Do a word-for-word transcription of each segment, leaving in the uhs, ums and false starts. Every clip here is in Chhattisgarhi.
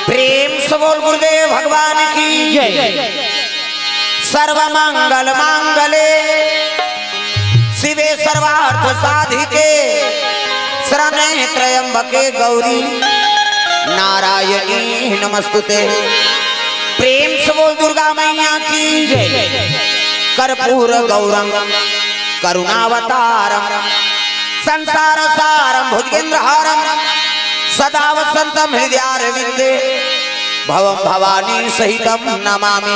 प्रेम से बोल गुरुदेव भगवान की जय। सर्व मंगल मांगले शिवे सर्वार्थ साधिके शरण्ये त्र्यंबके गौरी नारायणी नमस्तुते। प्रेम से बोल दुर्गा मैया की जय। कर्पूर गौरम करुणावतारम संसार सारम भुजगेंद्र हारम सदा वसंतम हृदयारविंदे भवम भवानी सहितम नमामि।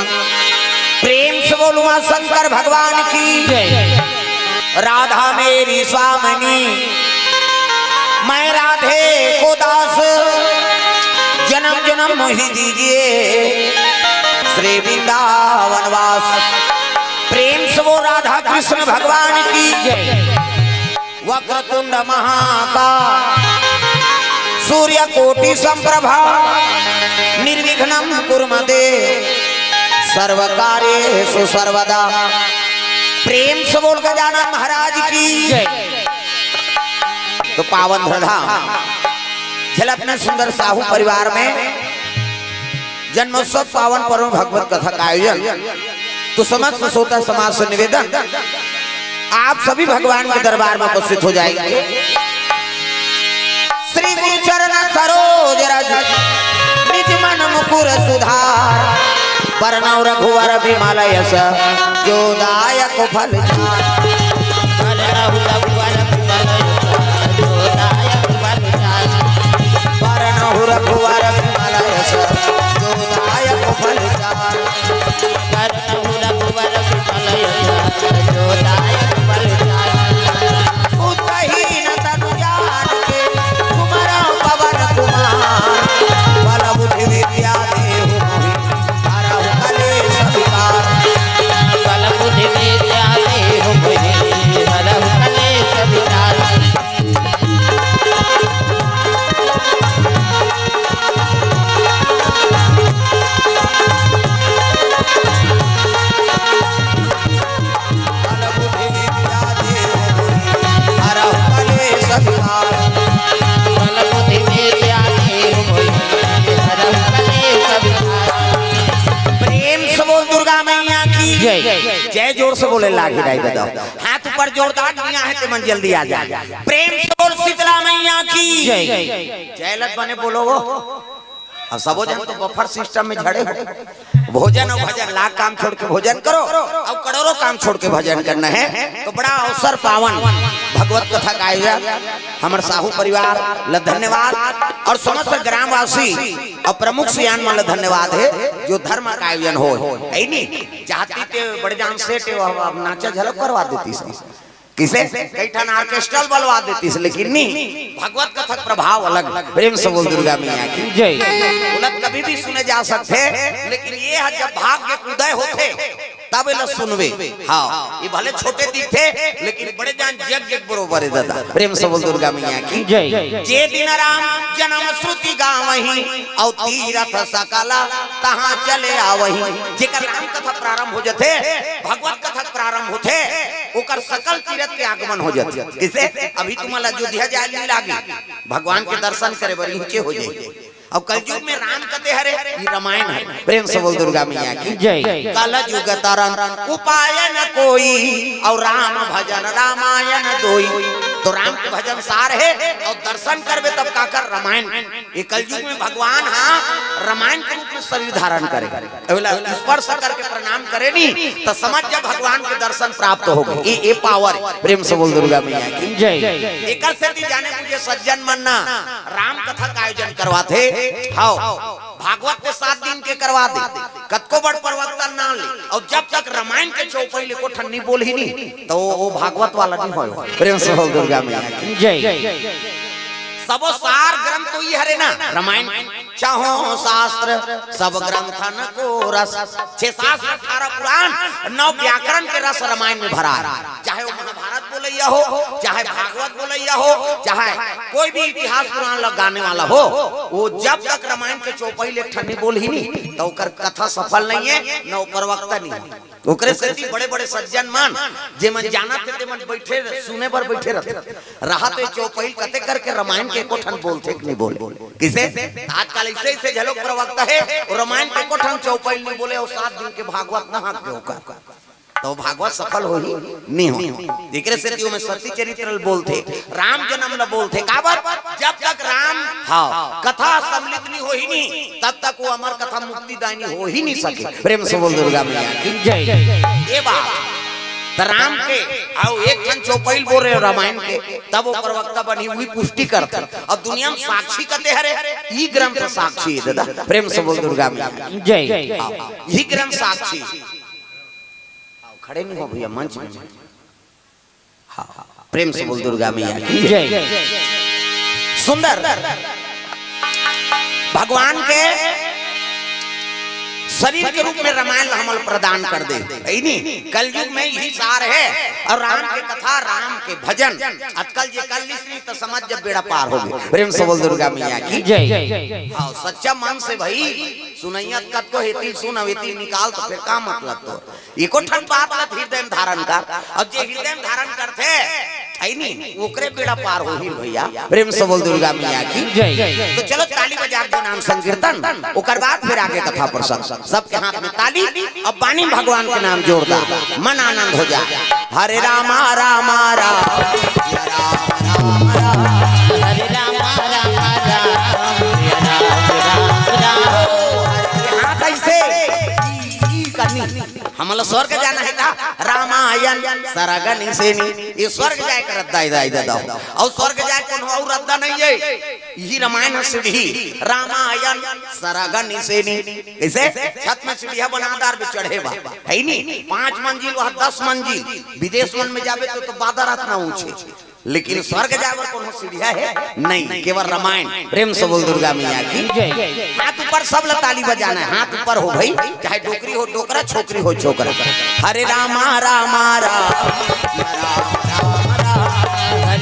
प्रेम से बोल उमा शंकर भगवान की जय। राधा मेरी स्वामिनी, मैं राधे को दास, जन्म जन्म मोहि दीजिए श्री वृंदावन वास। प्रेम से बोल राधा कृष्ण भगवान की जय। वक्रतुंड महाका सूर्य कोटि संप्रभा निर्विघ्नं कुरु मे देव सर्व कार्येषु सर्वदा। प्रेम से बोल गजानन महाराज की जय। तो पावन धरधाम झलक में सुंदर साहू परिवार में जन्मोत्सव पावन पर्व भगवत कथा का आयोजन। तो समस्त श्रोता समाज से निवेदन, आप सभी भगवान के दरबार में उपस्थित हो जाएंगे। श्री गुरु चरण सरोज रज निज मन मुकुर सुधार। बरनउँ रघुवर बिमल यस जो दायक फल चार। बरनउँ रघुवर बिमल यस जो दायक फल चार। बरनउँ रघुवर बिमल यस जो दायक फल चार। बरनउँ रघुवर बिमल यस जो दायक फल चार। उतहीन तनु जान के सुमरउँ पवन कुमार। बल बुद्धि विद्या देहु मोहि हरहु कलेश विकार। बल बुद्धि विद्या देहु मोहि हरहु कलेश विकार। बल बुद्धि विद्या देहु मोहि हरहु कलेश विकार। बल बुद्धि विद्या देहु मोहि हरहु कलेश विकार। प्रेम से बोल दुर्गा मैया की जय। जय जोर से बोले लागी दाई ददा। हाथ ऊपर जोरदार दिया है ते मन जल्दी आ जाए। प्रेम से बोल शीतला मैया की जय। जय लत बने बोलो वो। अब सबो जन तो बफर सिस्टम में झड़े हो। भोजन अउ भजन, लाख काम छोड़ के भोजन करो, अउ करोड़ों काम छोड़ के भजन करना है। तो बड़ा अवसर पावन भगवत कथा का आयोजन, हमर साहू परिवार ल धन्यवाद अउ समस्त ग्रामवासी अउ प्रमुख सियान मन ल धन्यवाद हे जो धर्म का आयोजन हो, है नी? चाहती ते बड़े जान सेठ, अब नाचा झलक करवा देती सब। किसे? कई ठन ऑर्केस्ट्रल बलवा देतिस, लेकिन नी, भगवत कथा के प्रभाव अलग। प्रेम से बोल दुर्गा मैया की जय। बोलत कभी भी सुने जा सकथे, लेकिन ये ह जब भाग्य के उदय होथे, तब एला सुनबे। हाँ, ये भले छोटे दिखथे, लेकिन बड़े जान जग जग बरोबर हे दादा। प्रेम से बोल दुर्गा मैया की जय। जे दिन राम जन्म श्रुति गावहीं, अउ तीरथ सकल तहाँ चले आवहीं। जेकर राम कथा प्रारंभ हो जथे, भगवत कथा प्रारंभ होथे, ओकर सकल तीरथ के आगमन हो जाथे। किसे? अभी तुमन ला अयोध्या जाए नी लागे, भगवान के दर्शन करे बर इहिंचे हो जाही। अउ कलयुग में राम कते हरे, ये रामायण हरे। प्रेम से बोल दुर्गा मैया की जय। कलयुग तरन उपाय न कोई, अउ राम भजन रामायण दोई। तो राम के भजन सार हे, अउ दर्शन करबे तब काकर रामायण। ये कलयुग में भगवान हा रामायण के रूप में शरीर धारण करे, ओला स्पर्श करके प्रणाम करे नी, तो समझ जा भगवान के दर्शन प्राप्त हो गए। ये, ये पावर है। प्रेम से बोल दुर्गा मैया की जय। एकर सेती जाने बुझे सज्जन मन ना राम कथा का आयोजन करवाथे। हाव, भागवत के सात दिन के करवा दे, कतको बड़ प्रवक्ता ना ले, अउ जब तक रामायण के चौपाई ले को ठन नी बोलही नी, तो वो भागवत वाला नी होय। प्रेम से बोल दुर्गा मैया की जय। सबो सार ग्रंथ तो ये हरे ना, रामायण, छहों शास्त्र सब ग्रंथन को रस, छह शास्त्र, अठारह पुराण, नौ व्याकरण के रस रामायण में भरा है। चाहे वो महाभारत बोले, बोलइया हो, चाहे भागवत बोलइया हो, चाहे कोई भी इतिहास पुराण ला गाने वाला हो, वो जब तक रामायण के चौपाई ले ठन नइ बोलही नी, त ओकर कथा सफल नइ हे, न वो प्रवक्ता नइ हे। ओकरे सेती बड़े-बड़े सज्जन मन, जेमन जानत हे, तेमन बइठे, सुने बर बइठे रहिथे। रहत हे चौपाई कते करके रामायण के एको ठन बोलथे कि नइ बोले। कइसे? आजकल अइसे-अइसे घलो प्रवक्ता हे, वो रामायण के एको ठन चौपाई नइ बोले, अउ सात दिन के भागवत नइ हांके ओकर। त वो भागवत सफल होही? नइ होही। एकरे सेती ओमे सती चरित्र ल बोलथे, राम जनम ल बोलथे। काबर? जब तक राम, हाँ, कथा सम्मिलित नइ होही नी, तब तक वो अमर कथा मुक्तिदायिनी हो ही नइ सके। प्रेम से बोल दुर्गा मैया की जय। ये बात त राम के, अउ एक ठन चौपाई ल बोले रामायण के, तब वो प्रवक्ता बनही, उही पुष्टि करथे। अब दुनिया म साक्षी कते हरे, ई ग्रंथ साक्षी हे दादा। प्रेम से बोल दुर्गा मैया की जय। हाँ, ई ग्रंथ साक्षी। खड़े नइ हो भइया, मंच में। हाँ, प्रेम से बोल दुर्गा मैया की जय। सुंदर भगवान के शरीर के रूप में रामायण ला हमल प्रदान कर दे, हे नी? कलयुग में इही सार हे। अउ राम के कथा, राम के भजन, आजकल जे कर लिस नी त समझ जब बेड़ा पार होगे। प्रेम से बोल दुर्गा मैया की जय। हाँ, सच्चा मन से भई सुनइया कतको हे, एती सुन, अउ एती निकाल, त फेर का मतलब तोर? एको ठन बात ल हृदय में धारण कर, अउ जे हृदय में धारण करथे, हे नी, ओकरे बेड़ा पार होही भइया। प्रेम से बोल दुर्गा मैया की जय। त चलो ताली बजा के नाम संकीर्तन, ओकर बाद फेर आगे कथा प्रसंग। सबके हाथ में ताली, अब बानी भगवान के नाम जोरदार, मन आनंद हो जाए। हरे रामा रामा राम, हरे रामा रामा राम, हरे राम राम राम। हाथ अइसे, ई, ई करनी। हमला स्वर्ग जाना हे का? रामायण सरग निसेनी। ये स्वर्ग जाए के रद्दा हे दाई ददा हो। अउ स्वर्ग जाए कोनो अउ रद्दा नइ हे। इही रामायण ह सीढ़ी। रामायण सरग निसेनी। कइसे? छत में सीढ़िया बना डारबे चढ़े बर। हे नी? पाँच मंजिल, वहाँ दस मंजिल। विदेश मन में जाबे त, त बादर अतना ऊँचे। लेकिन स्वर्ग जाए बर कोनो सीढ़िया हे? नइ, केवल रामायण। प्रेम से बोल दुर्गा मैया की जय। हाथ ऊपर, सब ला ताली बजाना हे, हाथ ऊपर हो भई, चाहे डोकरी हो डोकरा, छोकरी हो छोकरा। हरे रामा रामा राम, हरे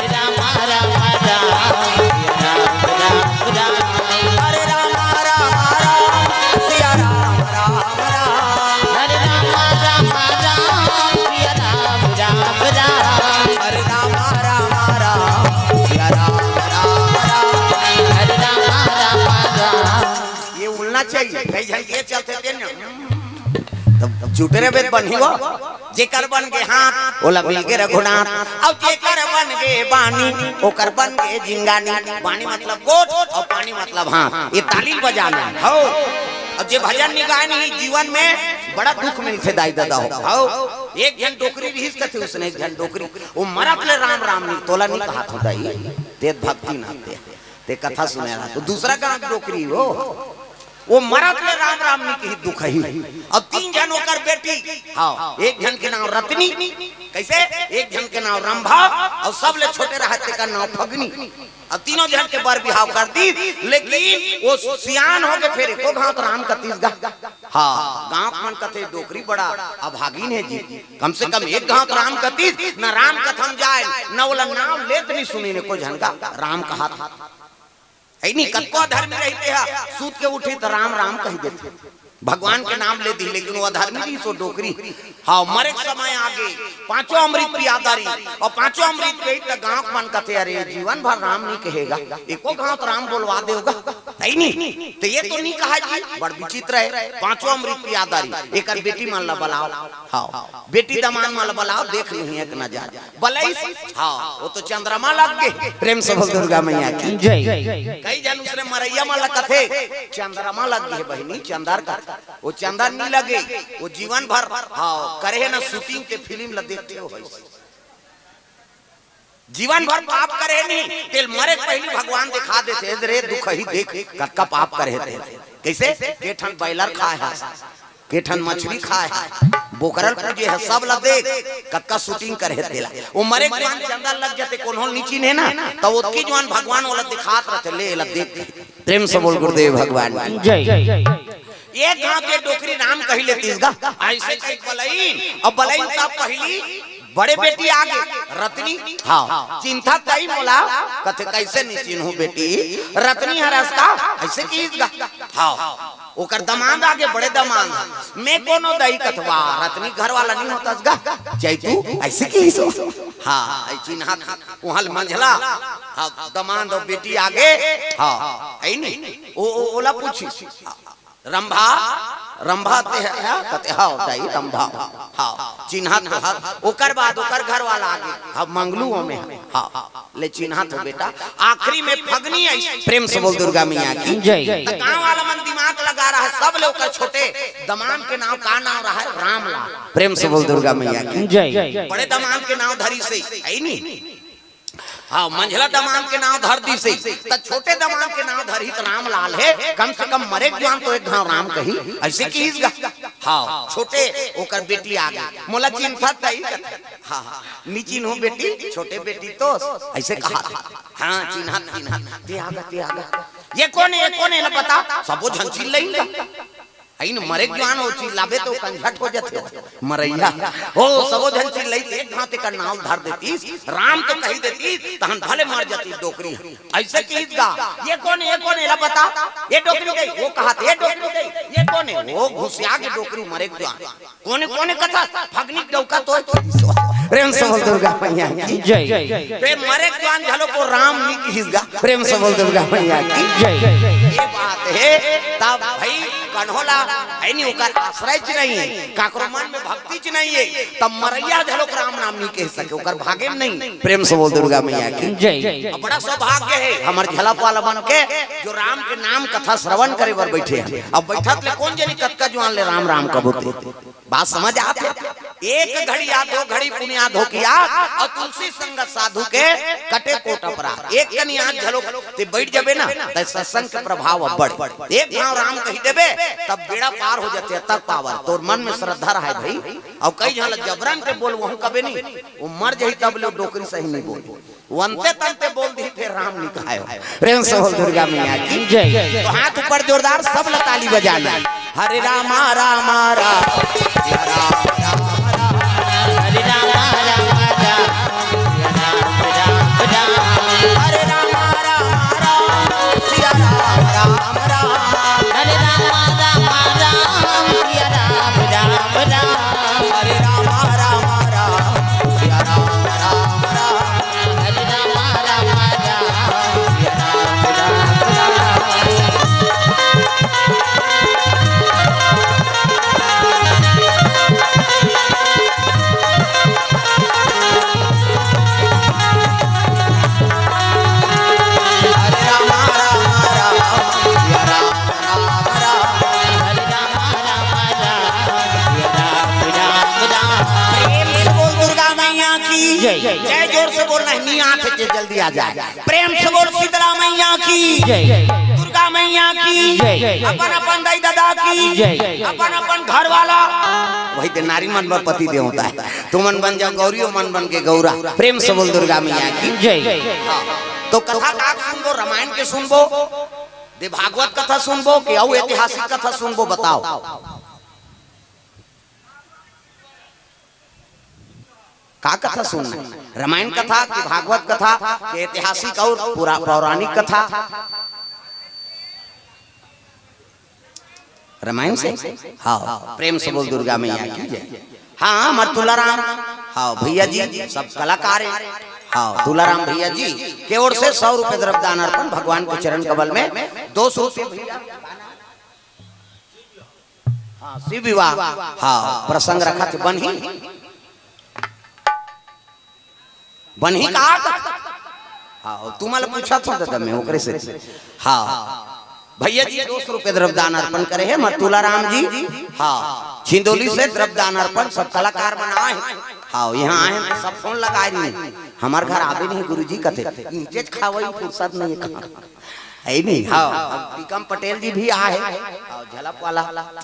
रामा रामा राम, हरे रामा रामा राम, सिया राम राम राम। हरे रामा रामा राम, सिया राम राम राम। हरे रामा रामा राम, सिया राम राम राम। हरे रामा रामा राम। ये उलना चाहिए, कई झन के चलथे तेन। तब जुटे रहे बन ही वो, जेकर बन के हाथ, ओला मिल के रघुनाथ। अउ जेकर बन के बानी, ओकर बन के जिंगानी। बानी मतलब गोठ अउ पानी मतलब हाथ। ये ताली बजाना हे। हो। अउ जे भजन नइ गाय नी, जीवन में बड़ा दुख मिलथे दाई ददा हो। हो। एक झन डोकरी रिहिस कथे, उसने एक झन डोकरी। वो मरत ले राम राम नइ, तोला नइ कहत हों दाई। ते भक्ति ना ते। ते कथा सुने रहा, त दूसरा गाँव के डोकरी हो। वो मरत ले राम राम नइ कही, दुखही। अउ तीन झन ओकर बेटी, हाँ, एक झन के नाम रतनी, कइसे? एक झन के नाम रंभा, अउ सबले छोटे रहत तेकर नाम फगनी। अउ तीनों झन के बर बिहाव कर दिस, लेकिन वो सियान होगे फेर एको घांव त राम कतिस गा। हाँ, गाँव के मन कथे डोकरी बड़ा अभागिन हे जी, कम से कम एक घांव त राम कतिस, न राम कथा म जाय, न ओला नाम लेत नइ सुनिन एको झन गा, राम कहत हे नी। कतको अधर्मी रहिथे हा, सूत के उठही त राम राम कहि देथे। भगवान के नाम ले दिही, लेकिन वो अधर्मी रिहिस, वो डोकरी। हाँ, मरे के समय आगे, पांचों अमृत पियादा रिहिस, अउ पांचों अमृत पीही त गाँव के मन कथे, "अरे, जीवन भर राम नइ कहे गा, एको घांव त राम बोलवा देव गा।" हे नी? त ये तो नइ कहय जी, बड़ विचित्र हे। पांचों अमृत पियादा रिहिस, एकर बेटी मन ला बलाव। हाँ, बेटी दमांद मन ला बलाव, देख लिही एक नजर। बलइस, हाँ, वो तो चंद्रमा लग गे। प्रेम से बोल दुर्गा मैया की जय। कई झन उसने मरइया मन ला कथे, "चंद्रमा लग गे बहिनी, चंदर का।" वो चंदर नइ लगे, वो जीवन भर, हाँ, करे हे ना shooting, ते फिल्म ला देखथे हो भई। जीवन भर पाप करे हे नी, तेला मरे के पहिली भगवान देखा देथे, "रे दुखही देख, कतका पाप करे हे ते।" कइसे? के ठन बॉयलर खाय हस, के ठन मछली खाय हे, बोकरा ल पूजे हे, सब ल देख, कतका shooting करे हे तेला। वो मरे के जुवार चंदा लग जाथे, कोनो ल नइ चिन्हे ना, त ओतकी जुवार भगवान ओला दिखात रथे, "ले, एला देख।" प्रेम से बोल गुरुदेव भगवान की जय। एक घांव के डोकरी राम कहि लेतिस गा, अइसे कहि बलइन, अउ बलइन त पहिली बड़े बेटी आगे, रतनी, हाँ, चिन्हत तई मोला, कथे, "कइसे नइ चिन्हूं बेटी, रतनी हरस का?" अइसे किहिस गा, हाँ, ओकर दमांद आगे, बड़े दमांद, "मैं कोनो दई?" कथे, "वाह, रतनी घर वाला नइ होतस गा, चैतू," अइसे किहिस। हाँ, अइ चिन्हत, उहाँ ले मंझला, हाँ, दमांद अउ बेटी आगे, हाँ, अइ नी, ओ, ओ, ओला पूछिस, रंभा, रंभा ते ह-, ह-, कथे, "हव, दाई, रंभा हव।" हव, चिन्हत तो हस। ओकर बाद ओकर घर वाला आगे, "हव, मंगलू ओमे ह-, हव, ले चिन्हत हो बेटा।" आखिरी में फगनी आइस, प्रेम से बोल दुर्गा मैया की। जय। त गांव वाला मन दिमाग लगा रहा है, सब ले ओकर छोटे दमांद के नाम, का नाम रहा है? रामलाल। प्रेम से बोल दुर्गा मैया की। जय। बड़े दमांद के नाम धरिस हे, है नी? हाँ, मंझला दमांद के नाम धर दिस हे, त छोटे दमांद के नाम धरही त रामलाल हे, कम से कम मरे के जुआन तो एक घांव राम कही, अइसे किहिस गा। हाँ, छोटे ओकर बेटी आगे, "मोला चिन्हत तई?" हाँ, हाँ, "नइ चिन्हूं बेटी, छोटे बेटी तो," अइसे कहा। हाँ, चिन्हत, चिन्हत, "ते आगे, ते आगे, ये कोन हे, ये कोन हे, एला बता।" सबो झन चिल्लाइस गा। अइन मरे के जुआन ओ चिल्लाबे त कंझट हो जाथे। मरइया। ओ सबो झन चिल्लाइस, एक घांव तेकर नाव धर देतिस, राम तो कहि देतिस, तहन भले मर जातिस डोकरी। अइसे किहिस गा, "ये कोन हे, ये कोन हे, एला बता।" "ये डोकरी दई।" ओ कहत, "ये डोकरी दई।" "ये कोन हे?" ओ घुसिया गे डोकरी मरे के जुआन। "कोन हे, कोन हे कथस?" "फगनी के डउका तो हे।" प्रेम से बोल दुर्गा मैया की। जय। फेर मरे के जुआन घलो ओ राम नइ किहिस गा। प्रेम से बोल दुर्गा मैया की। जय। ये बात हे, तब भई कन्हो ला, है नी, ओकर आश्रय च नइ हे, काकरो मन में भक्ति च नइ हे, तब मरइया घलो राम नाम नइ कहि सके, ओकर भागे में नइ। प्रेम से बोल दुर्गा मैया की। जय। अब बड़ा सौभाग्य हे हमर झलप वाला मन के, जो राम के नाम कथा श्रवण करे बर बइठे हे। अब बइठत ले कोन जनी कतका जुआन ले राम राम कबो ते। बात समझ आत हे? एक घड़ी या दो घड़ी पुनिया धोकिया अउ तुलसी संगत साधु के कटे कोट अपराध। एक कनी आज घलो ते बइठ जबे ना, त सत्संग के प्रभाव अब्बड़। एक घांव राम कहि देबे, तब बेड़ा पार हो जाथे, तब पावर। तोर मन में श्रद्धा रहय भई, अउ कई झन ल जबरन के बोल, वहू कबे नहीं, ओ मर जही तब ले डोकरी सही नहीं बोल। वंते तंते बोल दिही, फेर राम नइ कहायो। प्रेम से बोल दुर्गा मैया की। जय। तो हाथ ऊपर जोरदार, सब ला ताली बजाना। हरे रामा रामा राम, हरे रामा रामा राम, हरे रामा रामा राम, हरे रामा रामा राम, सिया राम राम राम, हरे रामा रामा राम, सिया राम राम राम, हरे रामा रामा राम, सिया राम राम राम। प्रेम से बोल दुर्गा मैया की जय। जय। जोर से बोल, नहीं आंख के जल्दी आ जाए। प्रेम से बोल शीतला मैया की जय। दुर्गा मैया की जय। अपन अपन दाई ददा की जय। अपन अपन घर वाला। वही ते नारी मन बर पति देवता हे। तुमन बन जाव गौरी, ओ मन बन के गौरा। प्रेम से बोल दुर्गा मैया की जय। हाँ। तो कथा का सुनबो, रामायण के सुनबो, दे भागवत कथा सुनबो कि अउ ऐतिहासिक कथा सुनबो, बताओ। का कथा सुनना हे? रामायण कथा कि भागवत कथा कि ऐतिहासिक अउ पुरा-, पौराणिक कथा? रामायण से? हाँ, प्रेम से बोल दुर्गा मैया की जय। हाँ, हमर तुलाराम, हाँ, भैया जी, सब कलाकार हे। हाँ, तुलाराम भैया जी के ओर से सौ रुपये द्रव्य दान अर्पण भगवान के चरण कमल में, दो सौ रुपये भैया। हाँ, शिव विवाह। हाँ, प्रसंग रखत हे, बनही। बनही का? हाँ, तुमन ला पूछत हों दादा मैं, ओकरे से। हाँ, भैया जी दो सौ रुपये द्रव्य दान अर्पण करे हे, हमर तुलाराम जी। हाँ, छिंदोली से द्रव्य दान अर्पण, सब कलाकार मन आए हे। हाँ, यहाँ आए हे तो सब फोन लगाए रही, हमर घर आबे नहीं गुरुजी कथे, नीचे खावई फुर्सत नहीं हे कहाँ। हे नहीं? हाँ, अब टीकम पटेल जी भी आए हे। हाँ, झलप वाला।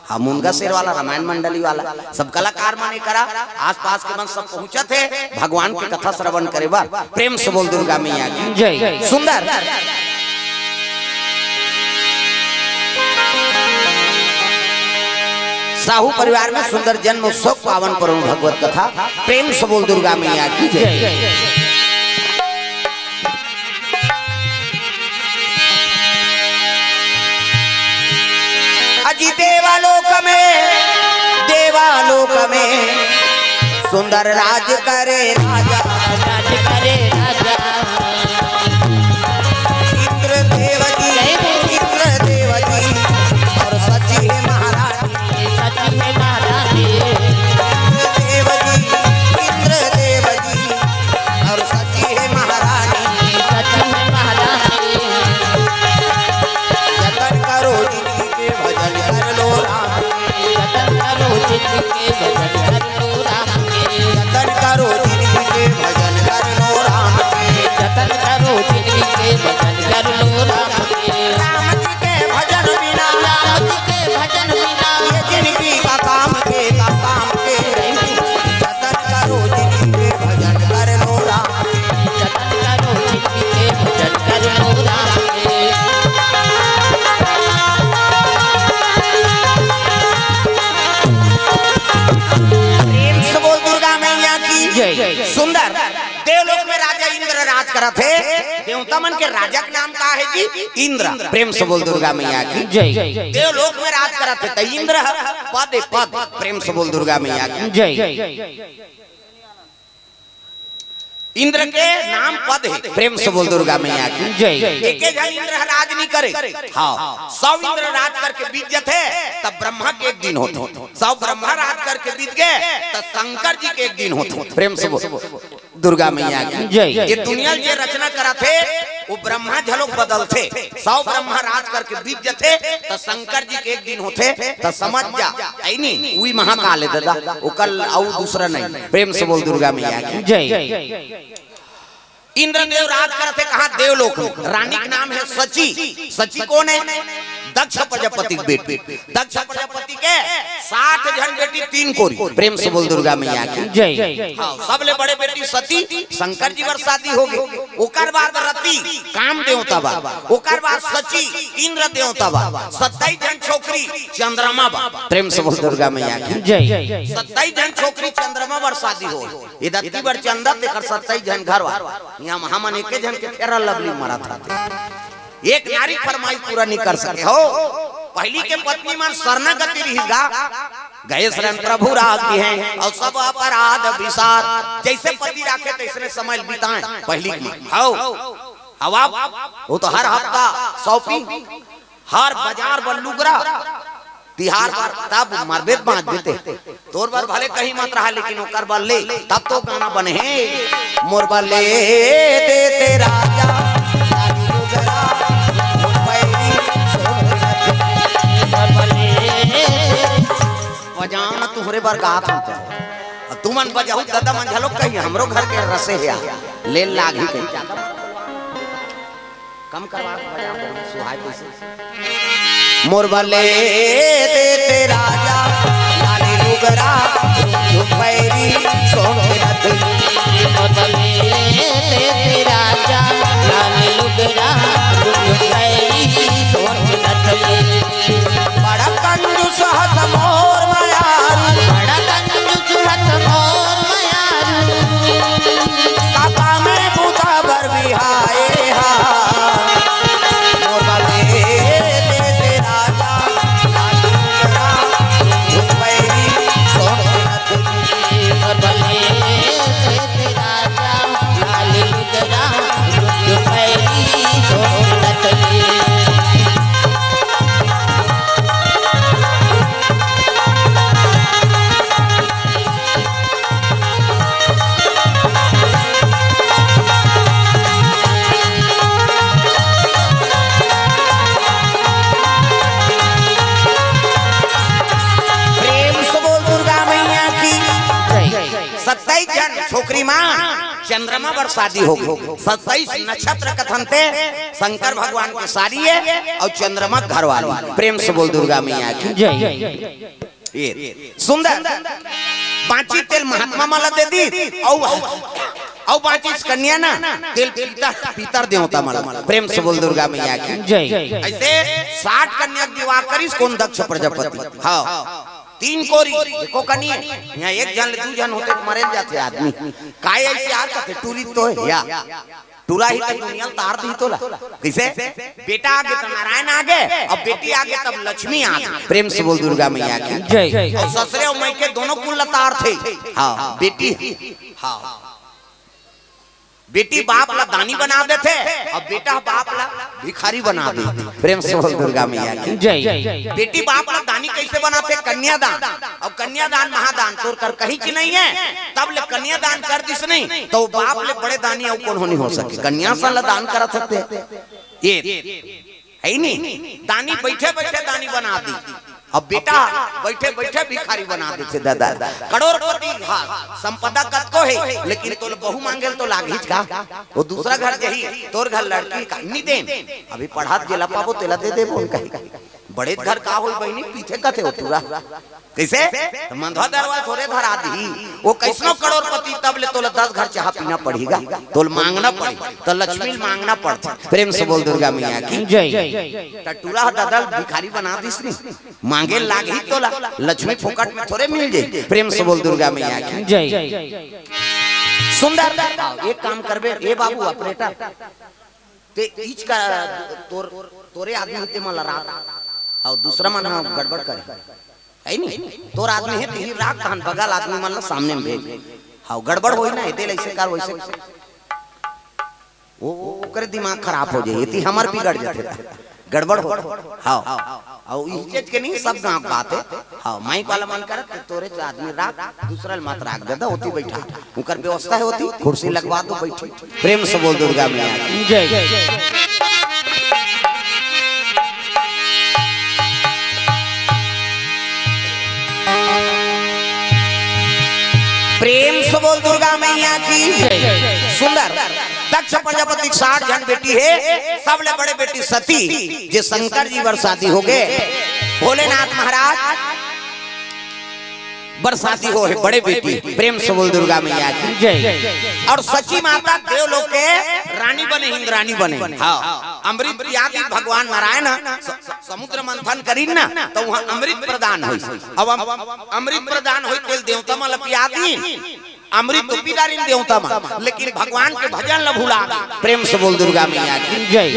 हाँ, मुनगा शेर वाला, रामायण मंडली वाला, सब कलाकार मन एकरा आसपास के मन सब पहुंचत हे भगवान के कथा श्रवण करे बर। प्रेम से बोल दुर्गा मैया की जय। सुंदर। साहू परिवार में सुंदर जन्म उत्सव, पावन पर्व भगवत कथा। प्रेम से बोल दुर्गा मैया की जय। अजी देवालोक में, देवालोक में सुंदर राज करे राजा। राज करे राजा। इंद्र देव जी, जय बोल। इंद्र देव जी और सची है महारानी। सची है महारानी। इंद्र देव जी, इंद्र देव जी और सची है महारानी। सची है महारानी। जतन करो जिनकी के भजन कर लो राम के। जतन करो जिनके भजन कर लो राम के। जतन करो जिनकी के भजन कर लो राम के। जतन करो जिनके भजन कर लो राम के। राम जी के भजन बिना, राम जी के भजन बिना ये जिनकी का काम के, का काम के। जतन करो जिनकी के भजन कर लो राम के। जतन करो जिनके भजन कर लो राम के। प्रेम से बोल दुर्गा मैया की जय। सुंदर। देवलोक में राजा इंद्र राज करत हे। देवता मन के राजा के नाम का है जी? इंद्र। प्रेम से बोल दुर्गा मैया की जय। देवलोक में राज करत हे त इंद्र ह, पद हे पद। प्रेम से बोल दुर्गा मैया की जय। इंद्र के नाम पद हे। प्रेम से बोल दुर्गा मैया की जय। एके झन इंद्र ह राज नहीं करे। हाँ, सौ इंद्र राज करके बीत जथे, तब ब्रह्मा के एक दिन होथे। सौ ब्रह्मा राज करके बीत गए, तब शंकर जी के एक दिन होथे। प्रेम से बोल दुर्गा मैया की जय। ये दुनिया ल जे रचना करत हे, वो ब्रह्मा झलोक बदलथे। सौ ब्रह्मा राज करके बीत जथे, त शंकर जी के एक दिन होथे, त समझ जा, ऐ नी, उही महाकाल हे दादा, ओकर अउ दूसरा नहीं। प्रेम से बोल दुर्गा मैया की जय। इंद्रदेव राज करत हे कहाँ? देवलोक में। रानी के नाम है सची। सची कौन है? दक्ष प्रजापति के बेटी। दक्ष प्रजापति के साठ झन बेटी, तीन कोरी। प्रेम से बोल दुर्गा मैया की जय। हाँ, सबले बड़े बेटी सती, शंकर जी बर शादी हो गए। ओकर बाद रति, काम देवता बा। ओकर बाद सची, इंद्र देवता बा। सत्ताईस झन छोकरी, चंद्रमा बा। प्रेम से बोल दुर्गा मैया की जय। सत्ताईस झन छोकरी, चंद्रमा बर शादी हो। ये दत्ती बर चंदा, तेकर सत्ताईस झन घर वाला। यहाँ हमन एके झन के फेरा लवली मरत रहथे। एक नारी फरमाइश पूरा नहीं कर सके हो। पहली के पत्नी मन शरणागति रहिस गा, गए शरण प्रभु राखिहैं, अउ सब अपराध बिसार। जैसे पति राखे तैसने समय बिताएं। पहली के मन हव, हवा, वो तो हर हफ्ता shopping, हर बाजार बर लुगरा, तिहार बर, तब मरबे त बाँचबे ते। तोर बर भले कहीं मत रहा, लेकिन ओकर बर ले, तब तो गाना बने हे। मोर बर ले देते राजा, लाली लुगरा, पैरी, सोन रतन। बजाओ ना, तुहरे बर गात हन तो। अब तुमन बजाहू, दादा मन झलोक कही, हमरो घर के रसे हे आ, ले लागी कही। कम करवा, बजा, सुहाय कैसे? मोर बर ले देते राजा, लाली लुगरा, रुंझुन पैरी, सोन के नथनी। मोर बर ले देते राजा, लाली लुगरा, रुंझुन पैरी, सोन के नथनी। बड़ा कंजूस हस मोर मयारू। बड़ा कंजूस हस मोर मयारू। काका में बूता बर बिहाए हा। मोर बदे दे दे राजा, लाडू राम, रुक पैरी, सोन रतनी। मोर बदे दे दे राजा, लाल लुगरा, रुक पैरी, सोन रतनी। प्रेम से बोल दुर्गा मैया की जय। सत्ताईस झन छोकरी मन चंद्रमा बर शादी हो गे। सत्ताईस नक्षत्र कथन ते शंकर भगवान के सारी हे अउ चंद्रमा के घरवाली। प्रेम से बोल दुर्गा मैया की जय। ये सुंदर बाँची तेल महात्मा मन ला दे दी, अउ, अउ बाँची कन्या ना, तेल पितर, पितर देवता मन ला। प्रेम से बोल दुर्गा मैया की जय। ऐसे साठ कन्या के विवाह करिस कोन? दक्ष प्रजापति। हाँ, तीन कोरी, एको कनी हे। इहाँ एक झन ले दू झन होते त मरे जाथे आदमी। काय अइसे यार कथे, टूरी तो हे या। टूरा ही त दुनिया ल तार दिही तोला। कइसे? बेटा आगे त नारायण आगे, अउ बेटी आगे तब लक्ष्मी आगे। प्रेम से बोल दुर्गा मैया की। जय। अउ ससुरे अउ मइके दोनों कुल ल तारथे। हाँ, बेटी। हाँ। बेटी बाप ला दानी बना देथे अउ बेटा बाप ला भिखारी बना देथे। प्रेम से बोल दुर्गा मैया की। जय। बेटी बाप ला दानी कइसे बनाथे? कन्यादान। अउ कन्यादान महादान तोर कर कहीं च नइ हे, तब ले कन्यादान कर दिस नहीं त बाप ले बड़े दानी अउ कोनो नइ हो सके। कन्या सन ला दान करत हे। ये हे नी, दानी बइठे बइठे दानी बना दी। अब बेटा बइठे बइठे भिखारी बना देथे दादा। करोड़पति, हाँ, संपदा कतको हे, लेकिन तोला बहू मांगे ल तो लागहीच का। वो दूसरा घर जाही, तोर घर लड़की का नइ देन। अभी पढ़त जेला पाबो तेला दे देबो, उनका ही। बड़े घर का होई बहिनी, पीथे कथे हो टूरा। कइसे? त मंधवा दरवाल थोरे धरा दिही। वो कइसनो करोड़पति, तब ले तोला दस घर चाहा पीना पड़ही गा। तोला मांगना पड़ही, त लक्ष्मी ल मांगना पड़थे। प्रेम से बोल दुर्गा मैया की। जय। त टूरा ह दादा ल भिखारी बना दिस नी, मांगे लागही तोला, लक्ष्मी फोकट में थोरे मिल जाही। प्रेम से बोल दुर्गा मैया की। जय। सुंदर। एक काम करबे, ए बाबू ऑपरेटर, ते इच का तोर, तोरे आदमी ते मन ला राख, अउ दूसरा मन ह गड़बड़ करे। हे नी? तोर आदमी हे, तिही राख, तहन बगल आदमी मन ला सामने में भेज। हाँ, गड़बड़ होही ना, एदे ले अइसे कर, वइसे। वो, वो, ओकरे दिमाग खराब हो जाही, एती हमर बिगड़ जाथे। गड़बड़ हो। हाँ। अउ इही चीज के नहीं, सब गांव के बात हे। हाँ, माइक वाला मन करत, तोरे आदमी राख, दूसरा ल मत राख, दादा, ओती बइठा। उनकर व्यवस्था हे होती, कुर्सी लगवा दो, बैठी। प्रेम से बोल दुर्गा मैया की। जय। प्रेम से बोल दुर्गा मैया की। जय। सुंदर। दक्ष प्रजापति के साठ झन बेटी हे, सबले बड़े बेटी सती, जे शंकर जी बर शादी होगे, भोलेनाथ महाराज बर शादी होहे बड़े बेटी। प्रेम से बोल दुर्गा मैया की। जय। अउ सची माता देवलोक के रानी बने, इंद्राणी बने। हाँ, अमृत पिया दिस भगवान नारायण ह, स-, स-, समुद्र मंथन करिन ना, त उहाँ अमृत प्रदान होइस। अब अम-, अमृत प्रदान होइस तेला देवता मन ल पिया दिस। अमृत तो पी डारिन देवता मन, लेकिन भगवान के भजन ल भुला। प्रेम से बोल दुर्गा मैया की। जय।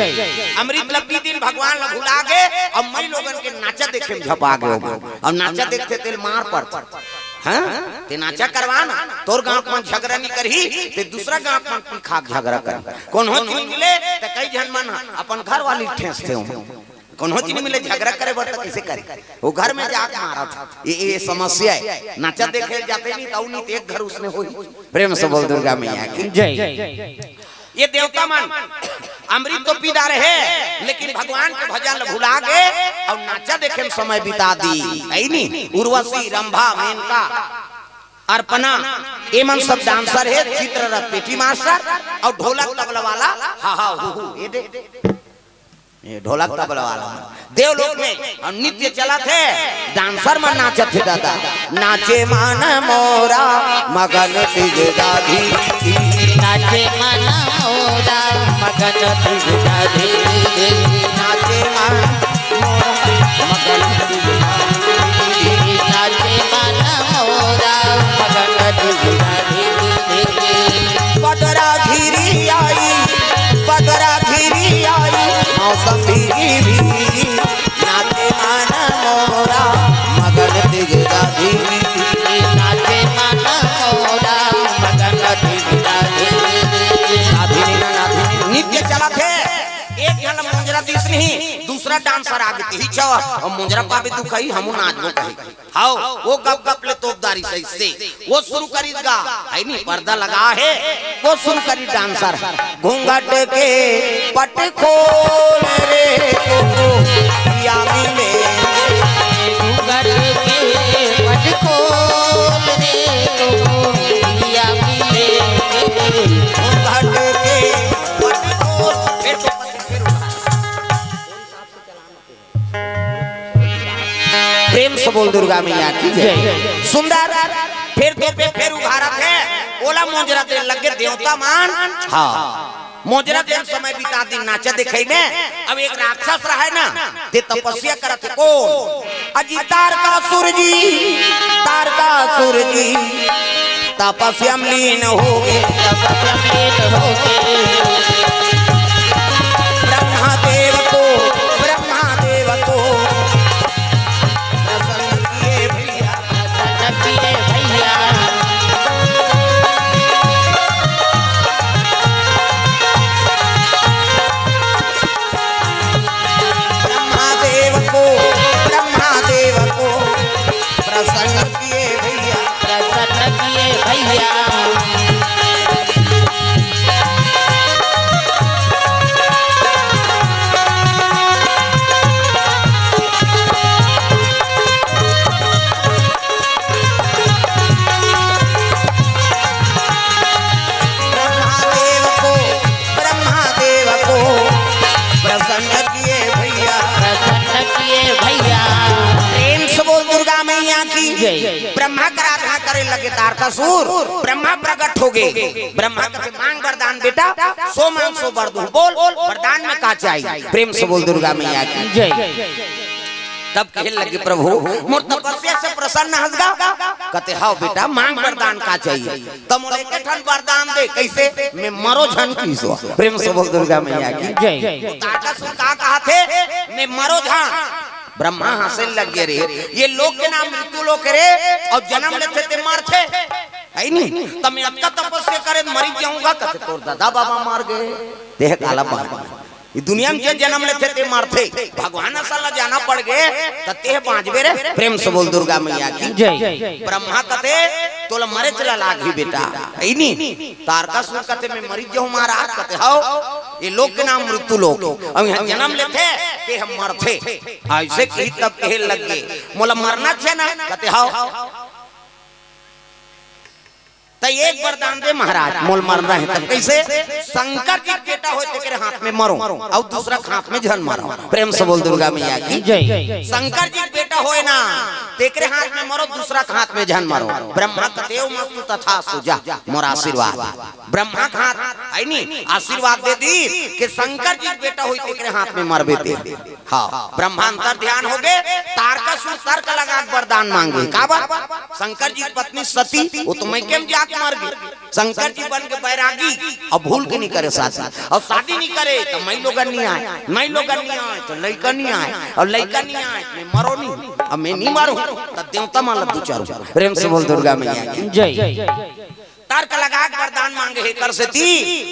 अमृत ल पी दिन भगवान ल भुला गे, अब माईलोगन के नाचा देखे में झपा गे। अब नाचा देखथे तेला मार पड़थे। हाँ? ते नाचा करवा ना, तोर गांव के मन झगरा नइ करही, ते दूसरा गांव के मन पी खा के झगरा करही। कोनो चीज मिले, त कई झन मन अपन घर वाली ठेसथे हो। कोनो चीज मिले झगरा करे बर, त कइसे करे? वो घर में जाके मारत। ये, ये समस्या हे। नाचा देखे जाथे नहीं, त नहीं, त एक घर उसने होही। प्रेम से बोल दुर्गा मैया की। जय। ये देवता मन अमृत तो पी डारे हे, लेकिन भगवान के भजन ल भुला गे अउ नाचा देखे में समय बिता दिस। हे नी? उर्वशी, रंभा, मेनका, अर्पणा, ये मन सब डांसर हे। चित्ररथ पेटी मास्टर अउ ढोलक तबला वाला, हा हा हू हू, ये दे, ये ढोलक तबला वाला मन देवलोक में अउ नृत्य चलत हे। डांसर मन नाचत हे दादा। नाचे मन मोरा मगन तिग दादी। नाचे मन मोरा मगन तिग दादी। नाचे मन मोरा मगन तिग दादी। नाचे मन मोरा मगन तिग दादी। पदरा घिरी आई, पदरा घिरी आई, मौसम भीगी भीगी। नाचे मन मोरा मगन तिग दादी। नाचे मन मोरा मगन तिग दादी। नाधिनी ना नाधिनी। नृत्य चलत हे, एक झन मोंजरा दिस नहीं, दूसरा डांसर आगे, तिही छव, अउ मोंजरा पाबे दुखई, हमू नाचबो कही। हाव, वो गप गप ले तोप डारिस अइसे। वो शुरू करिस गा, हे नी, पर्दा लगा हे, वो शुरू करिस डांसर। घूंघट के पट खोल रे, तो पिया मिले। घूंघट के पट खोल रे, तो पिया मिले। घूंघट के पट खोल, फिर तो पट, फिर उठा। प्रेम से बोल दुर्गा मैया की जय। जय। सुंदर, फेर तोपे, फेर उघारत हे, ओला मोंजरा दे लगे देवता मन। हाँ, मोंजरा दे समय बिता दिन नाचा देखई में। अब एक राक्षस रहे ना, ते तपस्या करत हे, कोन? अजी तारकासुर जी, तारकासुर जी तपस्या में लीन हो गे। तपस्या में लीन हो गे। ब्रह्मा देव को, ब्रह्मा देव को प्रसन्न किए भैया। प्रसन्न किए भैया। ब्रह्मा देव को, ब्रह्मा देव को प्रसन्न किए भैया। प्रसन्न किए भैया। ब्रह्मा देव को, ब्रह्मा देव को प्रसन्न किए भैया। प्रसन्न किए भैया। प्रेम से बोल दुर्गा मैया की जय। ब्रह्मा कर आराधना करे लगे तारकासुर, ब्रह्मा प्रकट हो गे। ब्रह्मा कथे, "मांग वरदान बेटा, सो मांग सो वर दूं।" बोल, वरदान में का चाहिए? प्रेम से बोल दुर्गा मैया की जय। तब कहे लगे, "प्रभु, मोर तपस्या से प्रसन्न हस गा?" कथे, "हव बेटा, मांग वरदान का चाहिए?" "त मोला एक ठन वरदान दे।" "कइसे?" "मैं मरो झन।" कहिस। प्रेम से बोल दुर्गा मैया की जय। तारकासुर का कहा थे, "मैं मरो झन।" ब्रह्मा हंसे लगे, "रे, ये लोक के नाम मृत्यु लोक रे, अउ जनम लेथे ते मरथे, हे नी? त मैं अतका तपस्या करे मरी जाहूं गा।" कथे, "तोर दादा बाबा मर गे, तेह काला मर गे?" ये दुनिया में जे जनम लेथे ते मरथे, भगवान असन ला जाना पड़ गे, त तेह बांचबे रे। प्रेम से बोल दुर्गा मैया की जय। ब्रह्मा कथे, "तोला मरेच ला लागही बेटा, हे नी?" तारकासुर कथे, "मैं मरी जाहूं महाराज?" कथे, "हव, ये लोक के नाम मृत्यु लोक, अउ इहां जनम लेथे, तेह मरथे।" अइसे कही तब कहे लगे, "मोला मरना हे ना?" कथे, "हव।" "त एक वरदान दे महाराज, मोला मरना हे।" "तब कइसे?" "शंकर जी के बेटा होय तेकरे हाथ में मरो, अउ दूसरा के हाथ में झन मरो।" प्रेम से बोल दुर्गा मैया की जय। "शंकर जी के बेटा होय ना, तेकरे हाथ में मरो, दूसरा के हाथ में झन मरो।" ब्रह्मा कथे, "ओम अस्तु तथास्तु, जा, मोर आशीर्वाद।" ब्रह्मा के हाथ, हे नी, आशीर्वाद दे दिस कि शंकर जी के बेटा होय तेकरे हाथ में मरबे ते। हां, ब्रह्मा अंतर ध्यान हो गे, तारकासुर तर्क लगा के वरदान मांगे। काबर? शंकर जी की पत्नी सती, वो तो मइके में जाके मर गे। शंकर जी बन के बैरागी, अउ भूल के नइ करे शादी, अउ शादी नइ करे त मइलोगन नइ आय, मइलोगन नइ आय त लइका नइ आय, अउ लइका नइ आय त मैं मरों नहीं, अब मैं नइ मरों, त देवता मन ला दुचारों। प्रेम से बोल दुर्गा मैया की जय। तर्क लगा के वरदान मांगे हे कर सेती,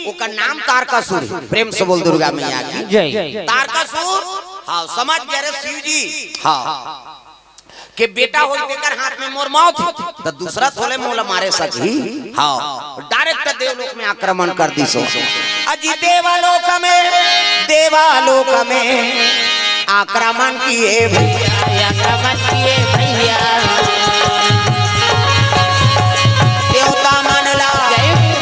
ओकर नाम तारकासुर हे। प्रेम से बोल दुर्गा मैया की जय। तारकासुर, हां, समझ गे रे शिव जी, हां, के बेटा होय तेकर हाथ में मोर मौत हे, त दूसरा थोड़े मोला मारे सकही। हां, direct देवलोक में आक्रमण कर दिस। अजी देवलोक में, देवलोक में आक्रमण किए भैया, आक्रमण किए भैया। देवता मन ला,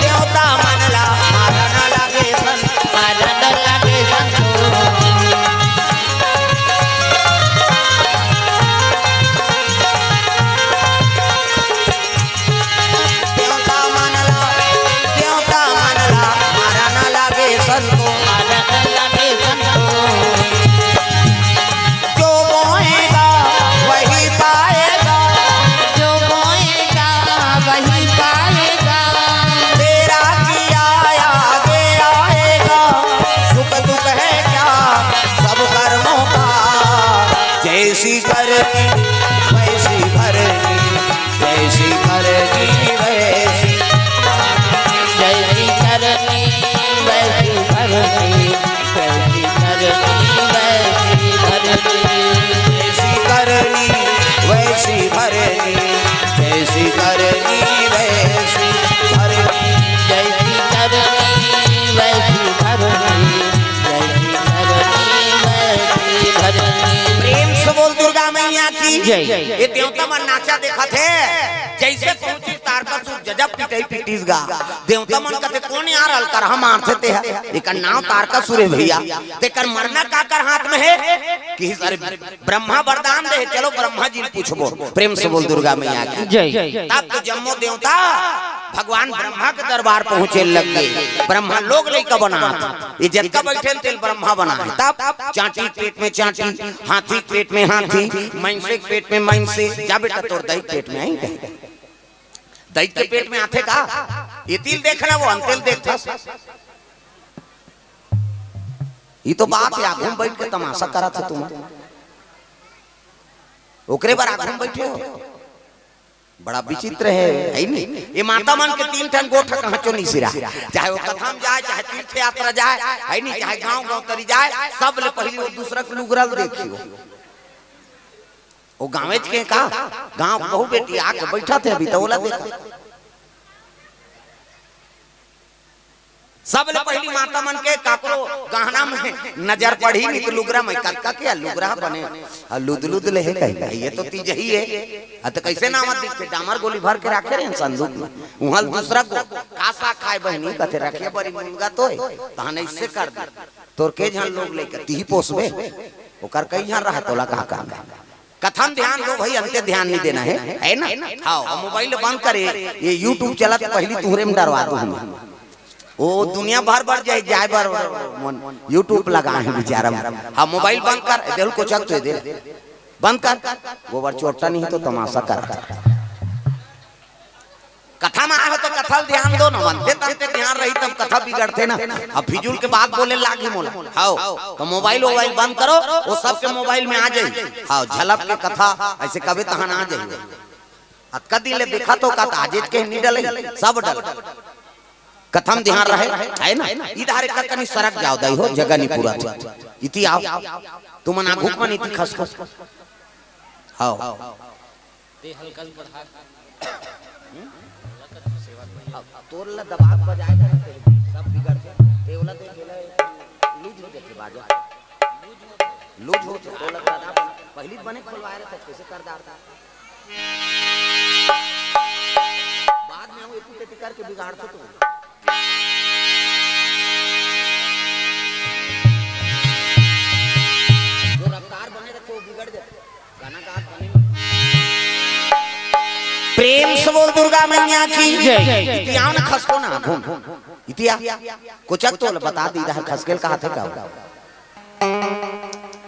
देवता मन ला मारन लगे संतो, मारन लगे संतो। देवता मन ला, देवता मन ला मारन लगे संतो, मारन लगे संतो। जो बोएगा वही पाएगा, जो बोएगा वही पाएगा। तेरा किया आगे आएगा, सुख दुख है क्या सब कर्मों का। जैसी करनी वैसी भरनी, जैसी करनी वैसी, जैसी करनी वैसी भरनी, जैसी करनी वैसी भरनी। जैसी करनी वैसी भरनी, जैसी करनी वैसी भरनी। जैसी करनी वैसी भरनी, जैसी करनी वैसी भरनी। प्रेम से बोल दुर्गा मैया की जय। ये देवता मन नाचा देखत हे, जइसे पहुंचिस तारकासुर जजब पिटई पिटिस गा। देवता मन कथे, "कोन यार अलकरहा मारथे तेहा? एकर नाम तारकासुर हे भैया। तेकर मरना काकर हाथ में हे?" कहिस, "अरे ब्रह्मा वरदान दे हे, चलो ब्रह्मा जी ल पूछबो।" प्रेम से बोल दुर्गा मैया की जय। तब तो जम्मो देवता भगवान ब्रह्मा के दरबार पहुंचे लग गे। ब्रह्मा लोग लइका बनात, ये जतका बइठे तेला ब्रह्मा बनाए। तब चांटी के पेट में चांटी, हाथी के पेट में हाथी, मइनसे के पेट में मइनसे। जा बेटा, तोर दई के पेट में आही कहीं? दई के पेट में आथे का? एती ल देखना, वो अंते ल देखथस। ये तो बात हे, आगू में बइठ के तमाशा करत हे तुम, ओकरे बर आगू में बइठे हो। बड़ा विचित्र हे, हे नी? ये माता मन के तीन ठन गोठ कहांचो नइ सिराय, चाहे वो कथा म जाय, चाहे तीर्थ यात्रा जाय, हे नी? चाहे गांव गांव तरी जाय, सबले पहिली वो दूसरा के लुगरा ल देखियो। वो गांवेच के का, गांव के बहू बेटी आके बइठत हे अभी, त ओला देखा। सबले पहिली माता मन के काकरो गहना में नजर पड़ही, नी त लुगरा में। कतका के लुगरा बने, अउ लुद लुद ले हे कहीं, ये तो तीजही हे। अ त कइसे नावत दिखथे? डामर गोली भर के राखे रहे संदूक में, उहां ल दूसरा को का साग खाय बहिनी, कथे रखे बरी मुनगा तो हे, तहन अइसे कर दे। तोर के झन लोग लइका, तिही पोसबे, ओकर कई झन रहा, तोला कहा काम हे? कथा म ध्यान दो भई, अंते ध्यान नइ देना हे, हे ना? हाव, मोबाइल बंद करे, ये YouTube चलत, पहिली तुंहरे म डरवा दूं हम। वो दुनिया भर भर जाय, जाय बर मन YouTube लगाए हे बिचारा मन। हाव, मोबाइल बंद कर, ए दे ल कोचक तो ए दे। बंद कर, गोबर चोट्टा नइ तो तमाशा कर। कथा म आय हो त कथा ल ध्यान दो ना, अंते तंते ध्यान रही तब कथा बिगड़थे ना। अब फिजूल के बात बोले लागही मोला। हाव, त मोबाइल वोबाइल बंद करो, वो सबके मोबाइल में आ जाही। हाव, झलक के कथा अइसे कबे तहन आ जाही। अतका दिन ले देखत हो का, त आजेच के नइ डलही, सब डल। कथा म ध्यान रहे, हे ना? इधर एक कनी सरक जाव दई हो, जगह नइ पूरत हे। इती आव, तुमन आघू के मन इती खसको। हाव। ते हल्का बढ़ा। अब तोर ला दबा के बजाय करे, ते सब बिगड़ जाय। ते ओला देख, एला लूज हो जाथे बाजा। लूज हो जाथे, ओला दादा पहिली बने खोलवाय रहे, त कइसे कर डारता? बाद में वो एती तेती करके बिगाड़थे तो। जो रफ्तार बने रथे, वो बिगड़ जाथे। गाना गात बने। प्रेम से बोल दुर्गा मैया की जय। इतिया न खसको ना, घूम। इतिया। कोचक तो बता दी, इधर खसकेल कहाथे का?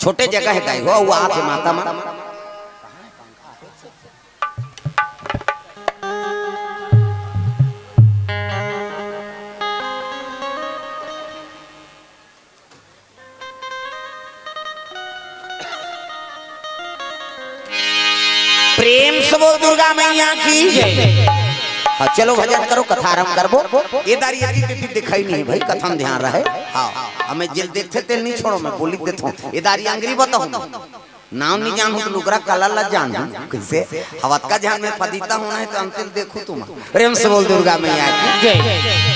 छोटे जगह हे दाई हो, वो आथे माता मन। प्रेम से बोल दुर्गा मैया की जय। हाँ, चलो भजन करो, कथा आरंभ करबो। ए दारी एती तेती दिखाई नहीं भाई, कथा म ध्यान रहे। हाँ, हमें जेल देखथे तेल नहीं छोड़ो, मैं बोली देता हूँ। ए दारी अंगरी बताऊँ, नाम नहीं जानू तो लुगरा कलर ला जानू कइसे? हवत का ध्यान में पदीता होना हे त अंतिम देखू तुम। प्रेम से बोल दुर्गा मैया की जय।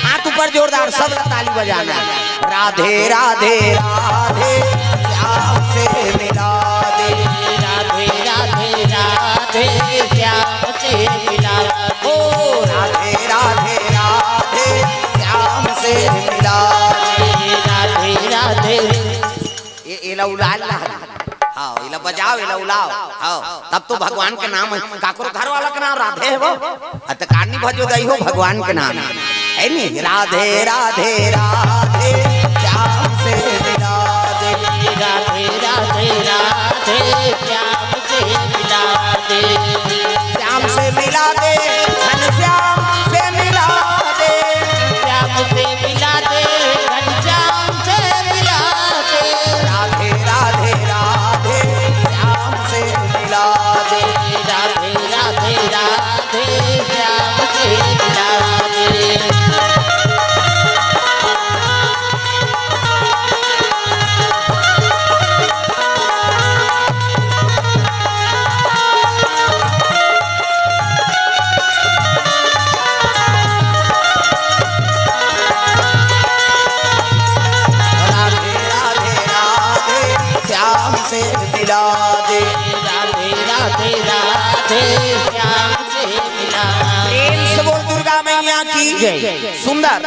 हाथ ऊपर जोरदार, सब ताली बजाना है। राधे राधे राधे, श्याम से मिला दे। राधे राधे राधे, श्याम से मिला दे। ओ राधे राधे राधे, श्याम से मिला दे। राधे राधे। ये, एला उलाल ला। हाँ, एला बजाओ, एला उलाओ। हाँ, तब तो भगवान के नाम हे। काकरो घर वाला के नाम राधे हे वो। अत कानी भजो दई हो भगवान के नाम। हे नी? राधे, राधे, राधे, श्याम से मिला दे। राधे, राधे, राधे, श्याम से मिला दे। श्याम से मिला दे, घनश्याम से मिला दे। श्याम से मिला दे, घनश्याम से मिला दे। राधे, राधे, राधे, श्याम से मिला दे। राधे, राधे, राधे, श्याम से मिला दे। राधे, राधे, राधे, श्याम से मिला दे। राधे, राधे, राधे, श्याम से मिला दे। प्रेम से बोल दुर्गा मैया की जय। सुंदर।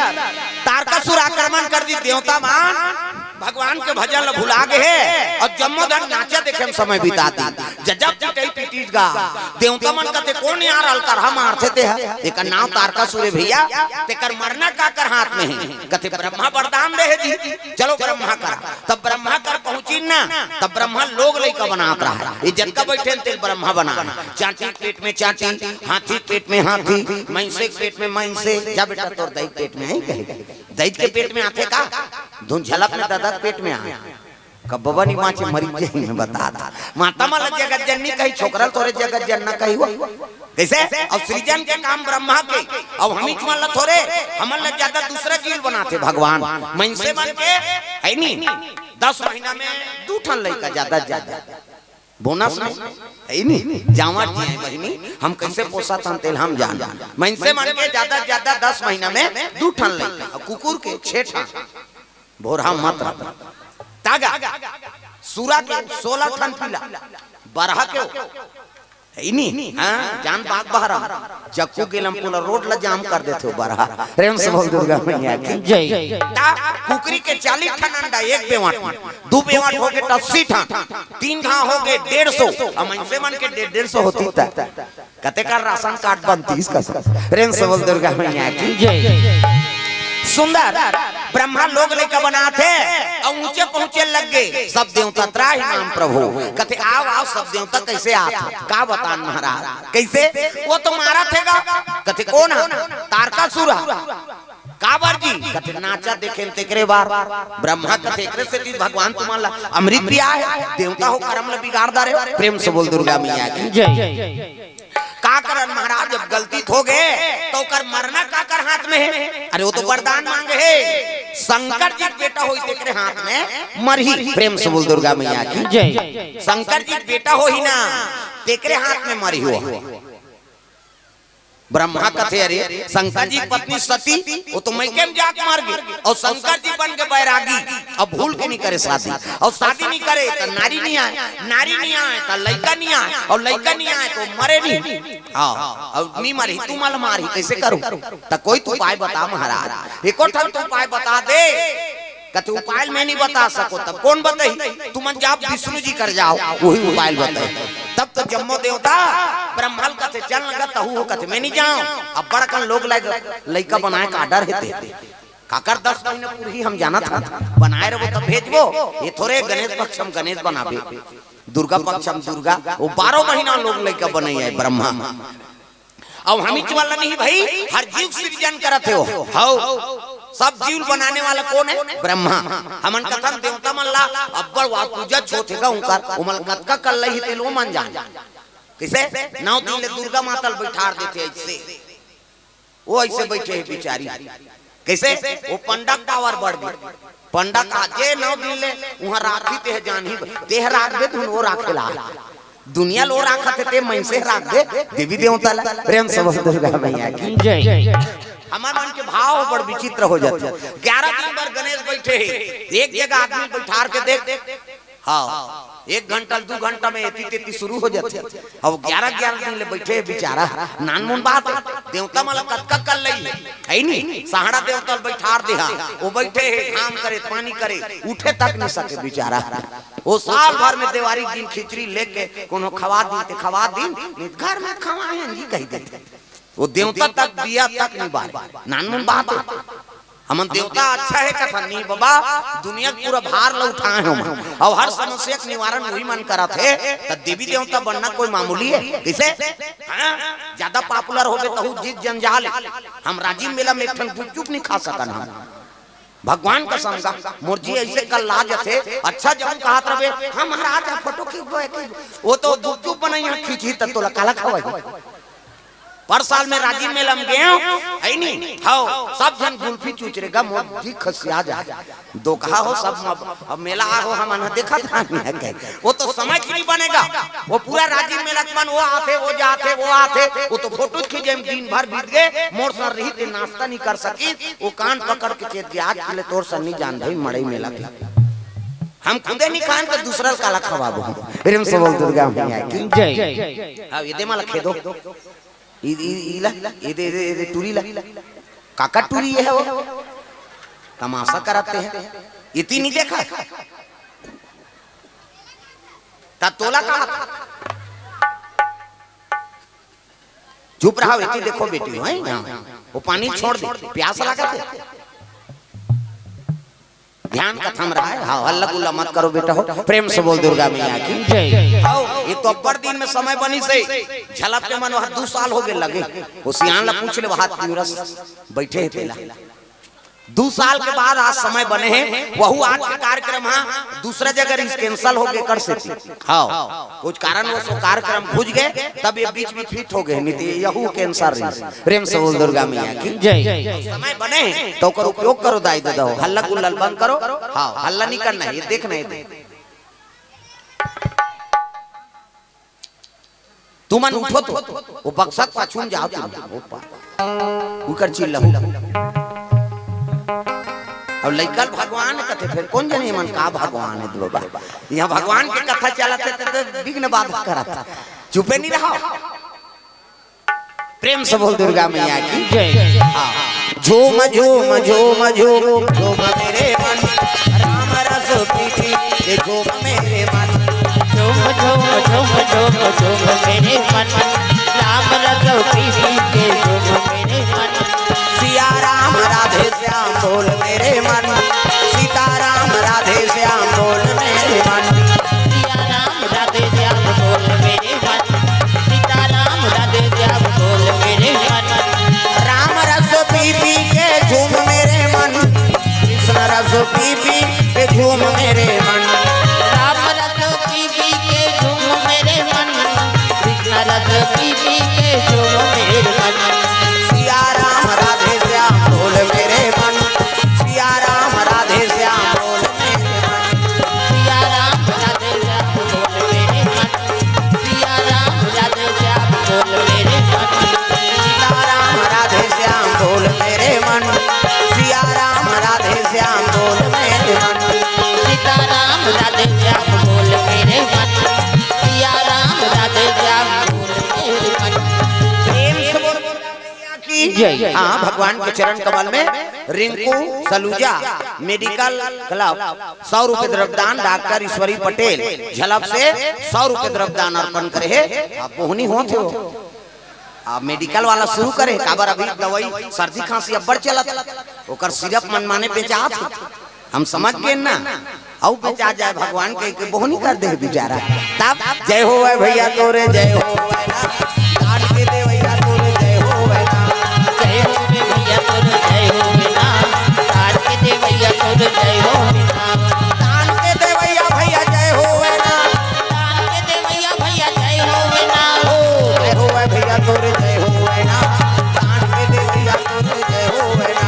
तारकासुर आक्रमण कर दी, देवता मन भगवान के भजन ल भुला गे हे अउ जम्मो झन नाचा देखे म समय बिता दी। जब जब पिटई पिटी गा। देवता मन कथे, "कोन यार अलकरहा मारथे तेहा? एकर नाव तारकासुर हे भइया, तेकर मरना काकर हाथ में हे?" कथे, "ब्रह्मा वरदान दे हे जी, चलो ब्रह्मा करा।" तब ब्रह्मा कर पहुंचिन ना, तब ब्रह्मा लोग लइका बनात रहा हे। ये जतका बइठे हे तेला ब्रह्मा बना हे। चांटी के पेट में चांटी, हाथी के पेट में हाथी, मइनसे के पेट में मइनसे। जा बेटा, तोर दई के पेट में हे कहे। दई के पेट में आथे का? धुन झलक में ददा के पेट में आय। कब बबा नी बाँचे, मरी जाही, मैं बता दा। माता मन ल जगत जननी कही, छोकरा ल थोरे जगत जनना कही हो। कइसे? अब सृजन के काम ब्रह्मा के, अब हमीच मन ल थोरे, हमन ल जादा दूसरा जीव बनाथे भगवान। मइनसे मन के, हे नी, दस महीना में दू ठन लइका, जादा से जादा। बोनस में, हे नी, जांवर जी हे बहिनी, हम कइसे पोसत हन तेला हम जान। मइनसे मन के जादा से जादा दस महीना में दू ठन लइका, अउ कुकुर के छे ठन। भोरहा मत रह। तागा, सुरा के सोलह ठन पिला, बरहा के हो। हे नी? हाँ, जान बाग बहरा। जक्कू गेलम पूरा रोड ला जाम कर देथे हो बरहा। प्रेम से बोल दुर्गा मैया की। जय। ता कुकरी के चालीस ठन अंडा एक बेवाट में, दू बेवाट होगे त अस्सी ठन, तीन घाव होगे डेढ़ सौ, अब मइनसे मन के डेढ़, डेढ़ सौ होतिस त कतेक राशन कार्ड बनतिस कस। प्रेम से बोल दुर्गा मैया की। जय। सुंदर ब्रह्मा लोग लइका बनाथे अउ ऊंचे पहुंचे लग गे। सब देवता त्राहि माम प्रभु। कथे, "आव, आव, सब देवता कइसे आत हे?" का बतान महाराज, कइसे? वो तो मारत हे गा। कथे, "कोन ह?" "तारकासुर ह।" "काबर जी?" कथे, "नाचा देखेन तेकरे बर।" ब्रह्मा कथे, "एकरे सेती भगवान तुमन ला अमृत पिया हे, देवता हो करम ला बिगाड़ डारे हो।" प्रेम से बोल दुर्गा मैया की। जय। का करन महाराज, जब गलती हो गे, त ओकर मरना काकर हाथ में हे? अरे, वो तो वरदान मांगे हे, शंकर जी के बेटा होही, तेकरे हाथ में मरही। प्रेम से बोल दुर्गा मैया की। जय। शंकर जी के बेटा होही ना, तेकरे हाथ में मरही हो। ब्रह्मा कथे, "अरे, शंकर जी की पत्नी सती, वो तो मइके में जाके मर गे, अउ शंकर जी बन के बैरागी, अब भूल के नी करे शादी, अउ शादी नी करे त नारी नी आय, नारी नी आय त लइका नी आय, अउ लइका नी आय त मरे नी।" हाँ, अब नी मरही, तुमन ल मारही, कइसे करहू? त कोई तो उपाय बता महाराज, एको ठन तो उपाय बता दे। कथे, "उपाय ल मैं नी बता सकंव।" "तब कोन बताही?" "तुमन जाव विष्णु जी कर जाव, वही उपाय ल बताही।" तब तो जम्मो देवता ब्रह्मा ल कथे, "चल न गा तहू हो।" कथे, "मैं नी जांव, अब्बड़ अकन लोग लायक लइका बनाय के order हे ते।" काकर दस महीना पूरही हम जानत हन, बनाय रहिबो तब भेजबो। ये थोरे गणेश पक्ष म गणेश बनाबे, दुर्गा पक्ष म दुर्गा, वो बारह महीना लोग लइका बनइया हे ब्रह्मा। अब हमीच वाला नहीं भई, हर जीव सृजन करत हे वो। हव, सब जीव बनाने वाला कोन हे? ब्रह्मा। हमन कथन देवता मन ला अब्बड़ वार पूजा होथे गा उंकर, ओमन कतका कल्लई हे तेला ओमन जान। कइसे? नौ दिन ले दुर्गा माता ल बइठार देथे अइसे। वो अइसे बइठे हे बिचारी। कइसे? वो पंडा के power बढ़ गे। पंडा कहा, "जे नौ दिन ले उहाँ राखही तेह जानही, तेह राखबे धुन वो राखे ला।" दुनिया ल वो राखत हे, ते मइनसे राखबे, देवी देवता ला। प्रेम से बोल दुर्गा मैया की। जय। हमर मन के भाव बड़ विचित्र हो जाथे। ग्यारह दिन बर गणेश बइठे हे, एक जगह आदमी बइठार के देख, हाँ, एक घंटा, दू घंटा में एती तेती शुरू हो जाथे। अब ग्यारह ग्यारह दिन ले बइठे हे बिचारा, नानमुन बात हे, देवता मन ल कतका कल्लई हे, हे नी? सहाड़ा देवता ल बइठार दे हा, वो बइठे हे, घाम करे, पानी करे, उठे तक नी सके बिचारा। वो साल भर में देवारी के दिन खिचड़ी लेके कोनो खवा दिन ते खवा दिन, नी त घर में खवाए हन जी कहि देथे। वो देवता तक दिया तक नी बारे, नानमुन बात हे। हमन देवता अच्छा हे कथन, नी बबा, दुनिया के पूरा भार ल उठाए हन हमन, अउ हर समस्या के निवारण वही मन करत हे। त देवी देवता बनना कोई मामूली हे? कइसे? हाँ? जादा popular होबे तहू जीत जंजाल हे। हम राजिम मेला में एक ठन गुपचुप नी खा सकन हम। भगवान कसम गा, मोर जी अइसे कल्ला जथे, अच्छा जब कहत रहिबे, "हम महाराज ह फोटो खींचबो, एक ही।" वो तो गुपचुप बनइया खींचही त तोला काला खवाही। पर साल में राजिम मेला में गेंव, हे नी? हव, सब झन गुल्फी चूच रे गा, मोर जी खसिया जाय। दोकहा हो सब म-, अब मेला आ हो हमन ह देखत हन कहे। वो तो समय के नी बने गा। वो पूरा राजिम मेला के मन वो आथे, वो जाथे, वो आथे, वो तो फोटो खींचे में दिन भर बीत गे, मोर सन रही ते नाश्ता नी कर सकिस, वो कान पकड़ के चेत गे, "आज के ले तोर सन नी जान भई मड़ई मेला के।" हम खुदे नी खान त दूसरा ल काला खवाबो। प्रेम से बोल दुर्गा मैया की। जय। अब ये दे माला खेदो। ई, ई, ई ला, ये दे, ये दे, ये दे, टूरी ला। काका टूरी ये हे वो। तमाशा करत हे। इतनी नी देखा। त तोला कहा था। धूप रहा, एती देखो बेटी, हैं? हाँ। वो पानी छोड़ दे, प्यास लागत हे। ध्यान कथा म रहा हे। हाँ, हल्ला गुल्ला मत करो बेटा हो, प्रेम से बोल दुर्गा मैया की जय। आओ, ये तो अब्बड़ दिन में समय बनिस हे। झलक के मन वहाँ दू साल हो गए लगे। वो सियान ला पूछ ले, वहाँ तीरस बैठे हे तेला। दू साल के बाद आज समय बने हे, वहू आज के कार्यक्रम हा दूसरा जगह रहिस, cancel हो गए कर सेती। हाँ, कुछ कारणवश वो कार्यक्रम घुस गए, तब ये बीच में fit हो गए, नहीं तो यहू cancel रहिस। प्रेम से बोल दुर्गा मैया की जय। समय बने हे, तो ओकर उपयोग करो दाई ददा हो, हल्ला गुल्ला बंद करो। हाँ, हल्ला नहीं करना हे, ये देखना हे। तुमन उठो तो, वो बक्सा के पाछू में जाओ तुम। ओकर चिल्लहू। अब लइका ल भगवान कथे, फिर कोन जने एमन का भगवान हे बाबा? यहाँ भगवान के कथा चलत हे, तो, तो विघ्न बाधक करत हे। चुपे नहीं रहो। प्रेम से बोल दुर्गा मैया की जय। हाँ। झूम झूम झूम झूम झूम मेरे मन, राम रस पी पी के झूम मेरे मन। झूम झूम झूम झूम झूम मेरे मन, राम रस पी पी के झूम मेरे मन। सिया राम राधे श्याम बोल मेरे मन, सीता राम राधे श्याम बोल मेरे मन। सिया राम राधे श्याम बोल मेरे मन, सीता राम राधे श्याम बोल मेरे मन। राम रस पी पी के झूम मेरे मन, कृष्ण रस पी पी के झूम मेरे मन। राम रस पी पी के झूम मेरे मन, कृष्ण रस पी पी के झूम मेरे मन। सिया राम राधे श्याम बोल मेरे मन, सिया राम राधे श्याम बोल मेरे मन। सिया राम राधे श्याम बोल मेरे मन, सिया राम राधे श्याम बोल मेरे मन। सीता राम राधे श्याम बोल मेरे मन, सिया राम राधे श्याम बोल मेरे मन। सीता राम राधे श्याम बोल मेरे मन, सिया राम राधे श्याम बोल मेरे मन। प्रेम से बोल दुर्गा मैया की जय। हाँ, भगवान के चरण कमल में रिंकू सलूजा मेडिकल क्लब सौ रुपए द्रव्यदान, डॉक्टर ईश्वरी पटेल झलप से सौ रुपए द्रव्यदान अर्पण करे हे। आप मोहनी होत हो। आप मेडिकल वाला शुरू करे, काबर अभी दवाई सर्दी खांसी अब्बड़ चलत, ओकर सिरप मनमाने बेचात हे। हम समझ गए ना, अउ बेचा जाए भगवान के, के बोहनी कर दे बेचारा। तब जय होवै भैया तोरे, जय होवै ना। तान के देवैया तोरे, जय होवै ना। जय होवै भैया तोरे, जय होवै ना। तान के देवैया तोरे, जय होवै ना। तान के देवैया भैया, जय होवै ना। तान के देवैया भैया, जय होवै ना। ओ, जय होवै भैया तोरे, जय होवै ना। तान के देवैया तोरे, जय होवै ना।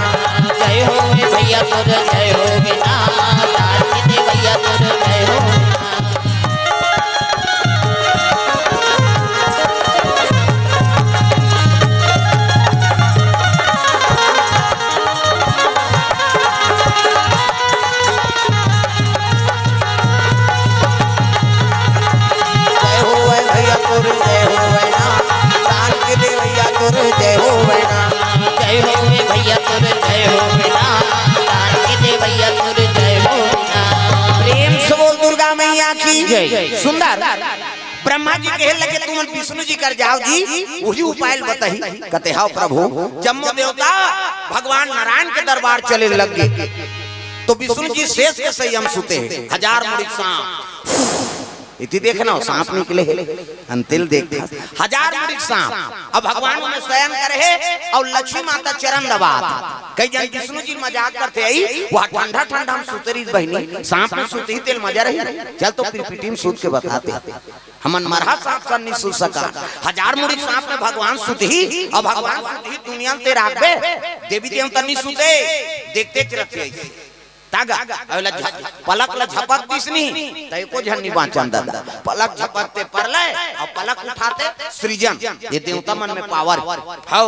जय होवै भैया तोरे, जय होवै ना। तान के देवैया तोरे, जय होवै ना। जय होवै भैया तोर, जय होवै ना। तान के देवैया तोर, जय होवै ना। जय होवै भैया तोर, जय होवै ना। तान के देवैया तोर, जय होवै ना। प्रेम से बोल दुर्गा मैया की जय। सुंदर। ब्रह्मा जी कहे लगे, "तुमन विष्णु जी कर जाव जी, उही उपाय ल बताही।" कथे, "हव प्रभु।" जम्मो देवता भगवान नारायण के दरबार चले लग गे। तो विष्णु जी शेष के सही म सुते हे, हजार मुड़ी के सांप। एती देखे ना, सांप निकले हे, अंतिल देख, हजार मुड़ी के सांप। अब भगवान ओमे शयन करे हे अउ लक्ष्मी माता चरण दबात। कई जन विष्णु जी मजाक करथे, "अई, वह ठंडा ठंडा म सुते रहिस बहिनी, सांप म सुतही तेला मजा रही, चल तो पिरपिटी म सुत के बताते।" हमन मरहा सांप सन नी सुत सकन। हजार मुड़ी सांप में भगवान सुतही, अउ भगवान सुतही दुनिया ल ते राखबे, देवी देवता नी सुते, देखतेच रहिथे। तागा, अउ ला झ-, पलक ला झपक दिस नी, त एको झन नी बांचन ददा। पलक झपकते परलय, अउ पलक उठाते सृजन। ये देवता मन में power। हव,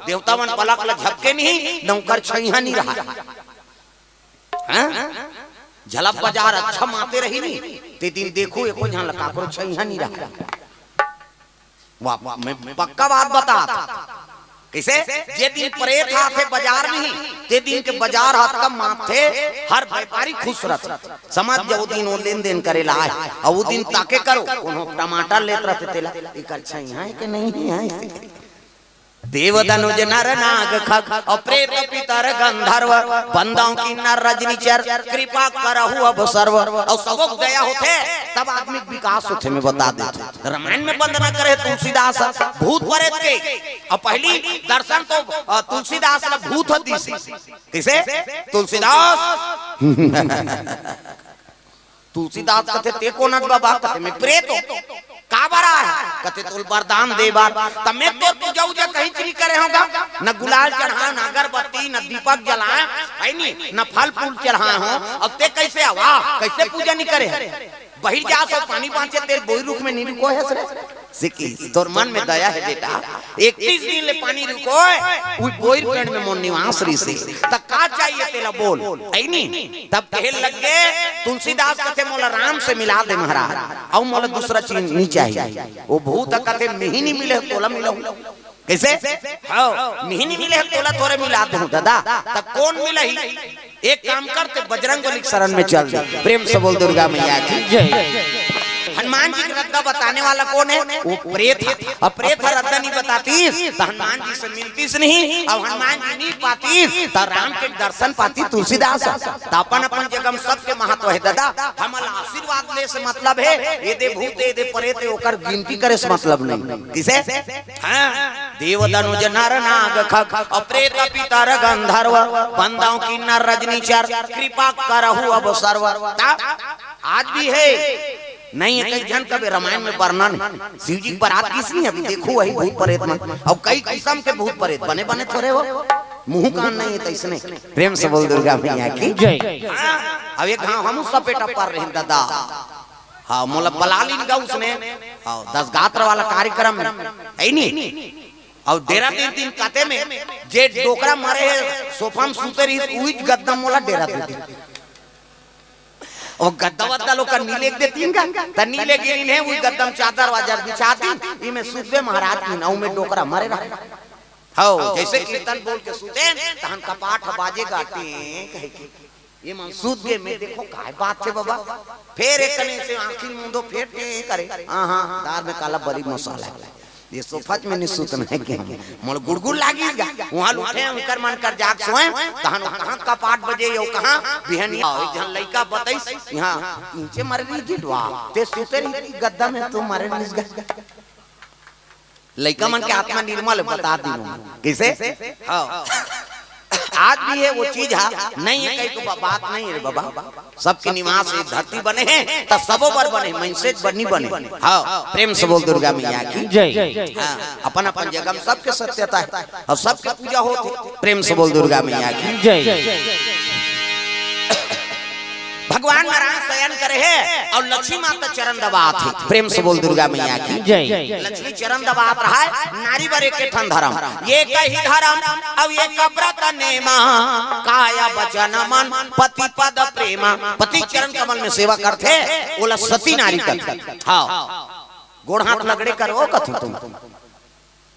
देवता मन पलक ला झपके नी, न ओकर छइहां नी रहा। हाँ? झलप बजार अच्छा माते रही नी, ते दिन देखो एको झन ला काकरो छइहां नी रहा। वाह, वाह, मैं पक्का बात बतात। कइसे? जे दिन प्रेत आथे बजार में ही, ते दिन के बजार ह कम माते, हर व्यापारी खुश रहत। समझ जा, ओ दिन ओ लेन देन करे ला आय, अउ ओ दिन ताके करो, कोनो टमाटर लेत रहते तेला, एकर छइहां हे के नहीं हे? देव दनुज नर नाग खग और प्रेत पितर गंधर्व, बंदव किन्नर रजनीचर, कृपा करहु अब सर्व। और सबो के दया होथे, तब आदमी के विकास होथे। मैं बता देथों, रामायण में वंदना करे तुलसीदास भूत प्रेत के। और पहली दर्शन तो, अ, तुलसीदास ला भूत ह दिस। किसे? तुलसीदास। तुलसीदास कथे, "ते कोन हस बाबा?" कथे, "मैं प्रेत हों।" "काबर आय?" कथे, "तोला वरदान दे बर।" "त मैं तोर पूजा उजा कहीं नहीं करे हों गा, न गुलाल चढ़ाए, न अगरबत्ती, न दीपक जलाए, है नी, न फल फूल चढ़ाए हों, अब ते कैसे आवा, कैसे पूजा नहीं करे है?" बहिर जा सो पानी बांचे, तेल बोई रुख में नहीं रुकोय हस रे। सिकी, तोर मन में दया हे बेटा, इकतीस दिन ले पानी रुकोय, उही बोइर पेड़ में मोर निवास रहिसे। त का चाहिए तेला बोल, है नी? तब कहे लग गे, तुलसीदास कथे, "मोला राम से मिला दे महाराज, अउ मोला दूसरा चीज नहीं चाहिए।" वो भूत कथे, "मिही नहीं मिले, तोला मिलहूं।" कैसे? हाँ, मिही नहीं मिले, तोला थोरे मिला दूं दादा। त कोन मिलही? एक काम कर, ते बजरंग बली के शरण में चल दे। प्रेम से बोल दुर्गा मैया की। जय। हनुमान जी के रद्दा बताने वाला कोन है? वो प्रेत है। अब प्रेत ह रद्दा नहीं बतातिस, त हनुमान जी से मिलतिस नहीं। अब हनुमान जी नहीं पातिस, त राम के दर्शन पातिस तुलसीदास। त अपन अपन जगह में सबके महत्व है दादा। हमला आशीर्वाद ले से मतलब है, ये दे भूत, ये दे प्रेत, ओकर गिनती करे से मतलब नहीं। किसे? हाँ। देव दनुज नर नाग खग और प्रेत पितर गंधर्व, बंदव किन्नर रजनीचर, कृपा करहु अब सर्व। त आज भी है, नहीं है, कई झन कबे रामायण में वर्णन है। शिव जी के बरात गिस नहीं, अभी देखो वही भूत प्रेत मन। अउ कई किसम के भूत प्रेत, बने बने थोरे हो, मुंह कान नहीं है तइसने। प्रेम से बोल दुर्गा मैया की। जय। हाँ, अब एक घांव हम उसका बेटा पर रहे दादा। हाँ, मोला बला लीन गा उसने। हाँ, दस गात्र वाला कार्यक्रम में, है नी? अउ डेरा दे दिन कथे में, जे डोकरा मरे हे, सोफा में सूते रही, उही गद्दा मोला डेरा दे दिन। ओ गद्दा वद्दा लोग का नी लेग देतिन का, त नी लेग गिन हे, उही गद्दा में चादर वादर बिछा दिन, इमे सूतबे महाराज की, अउ में डोकरा मरे रहा। हौ, जैसे कीर्तन बोल के सूते, तहन कपाट ह बाजे गा, टें कहे के। ये मन सूत गे, मैं देखो काय बात हे बाबा। फेर एक कने से आंखी मूंदो, फेर टें करे। हाँ, हाँ, दार में काला बरी मसाला है। ये सोफा में नहीं सूतना है कि हम। मोला गुड़गुड़ लागी गा। वहाँ उठे, उनकर मन कर जाग सोए, तहन कहाँ कपाट बजे, यो कहाँ बिहनिया। एक झन लइका बताइस, यहाँ नीचे मर रही गिडवा, ते सूते रही गद्दा में, तू मरे रही गा। लइका मन के आत्मा निर्मल हे, बता दिनों। किसे? हाँ। आज भी है वो चीज, हाँ, नहीं है कहीं को बा-, बात नहीं है रे बाबा। सबके निवास ये धरती बने हैं, त सबो बर बने, मनसे बर नी बने। हाँ, प्रेम से बोल दुर्गा मैया की। जय। हाँ, अपन अपन जगह में सबके सत्यता है और सबके पूजा होत हे। प्रेम से बोल दुर्गा मैया की। जय। भगवान नारायण शयन करे हे अउ लक्ष्मी माता चरण दबात हे। प्रेम से बोल दुर्गा मैया की। जय। लक्ष्मी चरण दबात रहा है, नारी बर एक ठन धर्म, एक ही धर्म अउ एक व्रत नेमा, काया वचन मन पति पद प्रेमा। पति चरण कमल में सेवा करथे, ओला सती नारी कथे। हाँ, गोड़ हाथ लगड़े करो कथो तुम।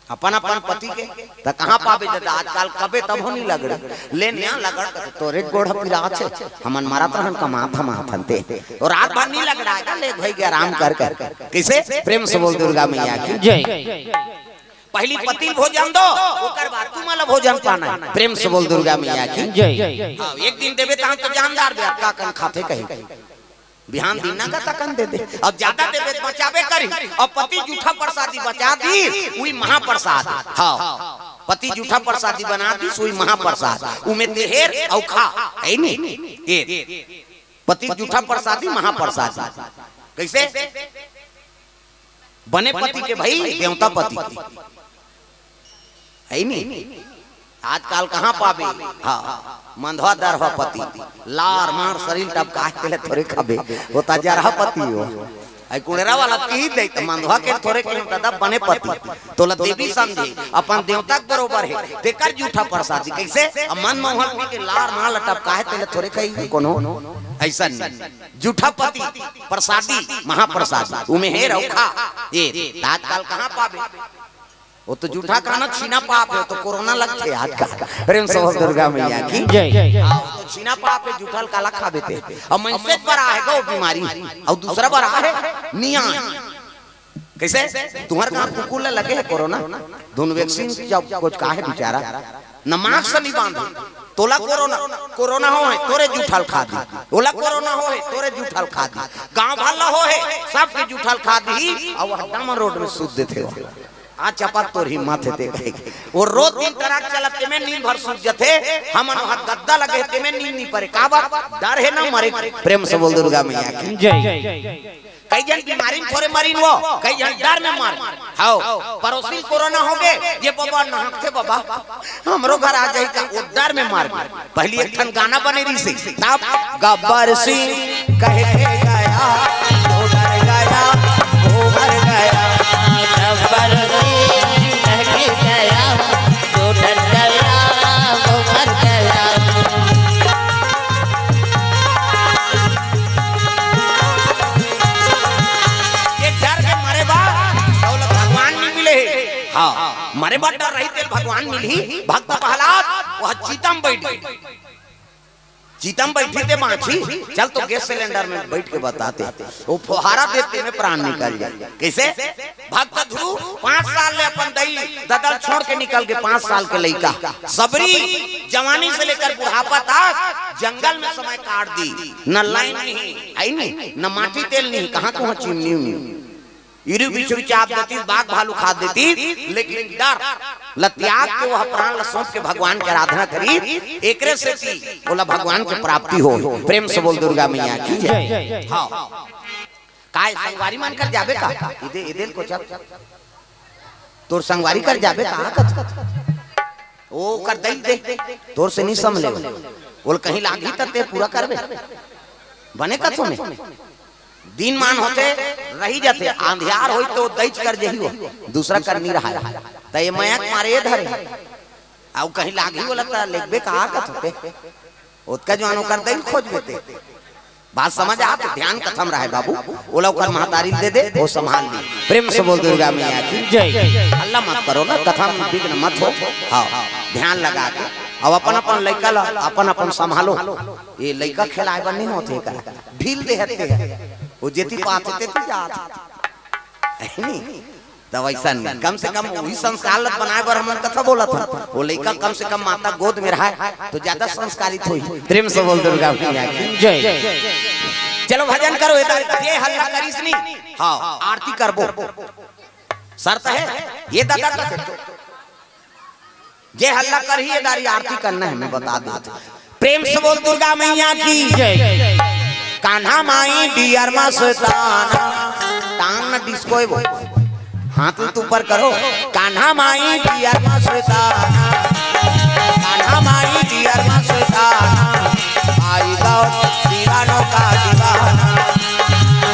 अपन अपन पति के, त कहाँ पाबे दादा, आजकल कबे तभो नी लगड़े। ले निया लगड़ कथे, तोरे गोड़ पिरात हे, हमन मरत रहन कमात हम आथन ते। अउ रात भर नी लगड़ाय गा, ले भई गे आराम कर कर। किसे? प्रेम से बोल दुर्गा मैया की। जय। पहली पति ल भोजन दो, ओकर बाद तुमन ला भोजन पाना हे। प्रेम से बोल दुर्गा मैया की। जय। हाँ, एक दिन देबे तहन तो जानदार बे, अतका कन खाथे कही। बिहान दिन ना गा तकन दे दे। अउ ज्यादा देबे त बचाबे करी। अउ पति जूठा प्रसादी बचा दी, उही महाप्रसाद। हाँ। पति जूठा प्रसादी बना दी, उही महाप्रसाद। उमे ते हेर अउ खा, है नी? ए, पति जूठा प्रसादी महाप्रसाद। कैसे? बने पति के भई, देवता पति के। है नी? आजकल कहाँ पाबे? हाँ, मंधवा दरवा पति, लार मार शरीर टपकाय तेला थोरे खाबे, वो त जरहा पति हो। आई कुड़ेरा वाला की दे त मंधवा के थोरे के दादा बने पति, तोला देवी समझे, अपन देवता के बरोबर हे, तेकर जूठा प्रसादी। कैसे? अब मन मोहन पी के लार मार टपकाय तेला थोरे खाई कोनो, ऐसा नहीं। जूठा पति, प्रसादी, महाप्रसादी, उमे हेर अउ खा। ये, आजकल कहाँ पाबे? वो तो जूठा खाना छीना पाप हे, वो तो कोरोना लगथे आजकल। प्रेम से बोल दुर्गा मैया की। जय। हाँ, वो तो छीना पाप हे, जूठा ल काला खाबे ते। अउ मनसे बर आहे गा वो बीमारी, अउ दूसरा बर आहे नियान। कइसे? तुंहर गांव कुकुर ला लगे हे कोरोना? धुन वैक्सीन जब कुछ काहे बिचारा, न मास्क नहीं बांधे। तोला कोरोना, कोरोना होहे, तोरे जूठा ल खा दी। ओला कोरोना होहे, तोरे जूठा ल खा दी। गांव भर ला होहे, सबके जूठा ल खा दी। अउ वह डामर रोड में सूत देथे हो। आ चपक तोर हिम्मत हे ते कहे। वो रोज दिन ट्रक चलत, तेमे नींद भर सूत जथे। हमन वहां गद्दा लगे, तेमे नींद नहीं परे। काबर? डर हे ना मरे। प्रेम से बोल दुर्गा मैया की। जय। कई झन बीमारी में थोरे मरिन वो, कई झन डर में मर। हव, पड़ोसी कोरोना होगे, ये बबा नहकथे बबा, हमरो घर आ जाही का, वो डर में मर गे। पहली एक ठन गाना बने रहिसे, तब गब्बर सिंह कह के गया, वो डर गया, वो मर गया। गब्बर सिंह कह के गया, वो डर गया, वो मर गया। ये डर के मरे बा, अउ भगवान नहीं मिले हे। हाँ, मरे बा डर रही ते भगवान मिलही। भक्त प्रहलाद वह चिता म बैठ गे। चिता म बैठी ते बांची, चल तो गैस सिलेंडर में बैठ के बता ते। वो फुहारा देते में प्राण निकल जाए। कइसे? भक्त ध्रुव पांच साल ले अपन दई ददा ल छोड़ के निकल गे, पांच साल के लइका। सबरी जवानी से लेकर बुढ़ापा तक जंगल में समय काट दी। न लाइन नहीं, है नहीं, न माटी तेल नहीं, कहाँ कहाँ चिमनी उमनी। इरु बिछरू चाप देती, बाघ भालू खा देती, लेकिन डर ल त्याग के वह प्राण ल सौंप के भगवान के आराधना करी। एकरे सेती ओला भगवान के प्राप्ति हो। प्रेम से बोल दुर्गा मैया की जय। हाँ। काय संगवारी मन कर जाबे का? इदे, इदे ल कोचत। तोर संगवारी कर जाबे का? कच, कच, कच। ओ कर दई दे। तोर से नहीं संभले। ओला कहीं लागही त ते पूरा करबे। बने कथो में। दिन मान होथे, रही जाथे। अंधियार होई तो दईच कर जही हो। दूसरा कर नहीं रहा। त ये मया के मारे ये धरे। अउ कहीं लागही ओला त लेगबे का कथो ते। ओतका जुवान ओकर दई ल खोजबे ते। बात समझ आत? ध्यान कथा म रहे बाबू, ओला ओकर महतारी ल दे दे, वो संभाल ली। प्रेम से बोल दुर्गा मैया की जय। हल्ला मत करो ना, कथा म विघ्न मत हो। हाँ, ध्यान लगा के। अब अपन अपन लइका ला अपन अपन संभालो। ये लइका खेलाए बर नहीं होथे का, ढील दे हते हैं। वो जेती पाथे तेती जात है नहीं। त वइसन कम से कम वही संस्कार ल बनाए बर हमन कथा बोलत हन। वो लइका कम से कम माता गोद में रहे तो ज्यादा संस्कारित होही। प्रेम से बोल दुर्गा मैया की जय। चलो भजन करो, ये दारी जे हल्ला करिस नी, हाँ, आरती करबो। शर्त है, ये दादा का जे हल्ला करही, ये दारी आरती करना है, मैं बता देता हूँ। प्रेम से बोल दुर्गा मैया की जय। कान्हा माई डियर मस्ताना, टांग न डिस्को है वो, हाथ उत ऊपर करो। कान्हा माई डियर मस्ताना, कान्हा माई डियर मस्ताना, आई गौ दीवानों का दीवाना।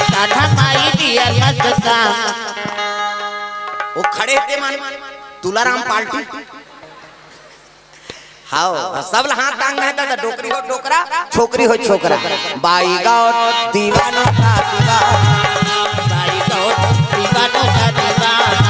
कान्हा माई डियर मस्ताना। वो खड़े थे मन, तुलाराम पाल्टी। हाओ, सब ल हाथ टांग है दादा, डोकरी हो डोकरा, छोकरी हो छोकरा। बाई गाँव दीवानों का दीवाना। बाई गाँव दीवानों का दीवाना।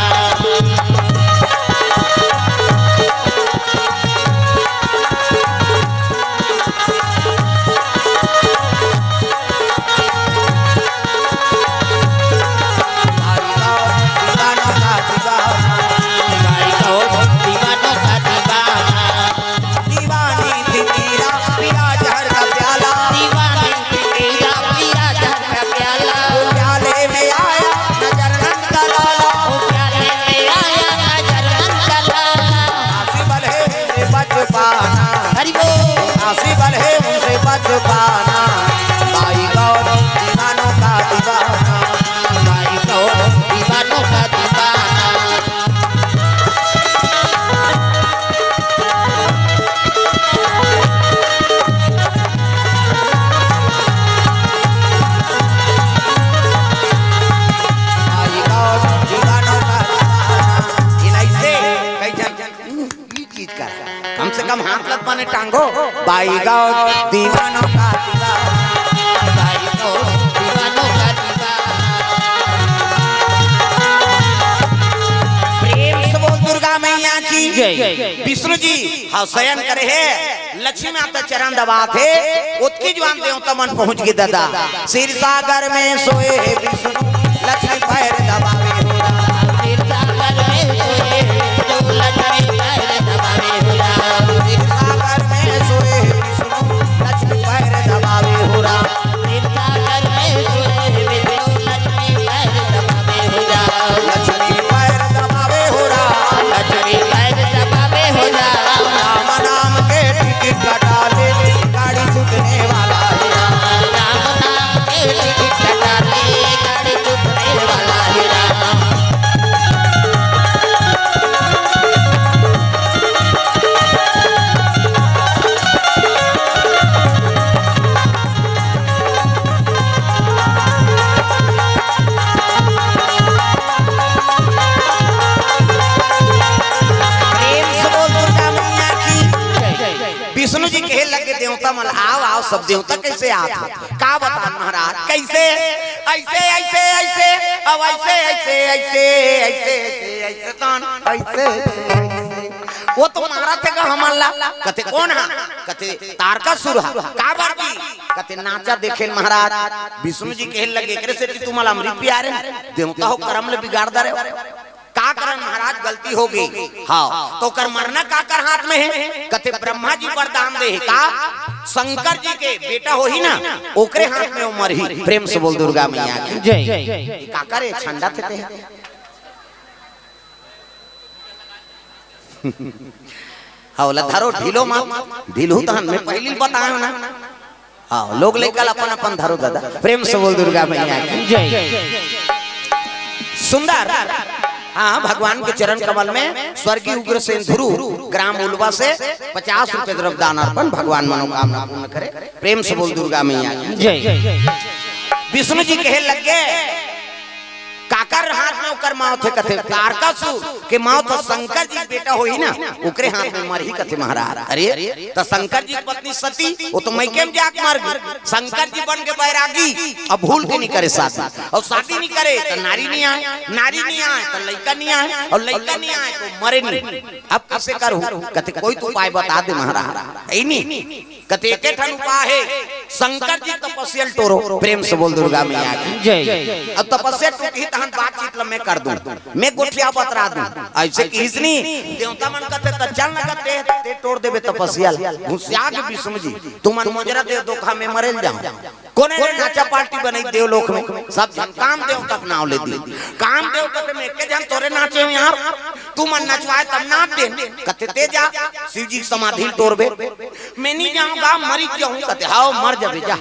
दीवानी थी मीरा, पिया जहर का प्याला। दीवानी थी मीरा, पिया जहर का प्याला। प्याले में आया नजर नंद लाला। प्याले में आया नजर नंद लाला। आसी बल है उसे बच पाना। हरि बोल। आसी बल है उसे बच पाना। बाई गाँव दीवानों का दीवाना। बाई गाँव दीवानों का दीवाना। कम से कम हाथ लग बने टांगो। बाई गाँव दीवानों का दीवाना। बाई गाँव दीवानों का दीवाना। प्रेम से बोल दुर्गा मैया की जय। विष्णु जी हाँ शयन करे हे, लक्ष्मी माता चरण दबात हे, ओतकी जुवान देवता मन पहुंच गे दादा। क्षीर सागर में सोए हे विष्णु, लक्ष्मी पैर दबावे हो। देवता मन, आओ, आओ, सब देवता कैसे आत हो? का बतान महाराज, कैसे? ऐसे, ऐसे, ऐसे, अब ऐसे, ऐसे, ऐसे, ऐसे, ऐसे, ऐसे, तान, ऐसे, ऐसे। वो तो मारत हे गा हमन ला। कथे, "कोन हा?" कथे, "तारकासुर हा।" "काबर जी?" कथे, "नाचा देखेन महाराज।" विष्णु जी कहे लगे, "एकरे सेती तुमन ला अमृत पिया रहे, देवता हो करम ले बिगाड़ डरे हो।" "का करन महाराज, गलती हो गई।" "हाँ।" "तो ओकर मरना काकर हाथ में हे?" कथे, "ब्रह्मा जी वरदान दे हे।" "का?" "शंकर जी के बेटा होही ना, ओकरे हाथ में वो मरही।" प्रेम से बोल दुर्गा मैया की जय। "काकर ए छंडा थे ते?" हाँ, ओला धरो, ढीलो मत, ढीलहू तहन मैं पहिली बतायो ना। हाँ, लोग लइका ला अपन अपन धरो दादा। प्रेम से बोल दुर्गा मैया की जय। सुंदर। हाँ, भगवान के चरण कमल में स्वर्गीय उग्रसेन ध्रुव ग्राम उलवा से पचास रुपए द्रव्य दान अर्पण, भगवान मनोकामना पूर्ण करे। प्रेम से बोल दुर्गा मैया की जय। विष्णु जी कहे लग गे, काकर हाथ में ओकर मौत हे? कथे, तारकासुर के मौत ह शंकर जी के बेटा होही ना, ओकरे हाथ में मरही कथे महाराज। अरे, त शंकर जी के पत्नी सती, वो तो मइके में जाके मर गई। शंकर जी बन के बैरागी, अब भूल के नहीं करे शादी, और शादी नहीं करे त नारी नहीं आए, नारी नहीं आए त लइका नहीं आए, और लइका नहीं आए तो मरे नहीं। अब कैसे करूँ? कथे, कोई तो उपाय बता दे महाराज, है नहीं। कथे एके ठन उपाय हे, शंकर जी तपस्या ल टोरो। प्रेम से बोल दुर्गा मैया की जय। अब तपस्या टूटही तहन बातचीत ल मैं कर दूं, मैं गोठिया बतरा दूं। ऐसे किहिस नी, देवता मन कथे त चल न कथे, ते टोर देबे तपस्या ल। हुसियार विष्णु जी, तुमन मोजरा दे धोखा में मरे ल जाओ। कोने रे नाचा पार्टी बनई देवलोक में, सब झन कामदेव तक नाव ले दी। कामदेव कथे मैं एके झन थोरे नाचे हूँ यार, तुमन नचवाए तब नाच देन। कथे ते जा, शिव जी के समाधि ल टोरबे। मैं नहीं जाऊंगा, मरी जाऊं। कथे, "हाव, मर जाबे, जा।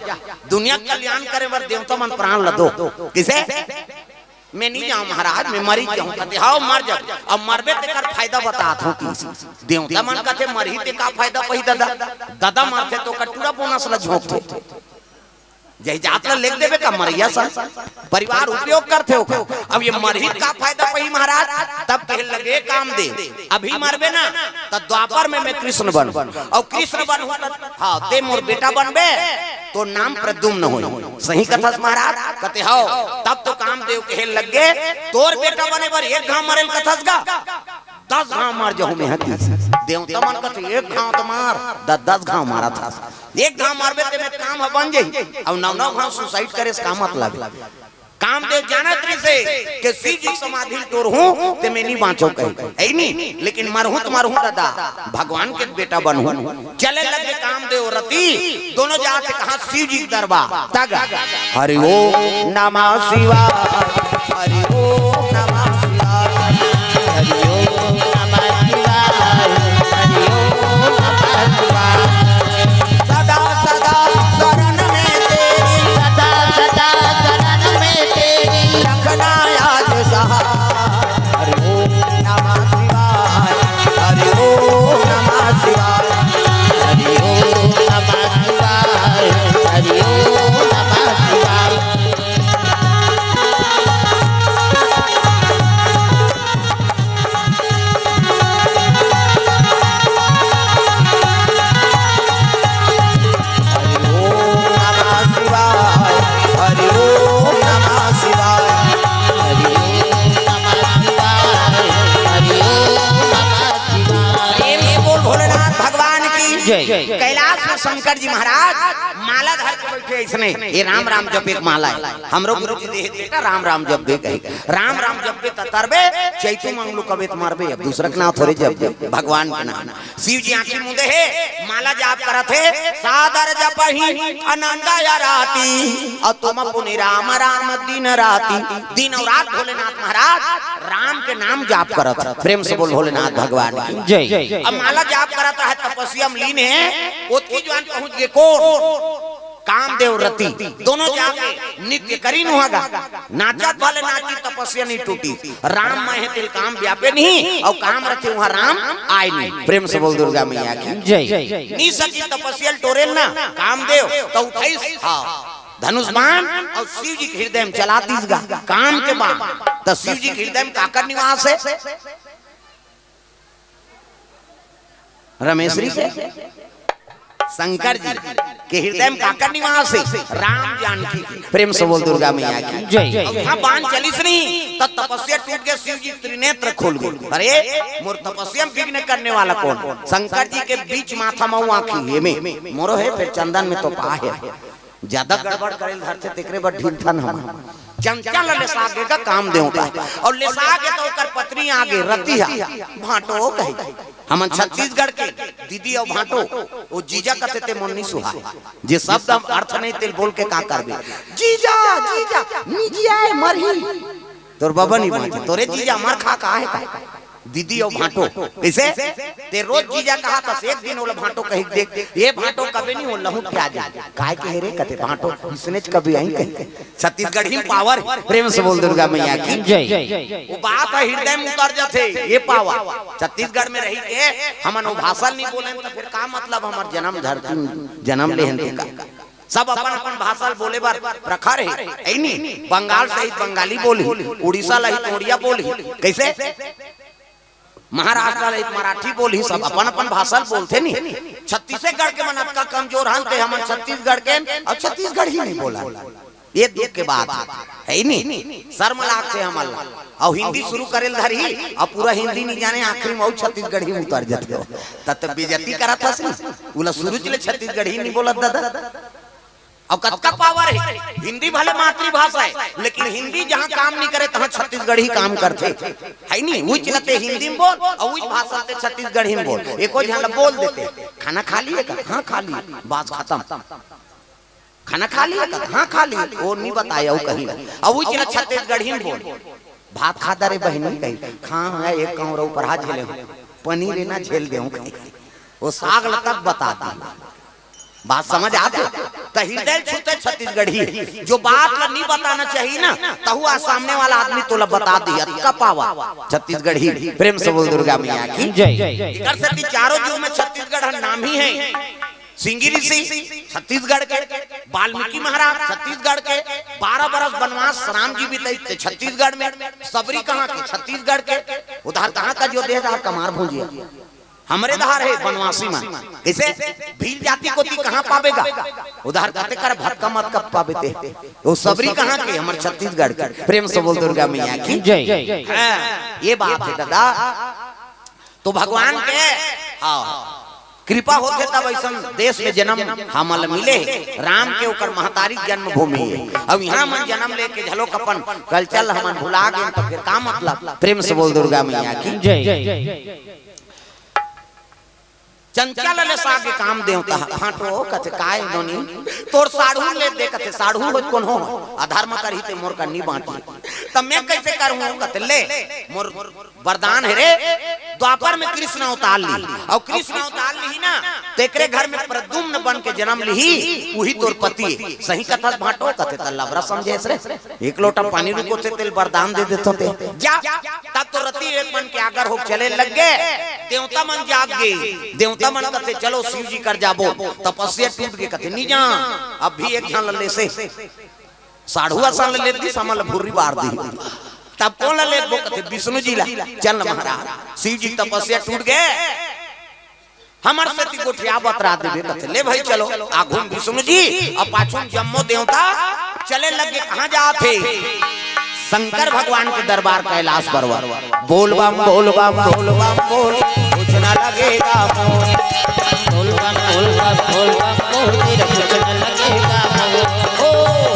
दुनिया के कल्याण करे बर देवता मन प्राण ल दो।" किसे? "मैं नहीं जाऊं महाराज, मैं मरी जाऊं।" कथे, "हाव, मर जाबे। अब मरबे तेकर फायदा बतात हूं।" किसे? देवता मन कथे, "मरही ते का फायदा पही दादा? दादा मरथे तो कटूरा बोनस ल झोंकथे।" जय जात ल लेख देबे का मरैया सन? परिवार उपयोग करथे ओकर। अब ये मरही का फायदा पही महाराज? तब कहे लगे काम दे, अभी मरबे ना त द्वापर में मैं कृष्ण बन, और कृष्ण बन हो त, हाँ, ते मोर बेटा बनबे तो नाम प्रद्युम्न होई। सही कथस महाराज? कथे हो। तब तो कामदेव कहे लग गे, तोर बेटा बने बर एक घाव मरेल कथस गा, दस घाव मार जहूं मैं हती। देवता मन कथे एक घाव तो मार, दस दस घाव मारा था। एक घाव मारबे ते में काम ह बन जाही, अउ नौ नौ घाव सुसाइड करे से का मतलब? कामदेव जानत रहिसे के शिव जी समाधि ल टोरहूं ते में नी बांचो कही, है नी? लेकिन मरहूं त मरहूं दादा, भगवान के बेटा बनहूं। चले लगे कामदेव रति, दोनों जात कहा शिव जी के दरबार तग। हरि ओम नमः शिवाय, हरि ओम नमः शिवाय, हरि ओम नमः शिवाय, हरि ओम नमः शिवाय। सदा सदा शरण में तेरी, सदा सदा शरण में तेरी, रखना याद सहाय। हरि ओम नमः शिवाय, हरि ओम नमः शिवाय, हरि ओम नमः शिवाय, हरि ओम नमः शिवाय। हरि ओम नमः शिवाय, हरि ओम नमः शिवाय, हरि ओम नमः शिवाय, हरि ओम नमः शिवाय। प्रेम से बोल भोलेनाथ भगवान की जय। कैलाश में शंकर जी महाराज माला धर के बैठे, इसने ये राम राम जपे के माला है। हमरो गुरु जी देहे बेटा राम राम जपबे कहे, राम राम जपबे त तरबे, चैतू मंगलू कबे त मरबे, अब दूसरा के नाम थोड़े जपबे, भगवान के नाम। शिव जी आंखी मूंदे हे, माला जाप करत हे, सादर जपहि अनंद आरती, अउ तुम पुनि राम राम दिन राति। दिन अउ रात भोलेनाथ महाराज राम के नाम जाप करत हे। प्रेम से बोल भोलेनाथ भगवान की जय। अब माला जाप करत हे, तपस्या में लीन हे, ओतकी जुवान पहुंच गे कोन? कामदेव रति, दोनों जाके नृत्य करिन उहां गा। नाचत भले नाची, तपस्या नहीं टूटी। राम मैं हे तेल काम व्यापे नहीं, अउ काम रथे उहां राम आय नहीं। प्रेम से बोल दुर्गा मैया की जय। नी सकी तपस्या ल टोरेल ना कामदेव, त उठाइस, हाँ, धनुष बाण अउ शिव जी के हृदय में चला दीस गा काम के बाण। त शिव जी के हृदय में काकर निवास हे? रमेश्वरी के? शंकर जी के हृदय में काकर निवास हे? राम जानकी के। प्रेम से बोल दुर्गा मैया की जय। अब इहाँ बाण चलिस नहीं, त तपस्या टूट गे, शिव जी त्रिनेत्र खोल गे। अरे, मोर तपस्या में विघ्न करने वाला कोन? शंकर जी के बीच माथा म आँखी, एमे मोरो हे, फेर चंदन में तो पा हे। ज्यादा गड़बड़ करे ल धरथे, तेकरे बर ढीलथन हम। चंचल लेसा गे का काम देवता हे। अउ लेसा गे त ओकर पत्नी आगे, रतिहा, भांटो कहे। हमन छत्तीसगढ़ के दीदी अउ भांटो, ओ जीजा कथे ते मोर नी सुहाय। जे शब्द हम अर्थ नहीं तेल बोल के का करबे? जीजा, जीजा, निजिया ए मरही। तोर बबा नी बांचे, तोरे जीजा मर खा का हे का? दीदी अउ भांटो, कइसे? ते रोज जीजा कहाथस, एक दिन ओला भांटो कहि देख, ए भांटो कबे नी ओ लहुट के आ जा। काय कहे रे कथे भांटो, इसनेच कबे आही कहे। छत्तीसगढ़ी म पावर हे। प्रेम से बोल दुर्गा मैया की जय। ओ बात ह हृदय म उतर जथे, ए पावर। छत्तीसगढ़ में रहि के हमन ओ भाषा ल नी बोलेन त फेर का मतलब हमर जनम धरती म जनम लेहन तेकर? सब अपन अपन भाषा ल बोले बर प्रखर हे, हे नी? बंगाल सहित बंगाली बोलही, उड़ीसा ल ही त उड़िया बोलही, कइसे? महाराष्ट्र ल ही त मराठी बोलही, सब अपन अपन भाषा ल बोलथे नी। छत्तीसगढ़ के मन अतका कमजोर हन ते हमन छत्तीसगढ़ के अउ छत्तीसगढ़ी नी बोलन। ए दुख के बात हे, हे नी? शर्म लागथे हमन ला। अउ हिंदी शुरू करे ल धरही, अउ पूरा हिंदी नी जाने, आखिरी म अउ छत्तीसगढ़ी म उतर जथे। त, त बेइज्जती करत हस नी, ओला शुरू ले छत्तीसगढ़ी नी बोलत ददा। अउ कतका पावर हे, हिंदी भले मातृभाषा हे, लेकिन हिंदी जहाँ काम नी करे, तहाँ छत्तीसगढ़ी काम करथे, हे नी? उहिच ल ते हिंदी म बोल, अउ उहिच भाषा ल ते छत्तीसगढ़ी म बोल, एको झन ल बोल देते, "खाना खा लिए का?" "हाँ, खा लिए।" बस खतम। "खाना खा लिए का?" "हाँ, खा लिए।" ओ नी बताय, अउ कहीं, अउ उहिच ल छत्तीसगढ़ी म बोल, "भात खा डरे बहिनी?" कही, "हाँ, हाँ, एक कौर ऊपर हाथ झेले हूँ, पनीर ए ना झेल दे हूँ," कही, ओ साग ल तक बता दी। बात समझ आथे? त हृदय छूते छत्तीसगढ़ी हे। जो बात ल नी बताना चाहिए ना, तहू आज सामने वाला आदमी तोला बता दी। अतका पावर छत्तीसगढ़ी। प्रेम से बोल दुर्गा मैया की जय। एकर सेती चारों युग में छत्तीसगढ़ ह नामी हे। सिंगी ऋषि छत्तीसगढ़ के, वाल्मीकि महाराज छत्तीसगढ़ के, बारह बरस बनवास राम जी बितइस ते छत्तीसगढ़ में, सबरी कहाँ के? छत्तीसगढ़ के। उधार कहाँ का जो दे रहा कमार भूंजिया। हमरे डहर हे बनवासी मन, कइसे? भील जाति कोती कहाँ पाबे गा? उधार कते कर भतका मत कब पाबे ते। ओ सबरी कहाँ के? हमर छत्तीसगढ़ के। प्रेम से बोल दुर्गा मैया की जय। हाँ, ए बात हे ददा। तो भगवान के, हाँ, कृपा होथे तब अइसन देश में जनम हमन ल मिले हे। राम के ओकर महतारी जन्मभूमि हे। अउ इहाँ हमन जनम लेके घलोक अपन culture ल हमन भुला गेन, त फेर का मतलब? प्रेम से बोल दुर्गा मैया की जय। चंचल लेसा गे काम देवता ह। भांटो कथे, "काय नोनी, तोर साढ़ू ल दे," कथे, "साढ़ू हो कोन हो? अधर्म करही ते मोर कर नी बांटी, त मैं कइसे करहूँ?" कथे, "ले, मोर वरदान हे रे, द्वापर में कृष्ण अवतार लिही, अउ कृष्ण अवतार लिही ना, तेकरे घर में प्रद्युम्न बन के जनम लिही, उही तोर पति हे।" "सही कथस भांटो?" कथे, "त लबरा समझेस रे।" एक लोटा पानी रुको थे, तेल वरदान दे देथो ते। जा, तब तो रति एक मन के आगर हो चले लग गे। देवता मन जाग गे। देवता मन कथे, "चलो शिव जी कर जाबो।" तपस्या टूट गे, कथे, "नी जा, अब भी एक झन ल लेसे। साढ़ुआ सन ल ले दी, समल भुर्री बार दी। तब कोन ल लेबो?" कथे, "विष्णु जी ला।" "चल न महाराज, शिव जी तपस्या टूट गे।" हमर सेती गोठिया बतरा देबे कथे। ले भाई चलो, आघू म विष्णु जी अउ पाछू म जम्मो देवता चले लगे। कहाँ जात हे? शंकर भगवान के दरबार कैलाश पर्वत। बोल बम बोल बम बोल बम बोल, कुछ न लगेगा मोल। बोल बम बोल बम बोल बम बोल, तेरा कुछ न लगेगा मोल। ओ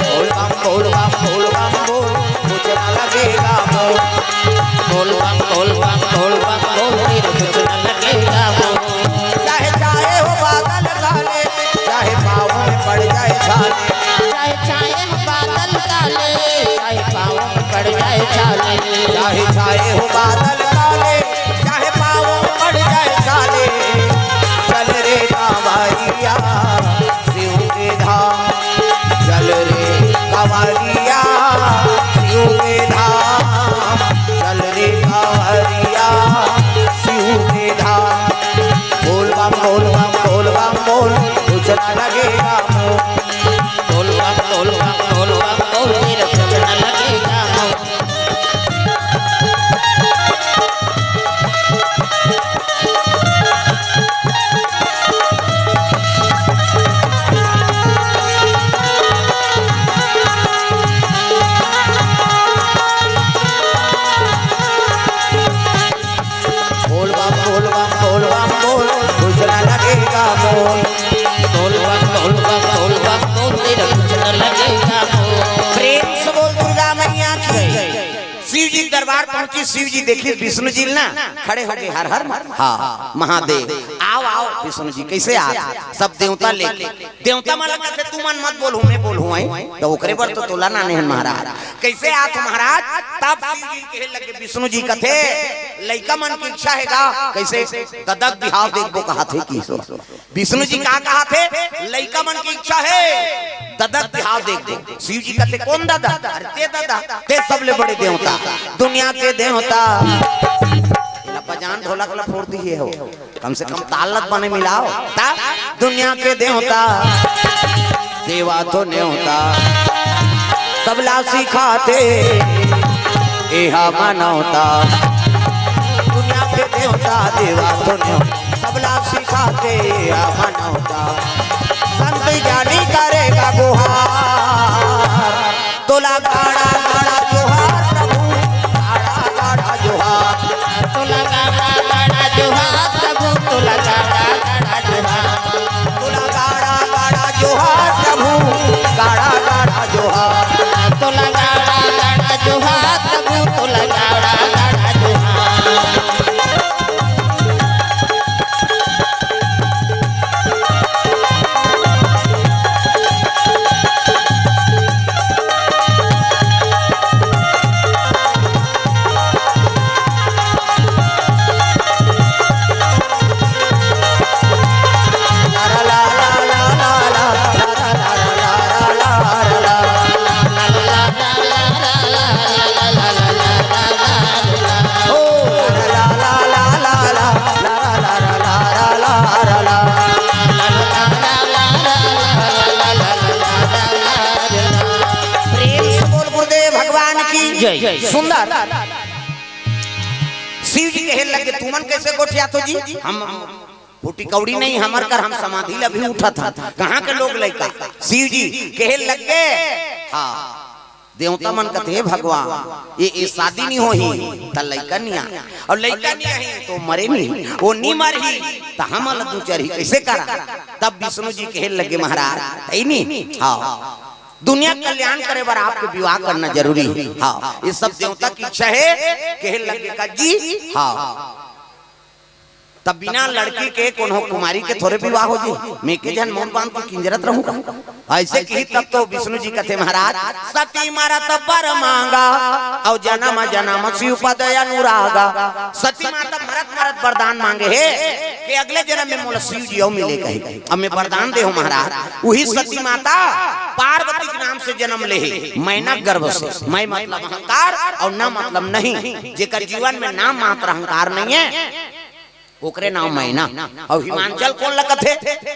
बोल बम बोल बम बोल बम बोल, कुछ न लगेगा मोल। बोल बम बोल बम बोल बम बोल, तेरा कुछ न लगेगा मोल। चाहे चाहे हो बादल काले, चाहे पाँव में पड़ जाए छाले। चाहे चाहे हो बादल काले, चाहे पाँव में पड़ जाए छाले। चाहे चाहे हो बादल काले, चाहे पाँव में पड़ जाए छाले। चल रे कांवरिया शिव के धाम, चल रे कांवरिया शिव के धाम, चल रे कांवरिया शिव के धाम। बोल बम बोल बम बोल बम बोल, कुछ ना लगेगा मोल। बोल बम बोल बम बोल बम बोल, तेरा कुछ ना लगेगा मोल। बार पहुंची, शिव जी देखिस विष्णु जी ल ना, खड़े हो गे, हर हर म-, हाँ, महादेव, आओ, आओ, विष्णु जी, कइसे आत? सब देवता लेके, देवता मन ल कथे, "तुमन मत बोलहू, मैं बोलहूं, आई।" त ओकरे बर तो तोला लाने हन महाराज। कइसे आत हो महाराज? तब शिव जी कहे लगे, विष्णु जी कथे, "लइका मन के इच्छा हे गा।" कइसे? "ददा के बिहाव देखबो," कहाथे कि सो। विष्णु जी का कहाथे? "लइका मन के इच्छा हे, ददा के बिहाव देखबो।" शिव जी कथे, "कोन ददा?" "अरे ते ददा, ते सबले बड़े देवता, दुनिया के देवता।" एला बजान ढोलक ला फोड़ दिए हो, कम से कम ताल ल त बने मिलाव। ता दुनिया के देवता, देवा तो नेवता, सबला सिखाथे एहा मानवता। दुनिया के देवता, देवा तो नेवता, सबला सिखाथे एहा मानवता। संत ज्ञानी करे गा गुहार, तोला गाड़ा गाड़ा जोहार प्रभु, गाड़ा गाड़ा जोहार। तोला गाड़ा गाड़ा जोहार प्रभु, तोला गाड़ा गाड़ा जोहार। तोला गाड़ा गाड़ा जोहार प्रभु, गाड़ा गाड़ा जोहार। तोला गाड़ा गाड़ा जोहार प्रभु, तोला गाड़ा गाड़ा जोहार। प्रेम से बोल गुरुदेव भगवान की जय। सुंदर। शिव जी कहे लगे, "तुमन कइसे गोठियाथो जी? हम फूटी कौड़ी नहीं, हमर कर हम समाधि ल अभी उठत हन।" कहाँ के लोग लइका? शिव जी कहे लगे, हाँ, देवता मन कथे, "हे भगवान, ये, ये शादी नहीं होही, त लइका नहीं आ, अउ लइका नहीं आही, तो मरे नहीं, वो नहीं मरही, त हमन ल दू चरही कइसे करा?" तब विष्णु जी कहे लगे, "महाराज, है नहीं?" हाँ। दुनिया के कल्याण करे बर आपके विवाह करना जरूरी हे। हाँ, ये सब देवता की इच्छा हे। कहे लगे का जी, हाँ, तब बिना लड़की के कोनो कुमारी के थोरे विवाह हो जी। मैं के झन मौन बांध के किंजरत रहूं का? अइसे किही तब तो विष्णु जी कथे महाराज, "सती मरत बर मांगा, अउ जनम जनम शिव पद अनुरागा।" सती माता मरत मरत वरदान मांगे हे कि अगले जनम में मोला शिव जी अउ मिले कहे। अब मैं वरदान दे हूं महाराज, उही सती माता पार्वती के नाम से जनम ले हे, मैना गर्भ से। मैं मतलब अहंकार अउ ना मतलब नहीं, जेकर जीवन में नाम मात्र अहंकार नहीं हे, ओकरे नाम मैना। अउ हिमांचल कोन ल कथे?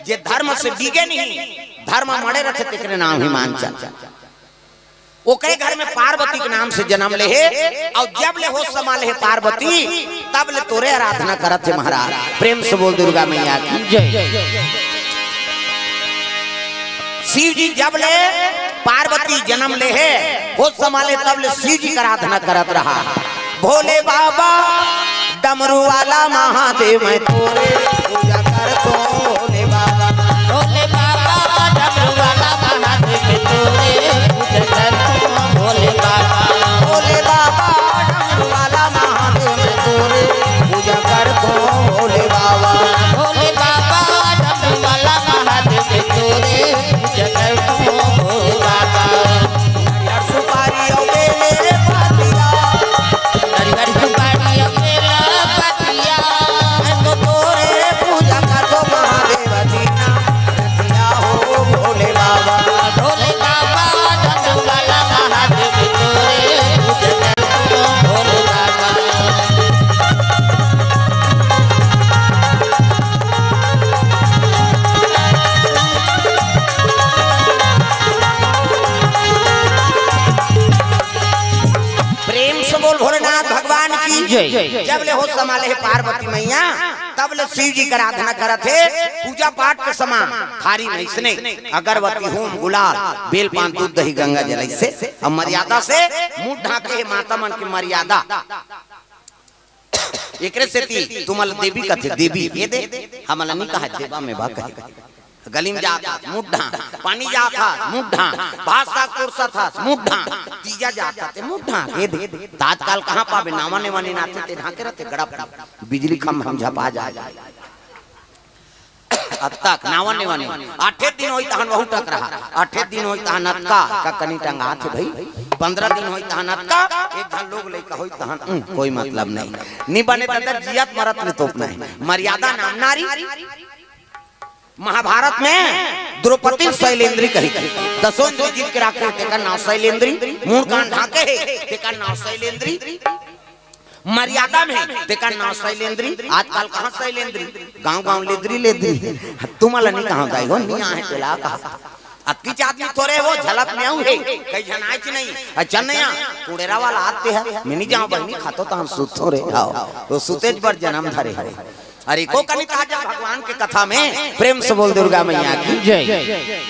जे धर्म से डिगे नहीं, धर्म मड़े रथे, तेकरे नाम हिमांचल। ओकरे घर में पार्वती के नाम से जनम ले हे, अउ जब ले होश समा ले हे पार्वती, तब ले तोरे आराधना करत हे महाराज। प्रेम से बोल दुर्गा मैया की जय। शिव जी जब ले पार्वती जनम ले हे, होश समा ले तब ले शिव जी के आराधना करत रहा। भोले बाबा डमरू वाला महादेव मैं तोरे पूजा करथों भोले बाबा। भोले बाबा डमरू वाला महादेव मैं तोरे पूजा करथों भोले बाबा। भोले बाबा डमरू वाला महादेव मैं तोरे पूजा करथों भोले बाबा। भोले बाबा डमरू वाला महादेव मैं तोरे पूजा करथों भोले बाबा। नरियर सुपारी अउ बेल पतिया, नरियर सुपारी अउ बेल पतिया, मैं तो तोरे पूजा करथों महादेव दीना दरदिया हो भोले बाबा। भोले बाबा डमरू वाला महादेव तोरे पूजा करथों भोले बाबा। प्रेम से बोल भोलेनाथ भगवान की जय। जब ले होश समा ले हे पार्वती मैया, तब ले शिव जी के आराधना करत हे। पूजा पाठ के समान थारी में इसने अगरबत्ती, हूम, गुलाल, बेल पान, दूध, दही, गंगा जल, अइसे अब मर्यादा से मुंह ढांके हे माता मन के मर्यादा। एकरे सेती तुमन ल देवी कथे, देवी, ये दे, हमन ल नहीं कहा, देवा में बा कहे। गली में जात हस, मुड्ढा, पानी जात हस, मुड्ढा, भात साग पुरसत हस, मुड्ढा, तीजा जात हस, ते मुड्ढा, ये दे। त आजकल कहाँ पाबे, नावा नेवा नी नाथे, ते ढाके रहते, गड़प, बिजली खम्भा में झपा जाए। अतक, नावा नेवा नी। आठे दिन होई तहन वहू टकरहा, आठे दिन होई तहन अतका, का कनी टंगाथे भई, पंद्रह दिन होई तहन अतका, एक झन लोग लइका होई तहन, उम, कोई मतलब नहीं। नी बने त जियत मरत ले तोपना हे। मर्यादा नाम नारी, महाभारत में द्रौपदी शैलेंद्री कही, दसों इंद्री जीत के राखे, तेकर नाव शैलेंद्री, मूड़ कान ढाके हे, तेकर नाव शैलेंद्री, मर्यादा में, तेकर नाव शैलेंद्री, आजकल कहाँ शैलेंद्री, गांव गांव लेद्री लेद्री, तुमला नी कहाँ दाई हो, नी आहे तेला कहा। अतकीच आदमी थोरे हो, झलक में आऊ हे, कई झन आइच नहीं, अच्छा नया, कुड़ेरा वाला आते हैं, मैं नी जाऊँ बहिनी, खातो तहन सुतो रे, आओ, तो सुतेच बर जन्म धरे हो। अरे को कनी ताजा भगवान के कथा में प्रेम से बोल दुर्गा मैया की। जय।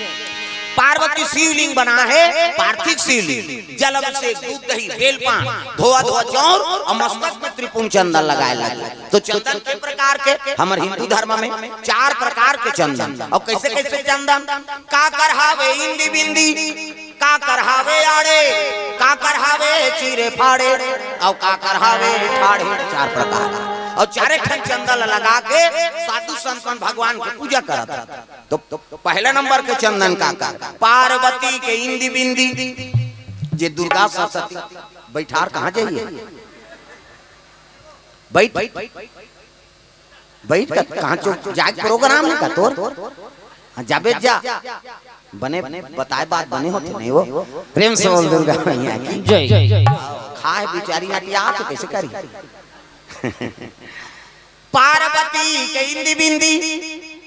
पार्वती शिवलिंग बना है, पार्थिव शिवलिंग, जल अभिषेक, दूध दही, बेलपान, धोआ धोआ चाउर अउ मस्तक में त्रिपुंड चंदन लगाए लगे। तो चंदन के प्रकार के, हमर हिंदू धर्म में चार प्रकार के चंदन। अउ कैसे कैसे चंदन? काकर हावे इंदी बिंदी, काकर हावे आड़े, काकर हावे चीरे फाड़े, अउ काकर हावे ठाढ़े, चार प्रकार। अउ चारे ठन चंदन ल लगा के साधु संत मन भगवान के पूजा करत हे। तो, तो पहला नंबर के चंदन काकर, पार्वती के इंदी बिंदी, जे दुर्गा सरस्वती, बैठार कहाँ जाइए? बैठ, बैठ का, कहाँ चो-, जाए के प्रोग्राम हे का तोर? हाँ, जाबे जा। बने बताए बात बने होथे नहीं वो। प्रेम से बोल दुर्गा मैया की। जय। खाए बिचारी नटिया तो कैसे करी? पार्वती के इंदी बिंदी,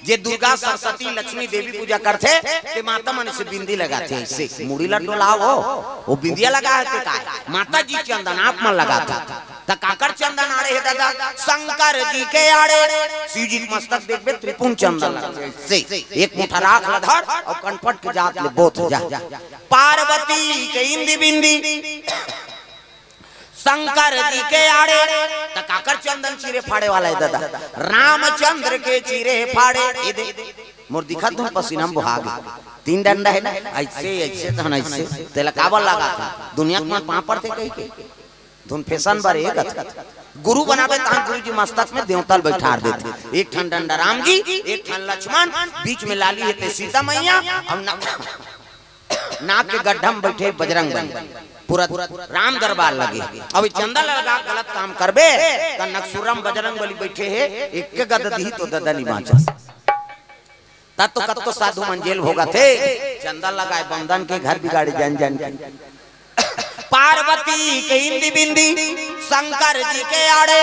जे दुर्गा सरस्वती लक्ष्मी देवी पूजा करथे, ते माता मन से बिंदी लगाथे, ऐसे मुड़ी ला डोलाओ, वो बिंदिया लगा हे ते काय? माता जी चंदन आप मन लगाथे। त काकर चंदन आड़े हे दादा? शंकर जी के आड़े। शिव जी के मस्तक देखबे, त्रिपुंड चंदन लगथे, ऐसे एक मुठा राख ला धर अउ कनपट के जात ले बोथ जा। पार्वती के इंदी बिंदी, शंकर जी के आड़े, त काकर चंदन चीरे फाड़े वाला हे दादा? रामचंद्र के चीरे फाड़े। ये दे, मोर दिखत धुन पसीना में बोहा गे। तीन डंडा हे ना, ऐसे, ऐसे, तहन ऐसे, तेला काबर लगाथे? दुनिया के मन पाँव पड़थे कहिके। धुन फैशन बर एक गुरु बनाबे, तहन गुरु जी मस्तक में देवता ल बैठार देथे। एक ठन डंडा राम जी, एक ठन लक्ष्मण, बीच में लाली हे ते सीता मैया, अउ ना नाक के गड्ढा में बैठे बजरंग बली, पूरा राम दरबार लगे। अब चंदा लगा गलत काम करबे, त नकसुरम बजरंग बली बैठे हे, एक के गद दिही तो ददा नी बाँचस। त तो कत्तो साधु मन जेल भोगत हे, चंदा लगाए बंदन के घर बिगाड़े जान जान के। पार्वती के इंदी बिंदी, शंकर जी के आड़े,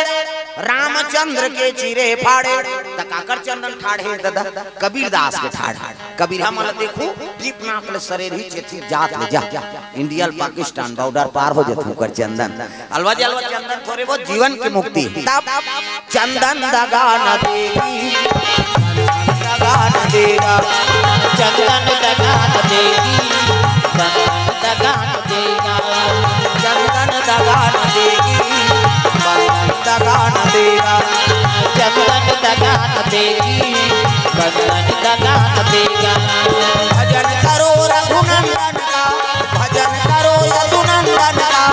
रामचंद्र के चीरे फाड़े, त काकर चंदन ठाढ़े ददा? कबीर दास के ठाढ़े। कबीर हमन ल देखू, दीप नाप ले सरेर ही चेती जात ले जा। इंडियल पाकिस्तान बॉर्डर पार हो जथे ओकर चंदन। अलवा जलवा चंदन थोरे वो जीवन के मुक्ति। तब चंदन दगा न देगी, दगा न देगा, चंदन दगा न देगी, चंदन दगा न देगा, चंदन दगा न देगी, चंदन दगा न देगा, चंदन दगा न देगी, चंदन दगा न देगा। भजन करो रघुनंदन का, भजन करो यदुनंदन का,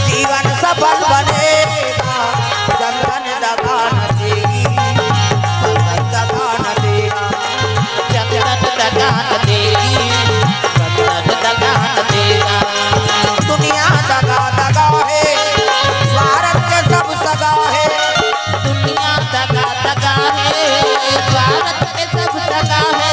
जीवन सफल बनेगा। चंदन दगा न देगी, चंदन दगा न देगा, चंदन दगा न देगी, चंदन दगा न देगा। दुनिया दगा दगा हे, स्वार्थ के सब सगा हे। दुनिया दगा दगा हे, स्वार्थ के सब सगा हे।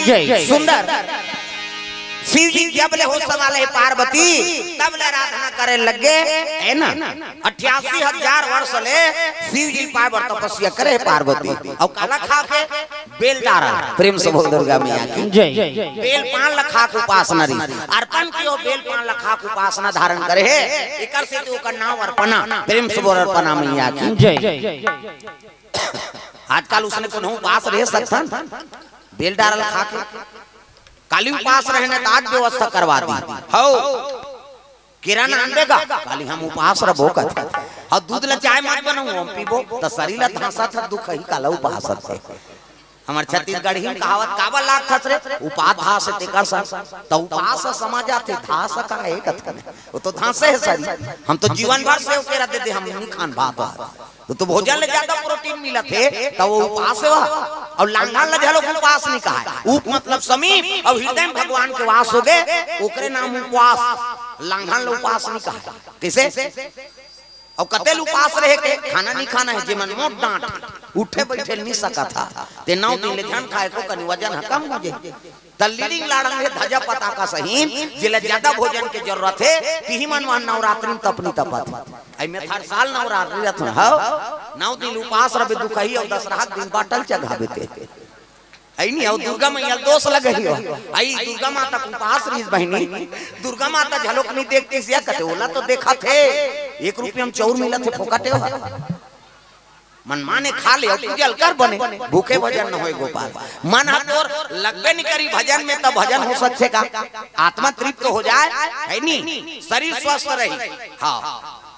जय। सुंदर। शिव जी जब ले होश संभाले हे पार्वती, तब ले आराधना करे लग गे, है ना? अट्ठासी हजार वर्ष ले शिव जी पार्वती तपस्या करे हे पार्वती। अउ काला खा के? बेल डारा। प्रेम से बोल दुर्गा मैया की। जय। बेल पान ल खा के उपासना रहिस। अर्पण कियो बेल पान ल खा के उपासना धारण करे हे। एकर सेती ओकर नाम अर्पणा। प्रेम से बोल अर्पणा मैया की। जय। आजकल उसने कोनो उपास रह सकथन? बेल डारा ल खा के। काली उपास रहे न त आज व्यवस्था करवा दी। हौ। केरा नान देगा, काली हम उपास रबो कथे। अउ दूध ल चाय मत बनाऊ, हम पीबो, त शरीर ल धांसा था दुख ही काला उपास थे। हमर छत्तीसगढ़ी में कहावत काबर लागथस रे, उपास धास तेकर सन। त उपास समझ आथे, धास का हे कथे। वो तो धांसे हे शरीर। हम तो जीवन भर सेव केरा दे दे, हम नहीं खान भात वात। तो, तो भोजन ले ज्यादा प्रोटीन मिलत हे, त वो उपास हे। अउ लांघन ल घलो उपास नहीं कहाय। उप मतलब समीप, अउ हृदय में भगवान के वास होगे, ओकरे नाम उपास। लांघन ल उपास नहीं कहाय। कइसे? अउ कते ल उपास रहे के? खाना नहीं खाना हे, जेमन मोट डांट, उठे बइठे नहीं सकत हा, ते नौ दिन ले झन खाए को कनी वजन ह कम हो जाए। त लीडिंग लाड़ंग हे धजा पताका सहीन, जेला ज्यादा भोजन के जरूरत हे, तिही मन वहां नवरात्रि में तपनी तपत। अई में हर साल नवरात्रि रथ हव, नौ दिन उपास रबे दुखही अउ दसरहा के दिन बाटल चघाबे ते। अई नहीं, अउ दुर्गा मैया ल दोष लगही हो। अई दुर्गा माता के उपास रहिस बहिनी, दुर्गा माता झलोक नहीं देखतिस या कथे, ओला तो देखत हे, एक रुपया में चौर मिलत हे फोकटे हो। मन माने खा ले अउ पूजा ल कर बने, भूखे भजन न होय गोपाल। मन ह तोर लगबे नहीं करी भजन में, तब भजन हो सकथे का? आत्मा तृप्त हो जाए, है नी? शरीर स्वस्थ रही। हाँ,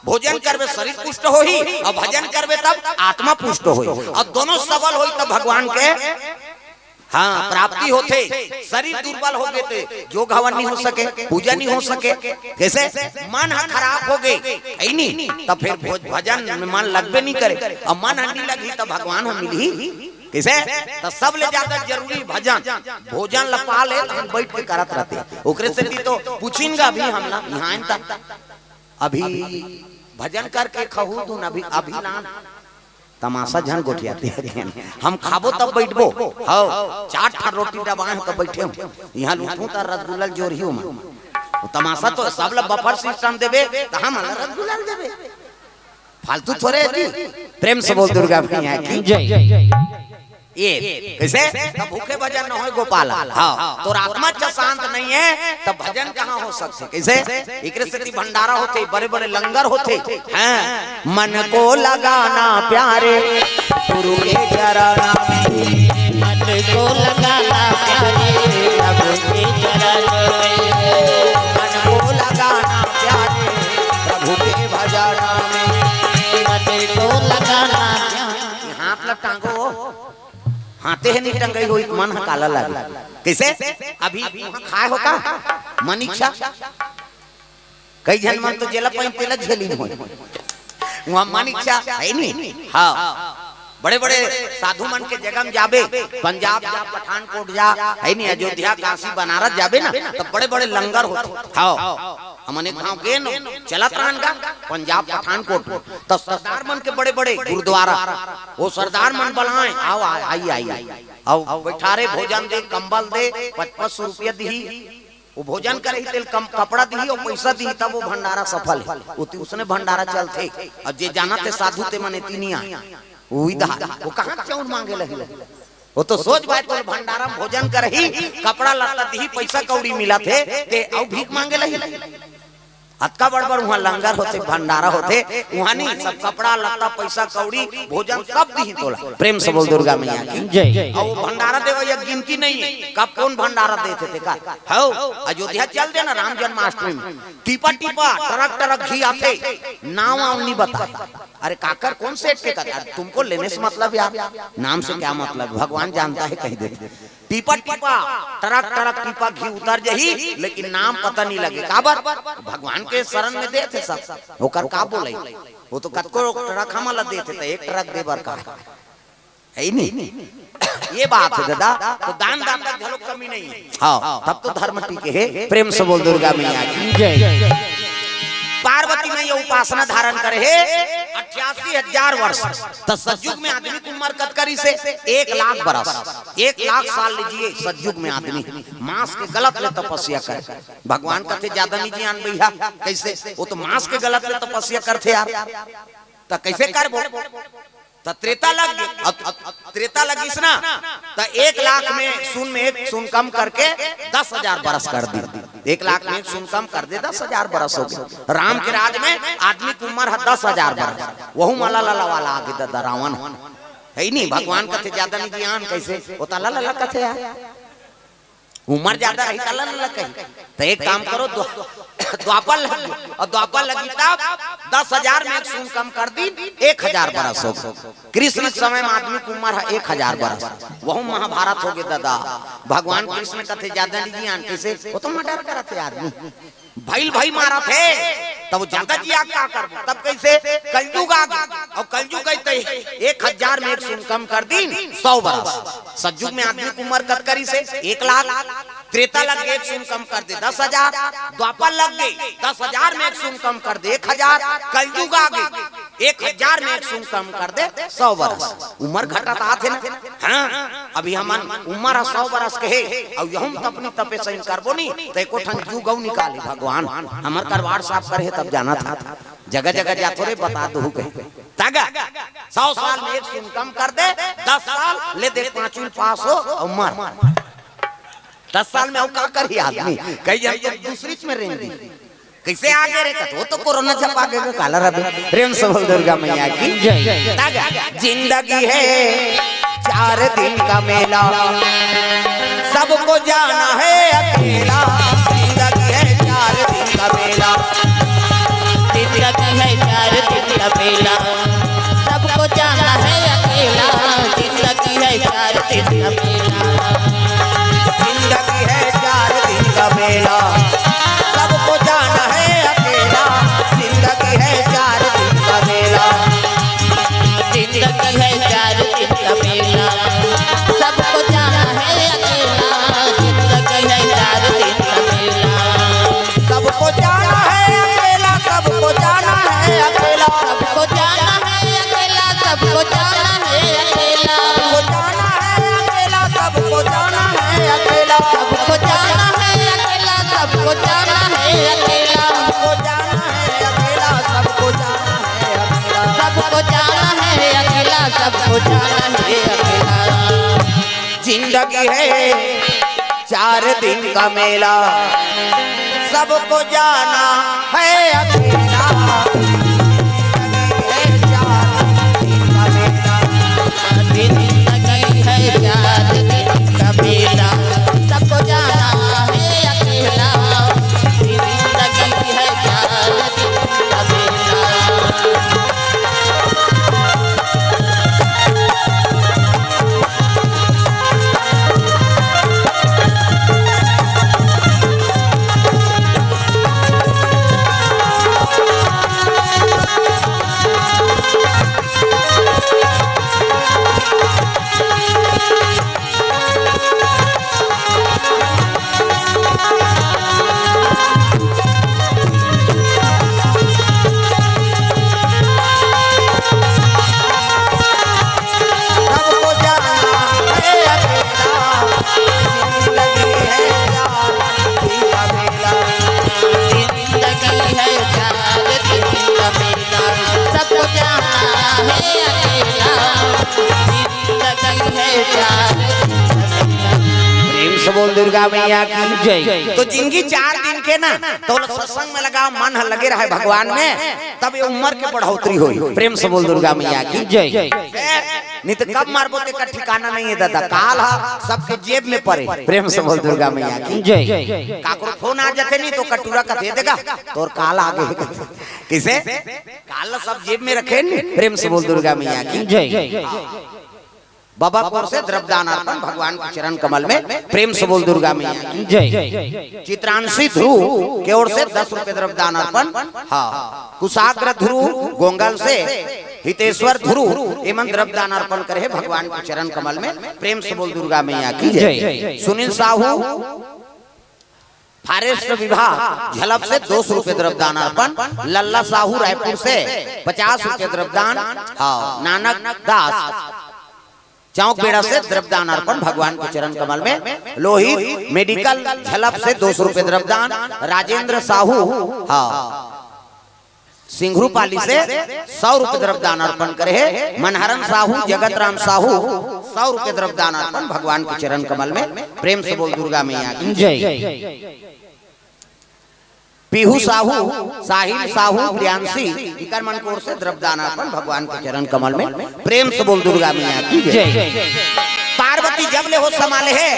भोजन करबे शरीर पुष्ट होही, अउ भजन करबे तब आत्मा पुष्ट होही, अउ दोनों सबल होही तब भगवान के हाँ, प्राप्ति होथे। शरीर दुर्बल होगे ते जोग हवन नहीं हो सके, पूजा नहीं हो सके। कइसे? मन ह खराब होगे, है नी? त फेर भोज-, भजन में मन लगबे नहीं करे। अउ मन ह नहीं लगही त भगवान ह मिलही कइसे? त सबले ज्यादा जरूरी भजन, भोजन ल पा ले त हम बइठ के करत रहिथे। ओकरे सेती तो पूछिन गा अभी हमला, इहां आइन त अभी भजन करके खहू धुन अभी, अभी लान। तमाशा झन गोठियाते हकेन। हम खाबो तब बइठबो। हव, चार ठन रोटी डबाए हंव तब बइठे हंव। इहां ल उठहूं त रसगुल्ला ल जोरही ओमन। वो तमाशा तो सब ल बफर सिस्टम देबे, त हमन ल रसगुल्ला ल देबे। फालतू थोरे हे जी। प्रेम से बोल दुर्गा मैया की। जय। ये, कइसे? तब भूखे भजन न होय गोपाल। हाँ, तोर आत्मा च शांत नहीं हे, तब भजन कहां हो सकथे? कइसे? एकरे सेती भंडारा होथे, बड़े-बड़े लंगर होथे। हाँ, मन को लगाना प्यारे गुरु के चरण में। मन को लगाना प्यारे प्रभु के चरण में। मन को लगाना प्यारे प्रभु के भजन में। मन को लगाना प्यारे। हाथ ल टांगो। हाथे हे नहीं टंगई होई, मन ह काला लागे। कइसे? अभी उहां खाए हो का? मन इच्छा। कई झन मन तो जेला पाइन तेला झेलिन होई। उहां मन इच्छा हे नहीं। हाँ। बड़े-बड़े साधु मन के जगह में जाबे, पंजाब जा, पठानकोट जा, हे नहीं, अयोध्या, काशी, बनारस जाबे ना, त बड़े-बड़े लंगर होथे। हाँ। हमन एक घांव गेन, चलत रहन गा, पंजाब, पठानकोट, त सरदार मन के बड़े-बड़े गुरुद्वारा, वो सरदार मन बलाए, "आओ, आ-, आई, आई, आई।" अउ बइठारे, भोजन दे, कंबल दे, पच पच सौ रुपया दिही। वो भोजन करही तेल कम, कपड़ा दिही अउ पइसा दिही, तब वो भंडारा सफल हे। वो ती उसने भंडारा चलथे। अउ जे जानत हे साधु ते मन एती नहीं आए। वो इधर, वो कहां चौर मांगे लही? वो तो सोच भाई, तो भंडारा में भोजन करही, कपड़ा लत्ता दिही, पइसा कौड़ी मिलत हे, ते अउ भीख मांगे लही। अतका बड़ बड़ उहां लंगर होथे, भंडारा होथे, उहां नहीं, सब कपड़ा लत्ता, पइसा कौड़ी, भोजन सब दिही तोला। प्रेम से बोल दुर्गा मैया की। जय। अउ वो भंडारा देवइया गिनती नहीं हे, कब कोन भंडारा देथे तेकर। हव, अयोध्या चल दे ना राम जन्माष्टमी में, टीपा टीपा, ट्रक ट्रक घी आथे, नाम वाम नहीं बता। अरे काकर, कौन सेठ के कथा? तुमको लेने से मतलब यार, नाम से क्या मतलब, भगवान जानता है कह देथे। टीपा टीपा, ट्रक ट्रक टीपा घी उतर जही, लेकिन नाम पता नहीं लगे। काबर? भगवान के शरण में देथे सब। ओकर का बोलई? वो तो कतको ट्रक हमन ल देथे, त एक ट्रक दे बर का हे? हे नहीं? ये बात हे दादा, तो दान दाता घलो कमी नहीं हे। हाँ, तब तो धर्म टिके हे। प्रेम से बोल दुर्गा मैया की। जय। पार्वती मैया उपासना धारण करे हे। अठासी हजार वर्ष। त सतयुग में आदमी के उम्र कतका रहिसे? एक लाख बरस। एक लाख साल ले जिए सतयुग में आदमी। मांस के गलत ले तपस्या करे। भगवान कथे, "ज्यादा नहीं जियान भैया।" कैसे? वो तो मांस के गलत ले तपस्या करथे यार। त कैसे करबो? त त्रेता लग गे। अब, अब त्रेता लगिस ना, त एक लाख में शून्य में एक शून्य कम करके दस हजार बरस कर दी। एक लाख में एक शून्य कम कर दे, दस हजार बरस हो गे। राम के राज में आदमी के उम्र है दस हजार बरस। वहू मा लला वाला आगे ददा रावण है ही नहीं। भगवान कथे, "ज्यादा नहीं जियान।" कैसे? वो त लला कथे यार। उम्र ज्यादा रही त लला कही। त एक काम करो, द्वा-, द्वापर लगी, और द्वापर लगी तब दस हजार में एक शून्य कम कर दी, एक हजार बरस हो गे। कृष्ण के समय में आदमी के उम्र है एक हजार बरस, वहू महाभारत हो गे ददा। भगवान कृष्ण कथे, "ज्यादा नहीं जियान।" कैसे? वो तो मर्डर करत हे आदमी, भइल भई मारत हे, तब वो ज्यादा जिया का करबो? तब कैसे? कलयुग आ गे, और कलयुग आई त एक हजार में एक शून्य कम कर दी, सौ बरस। सतयुग में आदमी के उम्र कतका रहिसे? एक लाख। त्रेता लग गे, एक शून्य कम कर दे, दस हजार। द्वापर लग गे, दस हजार में एक शून्य कम कर दे, एक हजार। कलयुग आ गे, एक हजार में एक शून्य कम कर दे, सौ बरस। उम्र घटत आथे ना। हाँ, अभी हमन उम्र ह सौ बरस के हे, अउ यहूं तपनी तपे सही करबो नी, त एको ठन जुग अउ निकाली भगवान। हमर करवार साफ करे हे, तब जानत हा। जगह जगह जाथो रे, बता दहू कहे। तागा, सौ साल में एक शून्य कम कर दे, दस साल ले दे, पांचवी पास हो अउ मर। दस साल में अउ का करही आदमी? कई जन तो दूसरी में रेंग दी। कैसे आगे रे? कतो तो कोरोना छपा के काला रबे। प्रेम से बोल दुर्गा मैया की जय। तागा, जिंदगी है चार दिन का मेला, सबको जाना है अकेला। जिंदगी है चार दिन का मेला। जिंदगी है चार दिन का मेला, सबको जाना है अकेला। जिंदगी है चार दिन का मेला। जिंदगी है चार दिन का मेला, सबको जाना है अकेला। जिंदगी है चार दिन का मेला। जिंदगी है चार दिन का मेला, सबको जाना है अकेला। जिंदगी है चार दिन का मेला। सबको जाना है अकेला, सबको जाना है अकेला। सबको जाना है अकेला, सबको जाना है अकेला। सबको जाना है अकेला, सबको जाना है अकेला। सबको जाना है अकेला, सबको जाना है अकेला। सबको जाना है अकेला, सबको जाना है अकेला। सबको जाना है अकेला, सबको जाना है अकेला। जिंदगी है चार दिन का मेला, सबको जाना है अकेला। जिंदगी है चार दिन का मेला। जिंदगी है चार दिन का मेला, सबको जाना है अकेला। जिंदगी है चार दिन का मेला। सबको जाना है अकेला, जिंदगी है चार दिन का मेला। जिंदगी है चार दिन का मेला, सबको जाना है अकेला। जिंदगी है चार दिन का मेला। प्रेम से बोल दुर्गा मैया की जय। तो जिंदगी चार दिन के ना, तो सत्संग में लगा, मन ह लगे रहे भगवान में, तब ये उम्र के बढ़ोतरी होई। प्रेम से बोल दुर्गा मैया की जय। नहीं तो कब मरबो तेकर ठिकाना नहीं है दादा। काल ह सबके जेब में पड़े। प्रेम से बोल दुर्गा मैया की जय। काकरो फोन आ जाथे नहीं तो कटोरा कथे देगा, तोर काल आ गे। किसे? काल सब जेब में रखे नहीं। प्रेम से बोल दुर्गा मैया की जय। बाबा की ओर से द्रव्यदान अर्पण भगवान के चरण कमल में। प्रेम से बोल दुर्गा मैया की जय। चित्रांशी ध्रुव के ओर से दस रुपए द्रव्यदान अर्पण। हाँ, कुशाग्र ध्रुव गोंगल से हितेश्वर ध्रुव एमन द्रव्यदान अर्पण करे हे भगवान के चरण कमल में। प्रेम से बोल दुर्गा मैया की जय। सुनील साहू फॉरेस्ट विभाग झलप से दो सौ रुपये द्रव्यदान अर्पण, लल्ला साहू रायपुर से पचास रुपये द्रव्यदान, हाँ, नानक दास चौक बेड़ा से द्रव्यदान अर्पण भगवान के चरण कमल में। लोहित मेडिकल झलप से दो सौ रुपये द्रव्यदान, राजेंद्र साहू, हाँ, सिंघरूपाली से सौ रुपये द्रव्यदान अर्पण करे हे। मनहरन साहू, जगत राम साहू, सौ रुपये द्रव्यदान अर्पण भगवान के चरण कमल में। प्रेम से बोल दुर्गा मैया की जय। पीहू साहू, साहिल साहू, प्रियांशी, इकर मन कोर से द्रव्यदान अर्पण भगवान के चरण कमल में। प्रेम से बोल दुर्गा मैया की जय। जय। पार्वती जब ले होश संभाले हे,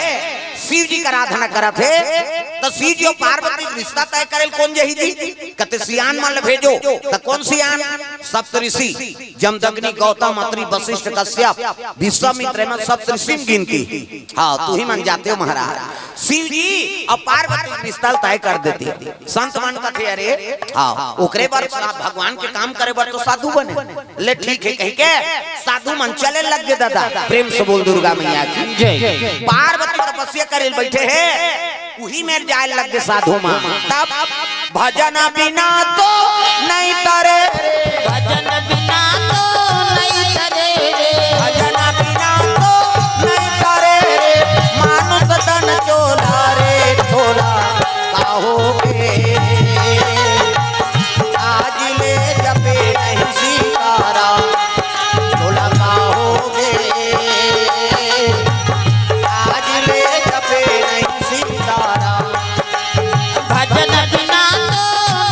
शिव जी का आराधना करत हे, तो शिव जी अउ पार्वती के रिश्ता तय करे ल कोन जही जी? कथे सियान मन ल भेजो, त कोन सियान? सप्तऋषि, जमदग्नि, गौतम, अत्रि, वशिष्ठ, कश्यप, विश्वामित्र, एमन सप्तऋषि म गिनती। हाँ, तुही मन जाते हो महाराज। शिव जी अउ पार्वती के रिश्ता ल तय कर देते। संत मन कथे, "अरे, हाँ, ओकरे बर सा-, भगवान के काम करे बर तो साधु बने।" ले ठीक हे कहि के साधु मन चले लग गे दादा। प्रेम से बोल दुर्गा मैया की जय। पार्वती तपस्या करे ल बैठे हे, उही मेर जाए लग गे साधु मन। तब भजन बिना तो नहीं तरे रे। भजन बिना तो नहीं तरे रे। भजन बिना तो नहीं तरे रे। मानुष तन चोला रे चोला, काहोगे? आज ले जपे नहीं सीताराम, चोला काहोगे? आज ले जपे नहीं सीताराम। भजन बिना तो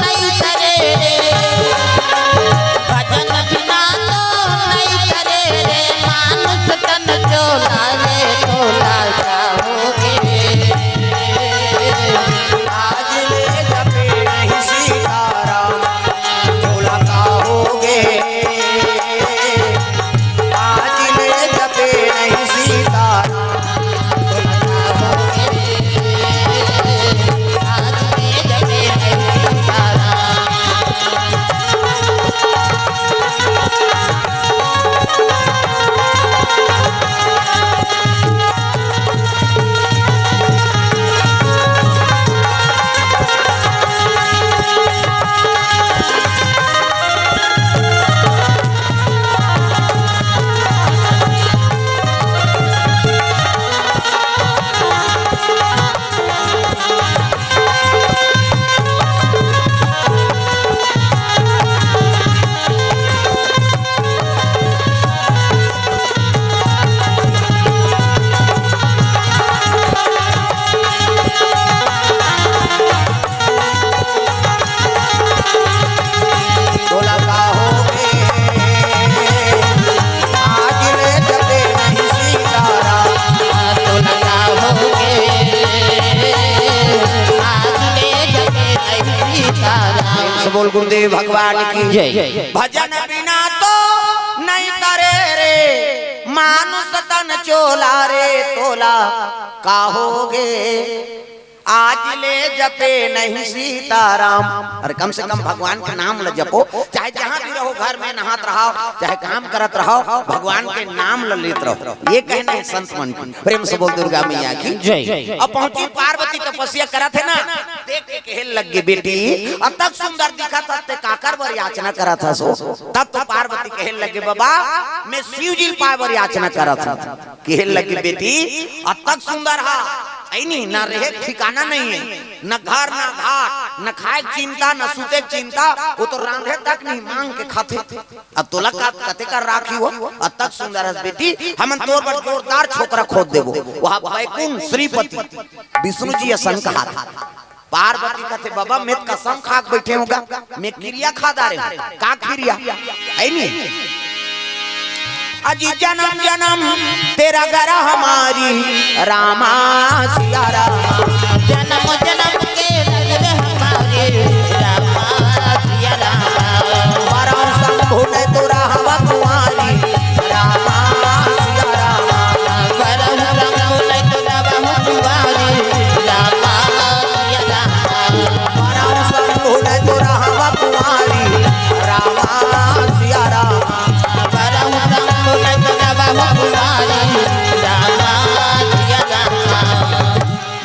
नहीं तरे रे, भजन बिना तो नहीं तरे रे, मानुष तन चोला रे चोला काहोगे? आज ले जपे नहीं सीताराम, चोला काहोगे? आज ले जपे नहीं सीताराम। बोला का हो गे, आज ले जपे नहीं सीताराम। बोला का हो गे, आज ले जपे नहीं सीताराम। बोल गुरुदेव भगवान की जय। भजन बिना तो नहीं तरे रे, मानुष तन चोला रे तोला का हो गे। आज ले जपे नहीं सीताराम। अरे कम से कम भगवान के नाम ल जपो, चाहे जहाँ भी रहो, घर में नहात रहो, चाहे काम करत रहो, भगवान के नाम ल लेत रहो। ये कहना हे संत मन की। प्रेम से बोल दुर्गा मैया की जय। अब पहुंची पार्वती तपस्या करत हे ना, देख के कहे लग गे, "बेटी, अतक सुंदर दिखत हस, ते काकर बर याचना करत हस हो?" तब तो पार्वती कहे लग गे, "बाबा, मैं शिव जी ल पाए बर याचना करत हूँ।" कहे लगे, "बेटी, अतक सुंदर हा, है नी, ना रहे ठिकाना नहीं है, न घर, ना घाट, न खाए के चिंता, न सूते के चिंता, वो तो रांधे तक नहीं, मांग के खाथे। अब तोला का कते कर राखी हो, अतक सुंदर हस बेटी, हमन तोर बर जोरदार छोकरा खोज देबो।" वहाँ बैकुंठ श्रीपति विष्णु जी असन कहाथे। पार्वती कथे, "बाबा, मैं कसम खा के बैठे हूँ गा, मैं किरिया खा डारे हूँ।" "का किरिया?" है नी? "अजी जन्म जन्म तेरा घर हमारी, रामा सिया रामा।" जन्म जन्म के लग हमारे, रामा सिया रामा। "वरम शंभु ने तो रहवा कुंवारी, रामा सिया रामा।" वरम शंभु ने तो रहवा कुंवारी, रामा सिया रामा। वरम शंभु ने तो रहवा कुंवारी, रामा सिया रामा। वरम शंभु ने तो रहवा कुंवारी, रामा सिया रामा।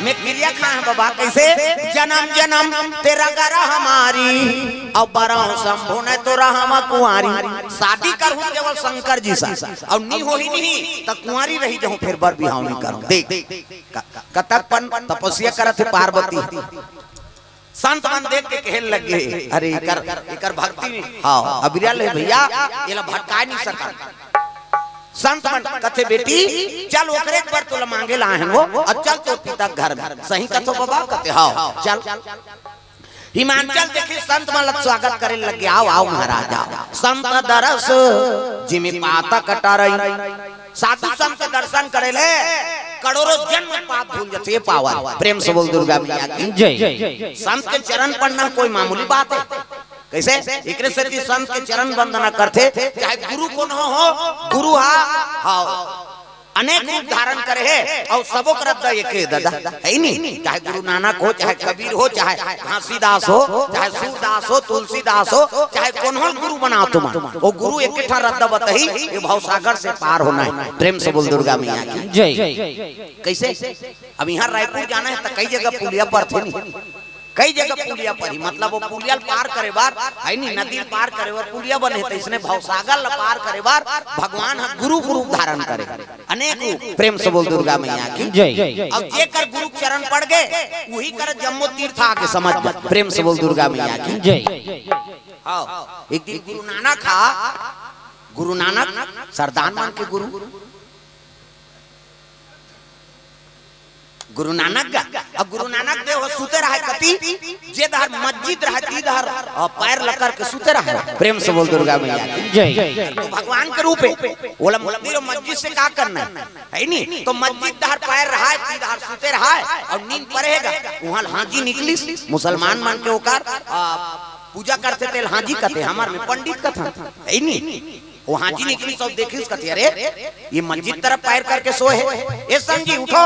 मैं किरिया खाए हूँ बाबा, कैसे? जनम जनम तेरा करा हमारी, अउ बरहूं शंभू न तोरा हम कुंवारी। शादी करहूं केवल शंकर जी सा, अउ नी होही नहीं त कुंवारी रही जहूं, फेर बर बिहाव नी करहूं। देख, क-, कतक पन तपस्या करत हे पार्वती। संत मन देख के कहे लगे, "अरे एकर, एकर भक्ति में, हाँ, अबिरल हे भैया, एला भटकाय नी सकन।" संत मन कथे, "बेटी, चल ओकरे बर तोला मांगे ला आहन वो, अउ चल तोर पिता के घर में।" "सही कथो बाबा?" कथे, "हाँ, चल।" हिमाचल देखी संत मन ला स्वागत करे लगे, "आओ, आओ महाराज, आओ।" संत दरस जिमि पातक टरई। साधु संत के दर्शन करे ले करोड़ों जन्म पाप धुल जथे, ये पावन। प्रेम से बोल दुर्गा मैया की। जय। संत के चरण पड़ना कोई मामूली बात हे? कइसे? एकरे सेती संत के चरण वंदना करथे, चाहे गुरु कोनो हो, गुरु हा, हाँ, अनेक रूप धारण करे हे, अउ सबो कर रद्दा एके ददा, हे नी? चाहे गुरु नानक हो, चाहे कबीर हो, चाहे घासीदास हो, चाहे सूरदास हो, तुलसीदास हो, चाहे कोनो गुरु बनाओ तुमन, वो गुरु एके ठा रद्दा बताही, ये भवसागर से पार होना हे। प्रेम से बोल दुर्गा मैया की। जय। कइसे? अब इहां रायपुर जाना हे त कई जगह पुलिया परथे नी, कई जगह पुलिया परही, मतलब वो पुलिया ल पार करे बर, हे नी, नदी ल पार करे बर पुलिया बने हे, त इसने भवसागर ल पार करे बर भगवान ह गुरु गुरु धारण करे, अनेक रूप। प्रेम से बोल दुर्गा मैया की। जय। अउ जेकर गुरु चरण पड़ गे, उही कर जम्मो तीर्थ आगे, समझ जा। प्रेम से बोल दुर्गा मैया की। जय। हाँ, एक दिन गुरु नानक हा, गुरु नानक सरदार मन के गुरु, गुरु नानक गा, अउ गुरु नानक देव ह सुते रहय कति, जे डहर मस्जिद रहय, ती डहर, अ, पैर ल करके सुते रहय। प्रेम से बोल दुर्गा मैया की। जय। तो भगवान के रूप हे, ओला मंदिर अउ मस्जिद से का करना हे, हे नी? तो मस्जिद डहर पैर रहय, ती डहर सुते रहय, अउ नींद परे गा, उहां ले हांजी निकलिस, मुसलमान मन के ओकर, अ, पूजा करथे तेला हांजी कथे, हमर में पंडित कथन, हे नी? वो हांजी निकलिस अउ देखिस कथे, "अरे, ये मस्जिद तरफ पैर करके सोए हे। ए संत जी, उठो,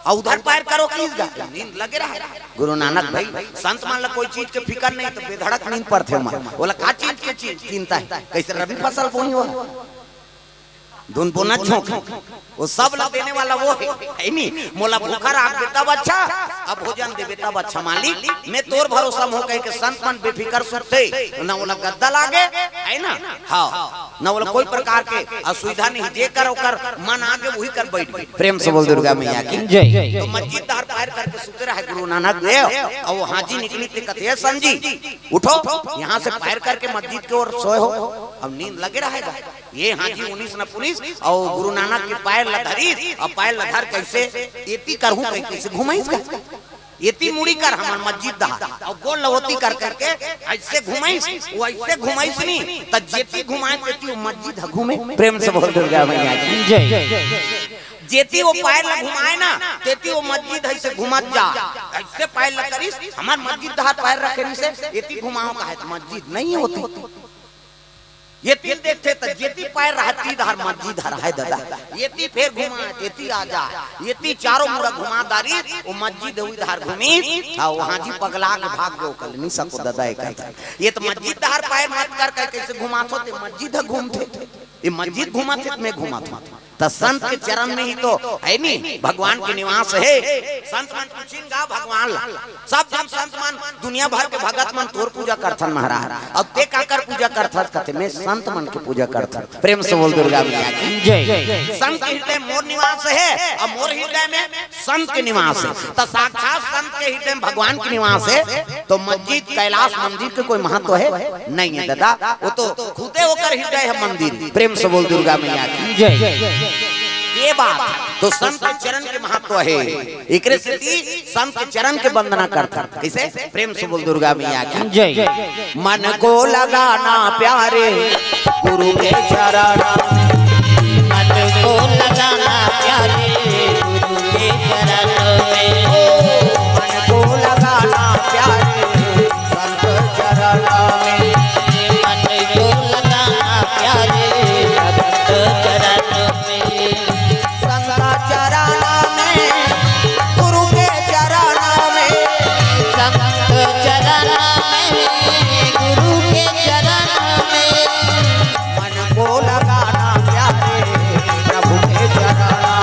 अउ उधर पैर करो।" किस गा नींद लगे रहय। गुरु नानक भाई, संत मन ला कोई चीज के फिकर नहीं, त बेधड़क नींद परथे ओमन। ओला का चीज के चीज चिंता हे? कइसे रबी फसल बोही हो? धुन बोना झोंक। वो सब ला देने वाला वो हे, हे नी? मोला भूखा राखबे तब अच्छा, अउ भोजन देबे तब अच्छा मालिक। मैं तोर भरोसा म हों कहिके संत मन बेफिकर सुतथे, न ओला गद्दा लागे, हे ना? हाँ, न ओला कोई प्रकार के असुविधा नहीं, जेकर ओकर मन आगे उही कर बइठ गे। प्रेम से बोल दुर्गा मैया की। जय। तो मस्जिद डहर पैर करके सुते रहय गुरु नानक देव, अउ वो हांजी निकलिस ते कथे, "ए संत जी, उठो, यहां से पैर करके मस्जिद के ओर सोए हो, अब नींद लगे रहय गा।" ये हांजी उनिस न पुनिस, अउ गुरु नानक के पैर ल धरिस, अउ पैर ल धर कइसे एती करहूं कहिके कइसे घुमाइस गा। एती मुड़ी कर हमर मस्जिद डहर, अउ गोड़ ल ओती कर करके अइसे घुमाइस, वो अइसे घुमाइस नी, त जेती घुमाय तेती वो मस्जिद ह घूमे। प्रेम से बोल दुर्गा मैया की। जय। जेती वो पैर ल घुमाय ना, तेती वो मस्जिद ह अइसे घुमत जाय, अइसे पैर ल करिस, हमर मस्जिद डहर पैर रखे रहिसे, एती घुमाहूं कहय त मस्जिद नहीं होती। एती ल देखथे त जेती पैर रहय ती डहर मस्जिद ह रहय ददा। एती फेर घुमाय, एती आ जाय, एती चारों मुड़ा घुमा डारिस, वो मस्जिद उही डहर घूमिस, हाँ, वो हांजी पगला के भाग गे, ओकर ले नी सको ददा, एकर। ये त मस्जिद डहर पैर मत कर कहिके कइसे घुमाथो, ते मस्जिद ह घूमथे। ये मस्जिद घुमाथे त मैं घुमाथों। त संत के चरण में ही तो हे नी, भगवान के निवास हे। संत मन पूछिन गा भगवान ला, सब जन संत मन, दुनिया भर के भगत मन तोर पूजा करथन महाराज, अउ ते काकर पूजा करथस? कथे, "मैं संत मन के पूजा करथों।" प्रेम से बोल दुर्गा मैया की। जय। संत के हृदय मोर निवास हे, अउ मोर हृदय में संत के निवास हे। त साक्षात संत के हृदय में भगवान के निवास हे, तो मस्जिद कैलाश मंदिर के कोई महत्व हे? नहीं हे ददा, वो तो खुदे ओकर हृदय ह मंदिर। प्रेम से बोल दुर्गा मैया की। जय। ये बात तो संत के चरण के महत्व हे। एकरे सेती संत के चरण के वंदना करथन। कइसे? प्रेम से बोल दुर्गा मैया की। जय। मन को लगाना प्यारे गुरु के चरण, मन को लगाना प्यारे गुरु के चरण में। मन को लगाना प्यारे संत चरण में। मन को लगाना प्यारे संत चरण में। संत चरण में, गुरु के चरण में। संत चरण में, गुरु के चरण में। मन को लगाना प्यारे प्रभु के चरण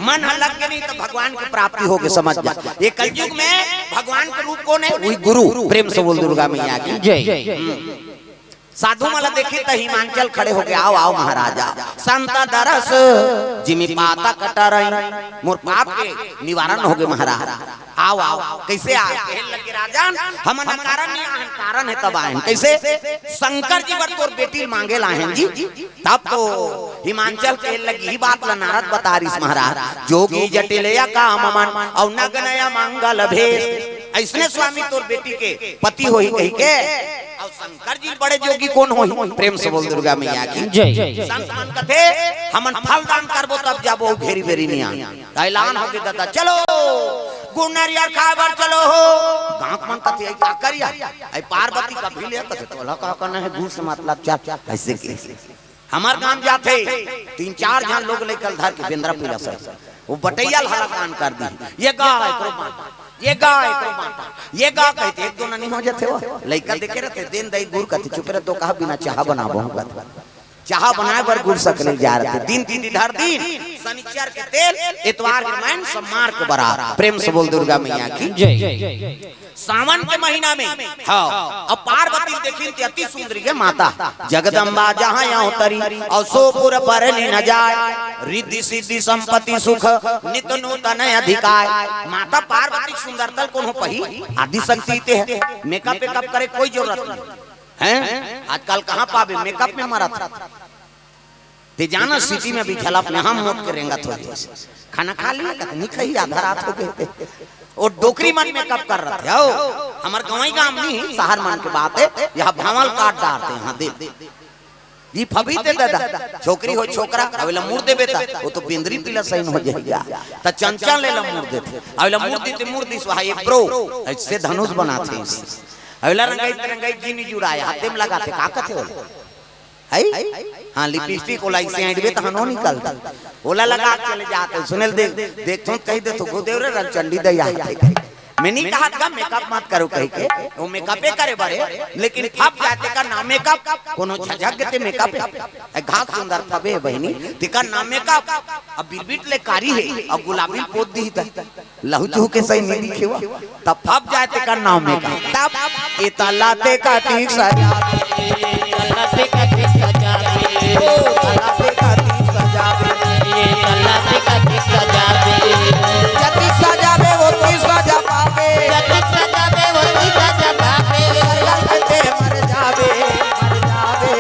मन ह लग गे नहीं त भगवान के प्राप्ति होगे, समझ जा। ये कलयुग में भगवान के रूप कोन हे? वही गुरु। प्रेम से बोल दुर्गा मैया की। जय। साधु मन ला देखही त हिमांचल खड़े होगे, "आओ, आओ महाराज, आओ। संत दरस जिमि पातक टरई, मोर पाप के निवारण होगे महाराज, आओ, आओ।" कइसे आय? कहे लगे, "राजन, हमन अकारण नहीं आहन, कारण हे तब आयन।" कइसे? "शंकर जी बर तोर बेटी ल मांगे ल आहन जी।" तब तो हिमांचल कहे लगे, "इही बात ला नारद बता रिहिस महाराज, जोगी जटिल अकाम मन, अउ नग्न अमंगल भेष।" अइसने स्वामी तोर बेटी के पति होही कहिके, अउ शंकर जी बड़े जोगी कोन होही? प्रेम से बोल दुर्गा मैया की। जय। संत मन कथे, "हमन फल दान करबो तब जाबो, घेरी बेरी निया।" त ऐलान होगे दादा, "चलो, गुड़ नरियर खाए बर चलो हो।" गाँव के मन कथे, "ऐ का करिया? ऐ पार्वती कभी ले," कथे, "तोला का करना हे, गुड़ से मतलब, चल।" अइसे के हमर गाँव जाथे, तीन चार झन लोग लइका ल धर के बेंदरा पीला सर, वो बटैया ल हलाकान कर दी, "ये गा एकरो बाँटा, ये गा एकरो बाँटा, ये गा," कहिथे, एक दो ननी हो जाथे वो। लइका देखे रहिथे, "देन दई गुड़," कथे, "चुप रह, तो कहा बिना चाहा बनाबो," कथे। चाहा बनाए बर गुड़ सकले जा रहिथे। दिन तिथि धर दिन, शनिचर के तेल, एतवार के मैन, सोमवार के बरात। प्रेम से बोल दुर्गा मैया की। जय। सावन के महीना में, हाँ, अब पार्वती देखिन ते अति सुंदरी हे माता, "जगदम्बा जहाँ अवतरी, अउ सो पुर पर लीन जाय, रिद्धि सिद्धि संपत्ति सुख, नित नूतन अधिकाय।" माता पार्वती के सुंदरता ल कोनो पाही? आदि शक्ति ते हे, मेकअप वेकअप करे कोई जरूरत नहीं हे। आजकल कहाँ पाबे, मेकअप में मरत हे। ते जाना, सिटी में भी झलप में हम मोट के रेंगत हो जाइस। खाना खा लिया, कत नहीं खाई, आधा रात होगे। वो डोकरी मन मेकअप कर रहिथे हो। हमर गंवई गाँव नहीं, शहर मन के बात हे, यहाँ भांवल काट डारथे, यहाँ दे। ये फबही ते दादा, छोकरी हो छोकरा, अवेला मुड़ देबे त, वो तो बेंदरी पीला सही हो जाही। त चंचल ले ला मुड़ देथे, अवेला मुड़ देथे, मुड़ दिस, वहाँ ये ब्रो, अइसे धनुष बनाथे। अवेला रंगाई ते रंगाई जी नी जुड़ाय, हाथे में लगाथे, का कथे बोले? है? हाँ, लिपस्टिक ओला अइसे ऐंठबे तहन ओ निकलथे। ओला लगा के चले जाथे। सुनेल देख, देखथों त कहि देथों, "गोदेव रे, रंगचंडी दई आथे।" मैं नहीं कहत गा, मेकअप मत करो कहिके। वो मेकअपे करे बर हे, लेकिन फब जाय तेकर नाम मेकअप। कोनो झझक गे ते मेकअप हे। ए, घाघ सुंदर फबे हे बहिनी, तेकर नाम मेकअप। अब बिरबिट ले कारी हे, अब गुलाबी ल पोत दिही त लहू चूहू के सही नहीं दिखे वो, तब फब जाय तेकर नाम मेकअप। तब ए तला ते कतिक सजाबे, ए तला ते कतिक सजाबे, ओ तला ते कतिक सजाबे, ए तला ते कतिक सजाबे, जतिक सजाबे ओतिक सजा पाबे, जतिक सजाबे ओतिक सजा पाबे, सरगम ते मर जाबे, मर जाबे।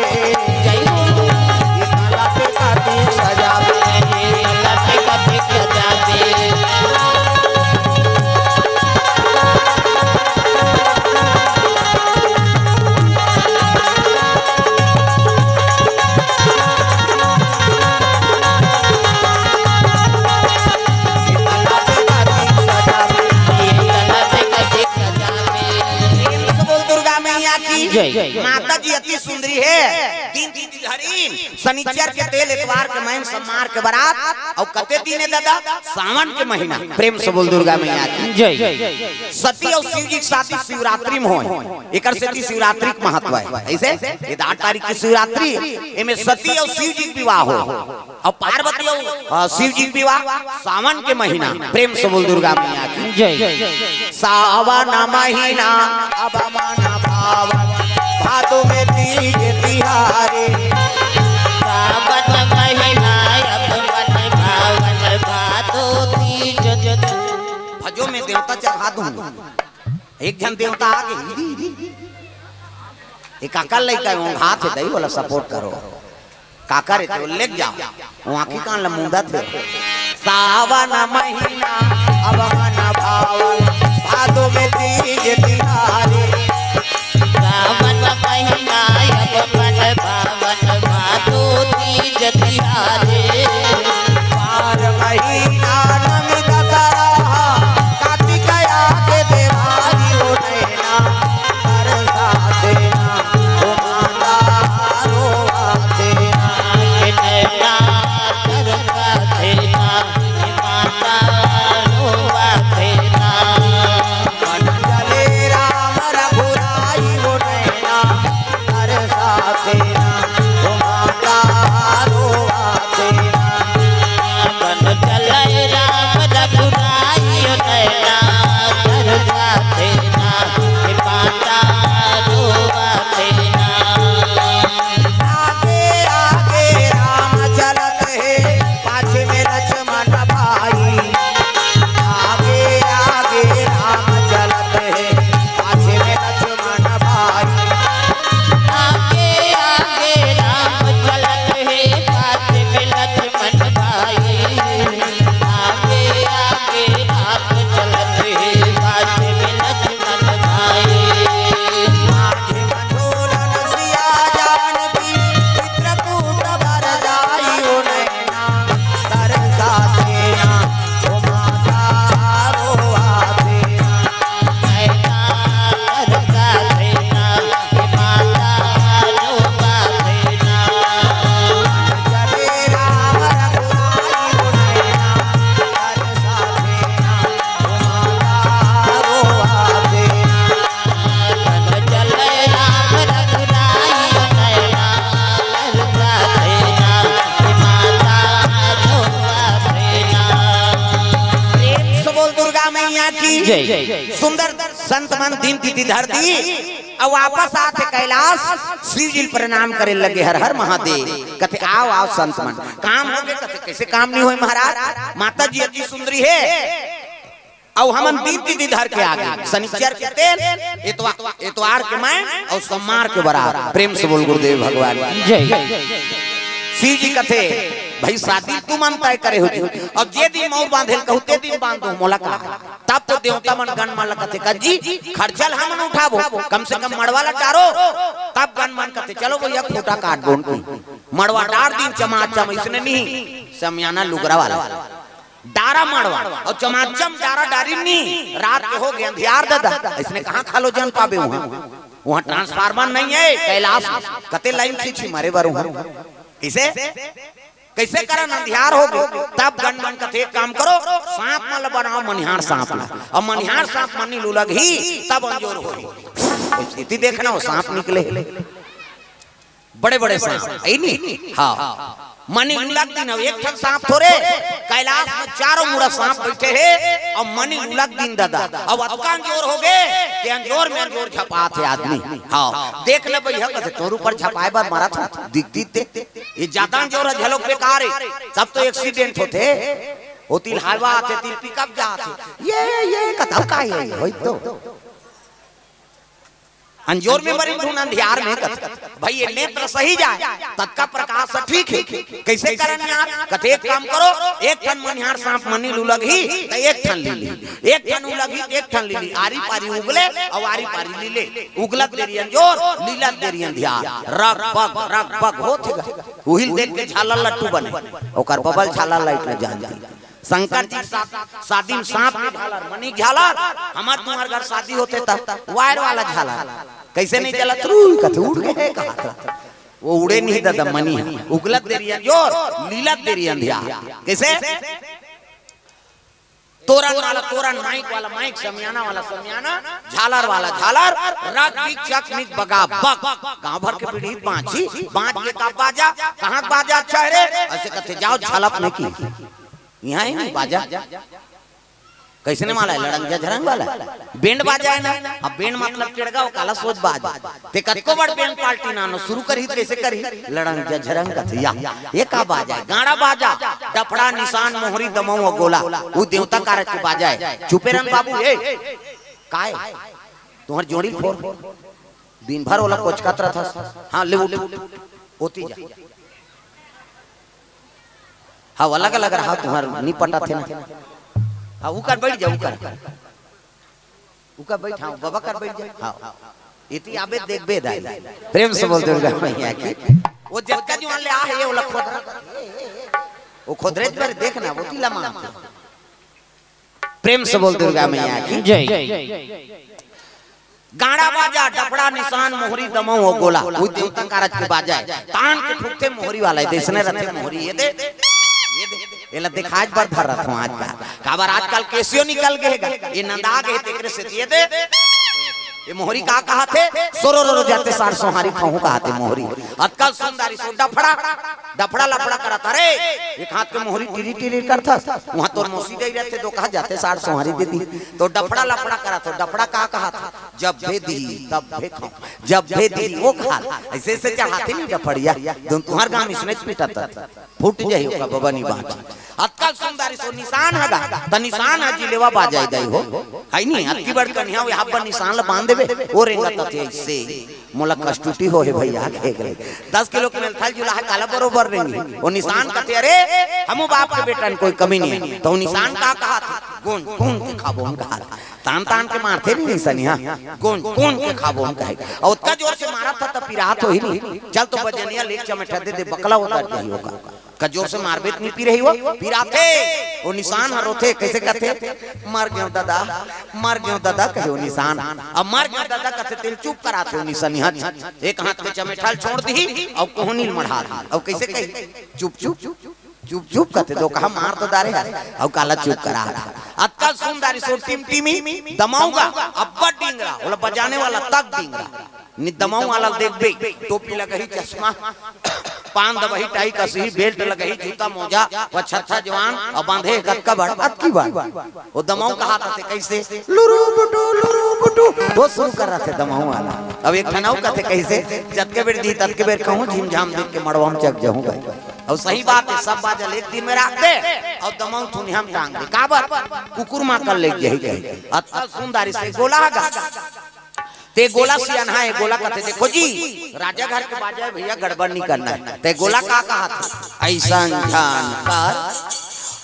जय हो। ए तला ते कतिक सजाबे, ए तला ते कतिक सजाबे। बोल दुर्गा मैया की। जय। माता जी अति सुंदरी हे। दिन दिन धरिन, शनिचर के तेल, एतवार के मैन, सोमवार के बरात, अउ कते दिन हे दादा? सावन के महीना। प्रेम से बोल दुर्गा मैया की। जय। सती अउ शिव जी के शादी शिवरात्रि में होय, एकर सेती शिवरात्रि के महत्व हे। अइसे ये आठ तारीख के शिवरात्रि, एमे सती अउ शिव जी के विवाह हो, अउ पार्वती अउ, अ, शिव जी के विवाह सावन के महीना। प्रेम से बोल दुर्गा मैया की। जय। सावन महीना अब मन भावन, भादो में तीज तिहारे। सावन महीना अब मन भावन, भादो तीज। भजो में देवता चढ़ा दूं। एक झन देवता आ गे, इदी, इदी। एक अकल लइका हे, ओंघात हे, दई वाला सपोर्ट करो। काकर हे ते, लेके जाव। वो आँखी कान ल मूंदत हे। सावन महीना अब मन भावन, भादो में तीज तिहारे। सावन महीना अब मन भावन, भादो तीज तिहारे। पार महीना नमी दशहरा, कार्तिक आके देवारी ओ नैना। दुर्गा मैया की जय। सुंदर संत मन दीन तिथि धर दी। अब वापस आथे कैलाश, शिव जी ल प्रणाम करे लगे, हर हर महादेव। कथे, "आओ, आओ संत मन, काम होगे?" कथे, "कैसे काम नहीं होय महाराज? माता जी अति सुंदरी हे, अउ हमन दीन तिथि धर के आगे, शनिचर के तेल, एतवा-, एतवार के मैं, अउ सोमवार के बरात।" प्रेम से बोल गुरुदेव भगवान की। जय। शिव जी कथे, "भाई, शादी तुमन तय करे हो जी, अब जे दिन मौर बांधे ल कहू ते दिन बांध दो, मोला का।" तब तो देवता मन गन मन ल कथे, "का जी, खर्चा ल हमन उठाबो, कम से कम मड़वा ल डारो।" तब गन मन कथे, "चलो भैया, खूंटा काट बोन की।" मड़वा डार दिन चमाचम, इसने नहीं, समियाना लुगरा वाला। डारा मड़वा अउ चमाचम डारा डारी नी, रात के होगे अंधियार ददा, अइसने कहाँ खालो जन पाबे उहाँ? उहाँ ट्रांसफार्मर नहीं हे कैलाश में, कते लाइन खींची मरे बर उहाँ। कइसे? कइसे करन अंधियार होगे? तब गन मन कथे, "एक काम करो, सांप मन ल बनाओ, मनिहार सांप ल, अउ मनिहार सांप मनी लुलगही, तब अंजोर होही।" इति देखना, वो सांप निकले। बड़े बड़े सांप, हे नी? हाँ। मनी लुलग दिन, अब एक ठन सांप थोरे, कैलाश में चारों मुड़ा सांप बइठे हे, अउ मनी लुलग दिन ददा, अब अतका अंजोर होगे, कि अंजोर में अंजोर झपात हे आदमी। हाँ, देख ले भैया, कइसे तोर ऊपर झपाए बर मरत हे, दिख, दिख दे। ये जादा अंजोर हे, झलोक बेकार हे, तब तो एक्सीडेंट होथे, ओ तिल हाईवा आथे, तिल पिकअप जाथे, ये, ये कथा का हे, होई तो। अंजोर में मरिन धुन अंधियार में कथे। भाई, ये नेत्र सही जाए, ततका प्रकाश ठीक हे। कइसे करन यार? कथे, "एक काम करो, एक ठन मनिहार सांप मनी लुलगही, त एक ठन लीली, एक ठन उलगही, एक ठन लीली, आरी पारी उगले, अउ आरी पारी लीले, उगलत देरी अंजोर, लीलत देरी अंधियार, रग बग, रग बग होत हे गा।" उहिल देख के झालर लट्टू बने, ओकर बबल झालर लाइट ल जान दी। शंकर जी के साथ शादी में सांप के झालर, मनी झालर, हमर तुम्हर घर शादी होथे त वायर वाला झालर। कइसे नहीं चलत? रुई कथे उड़ गे हे, कहा था। वो उड़े नहीं दादा, मनी हे। उगलत देरी अंजोर, लीलत देरी अंधियार। कइसे? तोरन वाला तोरन, माइक वाला माइक, समियाना वाला समियाना, झालर वाला झालर, रग बिग चक मिग बगा बग। गांव भर के पीढ़ी बांची, बांच के का बाजा, कहाँ बाजा अच्छा हे रे? अइसे कथे, "जाओ झलप नहीं की।" इहाँ हे नी बाजा। कइसने वाला हे? लड़ंग झझरंग वाला हे। बैंड बाजा हे ना? अब बैंड मतलब टेड़गा, वो काला सोच बाज। ते कतको बड़ बैंड पार्टी नानो, शुरू करही त कइसे करही? लड़ंग झझरंग कथे, या, ये का बाजा हे? गाड़ा बाजा, डफड़ा, निसान, मोहरी, दमऊ अउ गोला। वो देवता कारज के बाजा हे। चुपे रंग बाबू, ए, काय? तुम्हर जोड़ी फोर। दिन भर ओला कोचकत रथस। हाँ, ले उठ। ओती जा। हाँ, अलग-अलग रहा, तुम्हर नी पटत हे ना। हाँ, उकर बइठ जा, उकर। उकर बइठ, हाँ, बबा कर बइठ जा। हाँ। इति आबे देखबे दाई। प्रेम से बोल दुर्गा मैया की। वो जतका जुआन ले आ हे, ये ओला खोदरा। वो खोदरे पर देखना, वो तिला मार। प्रेम से बोल दुर्गा मैया की। जय। गाड़ा बाजा, डफड़ा, निसान, मोहरी, दमऊ अउ गोला, वो देवता कारज के बाजा हे। तान के ठुकथे मोहरी वाला हे, दइसने रथे मोहरी, ये दे, ये दे, एला देखाय बर धर रथों आज का। काबर आजकल केसियो निकल गे हे गा, ये नंदा गे हे, तेकरे से ये दे, ये मोहरी का कहाथे, सोरो रो रो जाथे सार सोहारी खाहूं कहाथे मोहरी। अतका सुंदर सो डफड़ा, डफड़ा लफड़ा करत, अरे, एक हाथ के मोहरी टिरी टिरी करथस, उहाँ तोर मौसी गई रथे, तो कहा जाथे, "सार सोहारी दे दी।" तो डफड़ा लफड़ा करत हो, डफड़ा का कहाथे, "जब भे दी, तब भे खाऊं, जब भे दी, वो खा।" अइसे अइसे चढ़ाथे नी डफड़िया, तुम तुम्हर गांव इसने पीटत, फूट जाही ओका बबा नी बांच। अतका सुंदर सो निसान हे गा, त निसान हे जिलेवा बाजा दई हो, हे नी? अतकी बड़ कन्हैया, वो यहाँ पर निसान ल बांध देबे, वो रेंगत हे अइसे। मोला कष्टुटी हो हे भैया, के गले। दस किलो के मेलथल जुला हे, काला बरोबर रेंगे। वो निसान कथे, "अरे, हमू बाप के बेटन, कोई कमी नहीं हे।" तो वो निसान का कहाथे? "गोंज, गोंज के खाबो हम," कहाथे। तान, तान के मारथे नी निसनिया, "गोंज, गोंज के खाबो हम," कहे। अउ ओतका जोर से मारत हे, त पिरात होही नी। चल तो बजनिया ले चमेठा दे दे, बकला उतर जाही ओका। का जोर से मारबे त नी पिरही वो, पिराथे। वो निसान ह रोथे, कइसे कथे? "मर गेंव ददा, मर गेंव ददा," कहे वो निसान। अब "मर गेंव ददा" कथे तेला चुप कराथे वो निसनिया। एक हाथ के चमेठा ल छोड़ दिही, अउ कोहनी ल मढ़ा दिही। अउ कइसे कही? "चुप, चुप, चुप, चुप," कथे, "दो कहा मार तो डारे हरे, अउ काला चुप करा।" अतका सुंदर सो टिमटिमी दमऊ गा, अब्बड़ डिंगरा, ओला बजाने वाला तक डिंगरा। नी दमऊ वाला देखबे, टोपी लगही, चश्मा, पान दबही टाई कसही, बेल्ट लगही, जूता मोजा, वो छत्था जवान, अउ बांधे कतका बड़, अतकी बड़। वो दमऊ कहाथे कइसे? लुरु बुटु, लुरु बुटु। वो शुरू करथे दमऊ वाला। अब एक ठन अउ कथे कइसे? जतके बेर दिही, ततके बेर खाहूं, झिमझाम देख के मड़वा म चघ जाहूं भाई। अउ सही बात हे, सब बाजल एक तीर में राख दे, अउ दमऊ थुनिहा म टांग दे। काबर? कुकुर माकड़ लेग जाही कहिके। अतका सुंदर से गोला गा। ते गोला सियान हे, गोला कथे, "देखो जी, राजा घर के बाजा हे भइया, गड़बड़ नहीं करना हे।" ते गोला का कहाथे? "अइसन झन कर,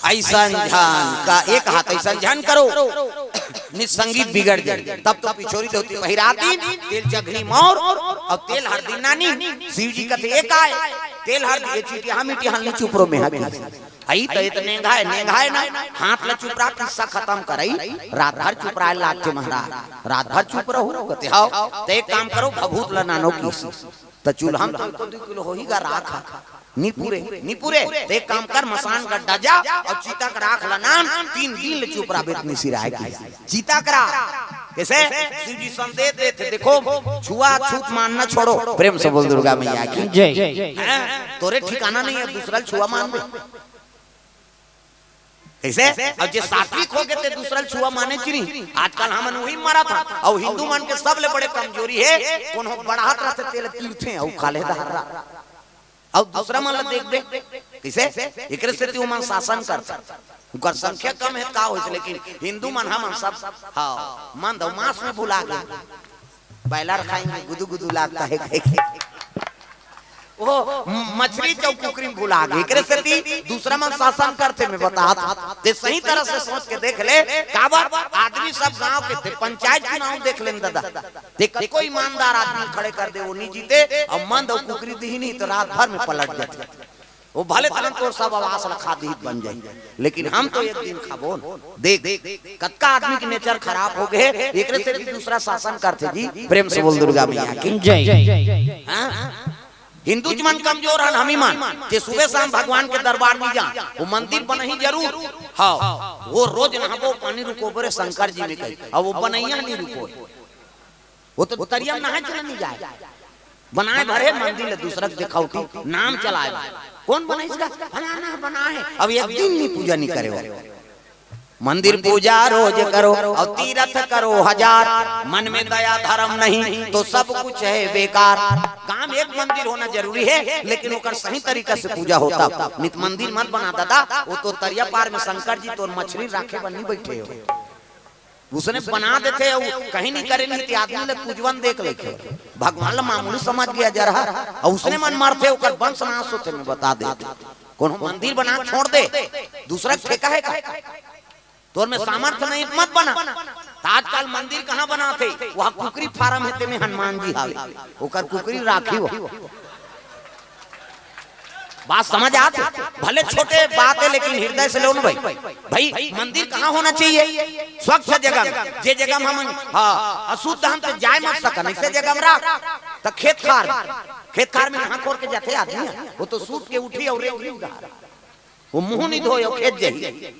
अइसन झन कर, एक हाथ अइसन झन करो, नित संगीत बिगड़ जाही।" तब तो पिछोरी धोती पहिरा दिन, तेल चघनी मौर, अउ तेल हरदी नानी। शिव जी कथे, "ए काय? तेल हरदी, ए चिटिहा मिटिहा ल नी चुपरो में हकी।" अई त एत नेंगाय, नेंगाय ना, हाथ ल चुपरा, किस्सा खतम करई। रात भर चुपराय लागथे महाराज, रात भर चुप रहू। कथे, "हव, त एक काम करो, भभूत ल नानो किस।" त चूल्हा म तो दू किलो होही गा राख ह। नी पुरे, नी पुरे, त एक काम कर, मसान गड्ढा जा अउ चिता के राख ल नान, तीन दिन ले चुपराबे त नी सिराय किस। चिता के राख। कइसे? शिव जी संदेश देथे, देखो, छुआ छूत मानना छोड़ो। प्रेम से बोल दुर्गा मैया की। जय। हैं? तोरे ठिकाना नहीं हे, दूसरा ल छुआ मानबे। कइसे? अब जे सात्विक होगे ते दूसरा ल छुआ माने च नहीं। आजकल हमन उही मरत हन। अउ हिंदू मन के सबले बड़े कमजोरी हे, कोनो बढ़ात रथे तेल तीरथे अउ खा ले दहर्रा। अउ दूसरा मन ल देखबे कइसे? एकरे सेती ओमन शासन करथे। उकर संख्या कम हे त का होइस, लेकिन हिंदू मन हमन सब, हाँ, मंद अउ मांस में भुला गे। बॉयलर खाएंगे, गुदु गुदु लागता है कहिके। ओ, मछरी चौ कुकरी में भुला गे। एकरे सेती दूसरा मन शासन करथे, मैं बतात। ते सही तरह से सोच के देख ले, काबर आदमी सब गांव के, ते पंचायत चुनाव देख लेन दादा। ते कोई ईमानदार आदमी खड़े कर दे, वो नहीं जीते, अउ मंद अउ कुकरी दिही नहीं तो रात भर में पलट जाथे। वो भले तहन तोर सब आवास ल खा दिही त बन जाही, लेकिन हम तो एक दिन खाबो न। देख, कतका आदमी के नेचर खराब होगे, एकरे सेती दूसरा शासन करथे जी। प्रेम से बोल दुर्गा मैया की। जय। हाँ? हिंदू मन कमजोर हन, हमी मन के सुबह शाम भगवान के दरबार नहीं जान, वो मंदिर बनही जरूर। हाँ, वो रोज नहाबो, पानी रुकोबो रे शंकर जी में कही, अउ वो बनइया नहीं रुको। वो तो तरिया में नहाय चला नहीं जाय। बनाय भरे मंदिर ल दूसरा के देखावटी, नाम चलाय बर। कोन बनाइस गा? फलाना बनाय हे। अब एक दिन नहीं पूजा नहीं करे हो। मंदिर पूजा रोज करो अउ तीरथ करो हजार, मन में दया धर्म नहीं तो सब कुछ है बेकार। गांव में एक मंदिर होना जरूरी हे, लेकिन ओकर सही तरीका से पूजा होता। नित मंदिर मत बना दादा, वो तो तरिया पार में शंकर जी तोर मछरी राखे बर नहीं बैठे हो। उसने बना देथे अउ कहीं नहीं करे नहीं ते आदमी ल पूजवन देख लेथे। भगवान ल मामूली समझ गया जरा, अउ उसने मन मरथे, ओकर वंश नाश होथे, मैं बता देथे। कोनो मंदिर बना छोड़ दे, दूसरा के ठेका हे का? तोर में सामर्थ्य नहीं, मत बना। त आजकल मंदिर कहाँ बनाथे? वहाँ कुकरी फार्म हे, तेमे हनुमान जी हावे, ओकर कुकरी राखी हो। बात समझ आत हे? भले छोटे बात हे, लेकिन हृदय से लेव न भाई। भाई, मंदिर कहाँ होना चाहिए? स्वच्छ जगह में। जे जगह में हमन, हाँ, अशुद्ध हन त जाय मत सकन, अइसे जगह में राख। त खेत खार में, खेत खार में नहा खोर के जाथे आदमी, वो तो सूत के उठी अउ रेंगही उधार, वो मुंह नहीं धोय अउ खेत जाही।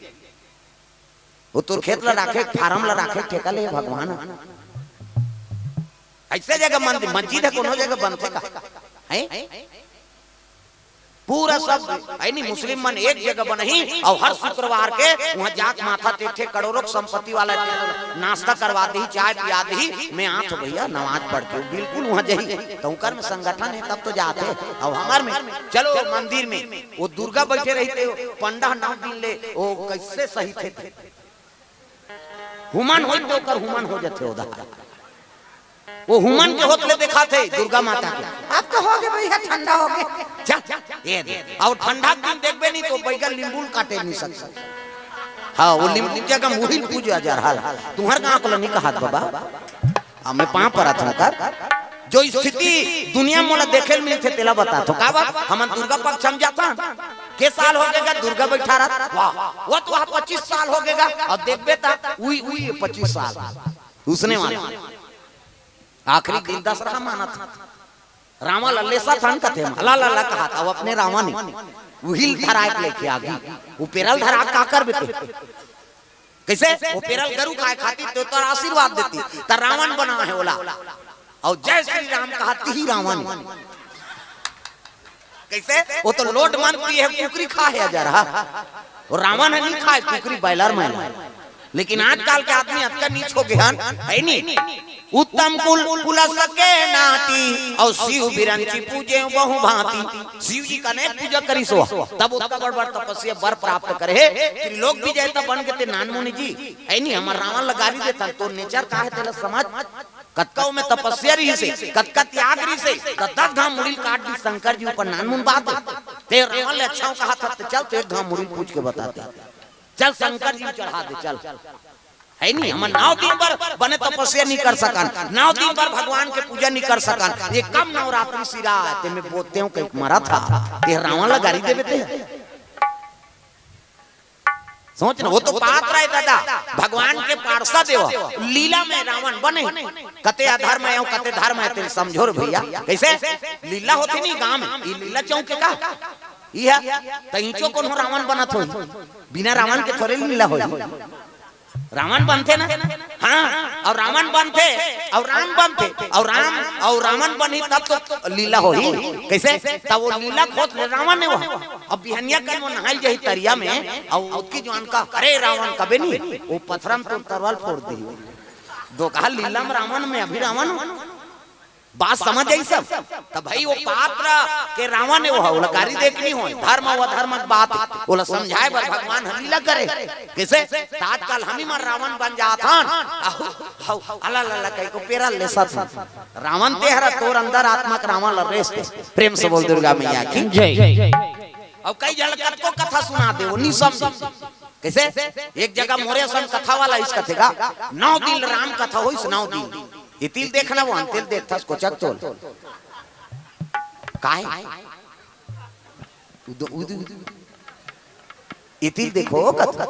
वो तोर खेत ला राखे, फार्म ला राखे, ठेका ले भगवान। अइसे जगह मंदिर, मस्जिद हे, कोनो जगह बनथे का? हैं? पूरा सब, हे नहीं, मुस्लिम मन एक जगह बनही अउ हर शुक्रवार के वहाँ जाके माथा टेकथे, करोड़ों के संपत्ति वाला नाश्ता करवा दिही, चाय पिया दिही, मैं आत हों भइया, नमाज पढ़ के, बिल्कुल वहाँ जाही। त उकर में संगठन हे, तब तो जाथे। अउ हमर में, चलो मंदिर में, वो दुर्गा बइठे रहिथे, पंडा नौ दिन ले, वो कइसे सहिथे? हुमन होई त ओकर हुमन हो जाथे उधार। वो हुमन के होत ले देखाथे दुर्गा माता के। अब तो होगे भइया, ठंडा होगे। जा, ये दे। अउ ठंडा के दिन देखबे नहीं त बइगा नींबू ल काटे नहीं सकथे। हाँ, वो नींबू के जगह मुहिल पूजा जा रहा। तुम्हर गाँव के ल नहीं कहात बाबा। अब मैं पाँव परत हूँ कर। जो स्थिति दुनिया मोला देखे ल मिलथे, तेला बतात हूँ। काबर? हमन दुर्गा पक्ष हम जाथन। के साल होगे गा दुर्गा बइठा रहा? वाह, वो तो वहाँ पच्चीस साल होगे गा। अब देखबे त उही, उही पच्चीस साल। उसने वाला। आखिरी दिन दशहरा मानत। रावण ल लेसत हन कथे, ला, ला, ला कहात, अब अपने रावण ही। उही ल धराय के लेके आगे। वो पेरा ल धरा का करबे ते? कइसे? वो पेरा ल गरु खाय खातिर ते तोर आशीर्वाद देतिस। त रावण बनाय हे ओला। अउ जय श्री राम कहात ही रावण। कइसे? वो तो लोट मन पिए हे, कुकरी खाए हे जरा। वो रावण ह नहीं खाए कुकरी, बॉयलर मन। लेकिन आजकल के आदमी अतका नीच हो गे हन, हे नहीं? उत्तम कुल पुलस के नाती, अउ शिव बिरंची पूजे बहु भांति। शिव जी के अनेक पूजा करिस हो, तब ओतका बड़ बड़ तपस्या बर प्राप्त करे हे। त्रिलोक विजेता बन गे ते नानमुनि जी, हे नहीं? हमर रावण ल गारी देथन, तोर नेचर का हे तेला समझ। कतका ओमे तपस्या रहिस हे, कतका त्याग रहिस हे, त दस घांव मुड़ी ल काट दिस शंकर जी ऊपर नानमुन बात हे। ते रावण ले अच्छा हो कहा था, त चल तो एक घांव मुड़ी ल पूछ के बता दे। चल शंकर जी ल चढ़ा दे, चल। हे नहीं, हमन नौ दिन बर बने तपस्या नहीं कर सकन, नौ दिन बर भगवान के पूजा नहीं कर सकन, ये कम नवरात्रि सिरा हे, ते में बोलते हो कहीं मरा था, ते रावण ल गारी देबे ते। सोच ना, वो तो पात्र हे दादा, भगवान के पार्षद हे वो। लीला में रावण बने, कते अधर्म हे, कते धर्म हे, तेला समझो रे भइया। कइसे? लीला होथे नहीं गांव में, ये लीला चौक हे का? ये हे, त इंचो कोनो रावण बनत होही, बिना रावण के थोरे लीला होही। रावण बनथे ना, हाँ, अउ रावण बनथे, अउ राम बनथे, अउ राम, अउ रावण बनही तब तो लीला होही। कइसे? तब वो लीला खोत ले रावण हे वो। अब बिहनिया कन वो नहाइल जाही तरिया में, अउ ओतकी जुवान का, "अरे रावण," कबे नहीं, वो पथरा म तोर तरवाल फोर देही। दो कहा लीला में रावण में अभी रावण हो। बात समझ आई सब? त भई वो पात्र के रावण हे वो, ओला गारी दे के नहीं होय, धर्म अउ अधर्म के बात हे, ओला समझाए बर भगवान ह लीला करे। कइसे? त आजकल हमी मन रावण बन जात हन, अहू, हऊ, अला, ला, ला, कहि को पेरा लेसत हन। रावण ते हरा, तोर अंदर आत्मा के रावण ल रेस दे। प्रेम से बोल दुर्गा मैया की। जय। अउ कई झन ल कतको कथा सुना दे, वो नहीं समझे। कइसे? एक जगह मोरे असन कथा वाला इस कथे गा, नौ दिन राम कथा होइस, नौ दिन। इतिल देखना वो, अंतिल देखथस कोचक तोल। काहे? उद-, उद-, उद-, इतिल देखो कथा।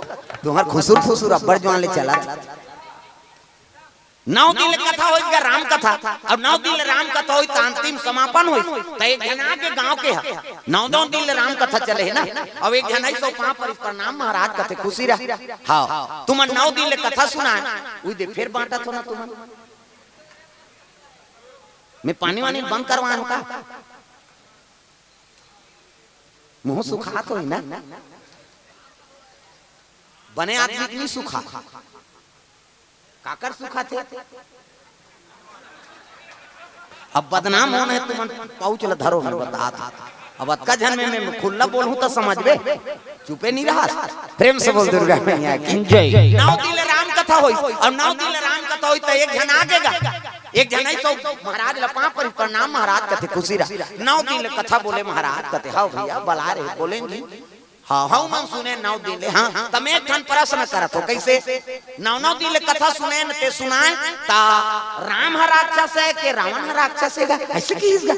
तुम्हार खुसुर फुसुर अब्बड़ जुवान ले चलत। नौ दिन ले कथा होइस गा राम कथा, अउ नौ दिन ले राम कथा होइस त अंतिम समापन होइस। त एक झन आगे गांव के ह, नौ नौ दिन ले राम कथा चले हे ना, अउ एक झन आइस अउ पांव परिस, "प्रणाम महाराज," कथे, "खुशी रह।" हाँ, तुमन नौ दिन ले कथा सुनाए, उही दे फेर बांटत हो ना तुमन। मैं पानी वानी बंद करवाए हो का? मुंह सुखात होही ना, बने आदमी के नहीं सुखा, काकर सुखाथे? अब बदनाम होना हे, तुमन पाउच ल धरो, मैं बतात। अब अतका झन में मैं खुल्ला बोलहूं त समझबे, चुपे नहीं रहा। प्रेम से बोल दुर्गा मैया की। जय। नौ दिन ले राम कथा होइस, अउ नौ दिन ले राम कथा होइस त एक झन आगे गा, एक झन आइस अउ महाराज ल पांव परी, "प्रणाम महाराज," कथे, "खुशी रह।" नौ दिन ले कथा बोले महाराज, कथे, "हाँ भइया, बला रहे, बोलेंगे।" हाँ, हऊ मन सुने नौ दिन ले। हाँ, त मैं एक ठन प्रश्न करत हो, कइसे? नौ नौ दिन ले कथा सुने न ते सुनाए, त राम ह राक्षस हे के रावण ह राक्षस हे गा? अइसे किहिस गा।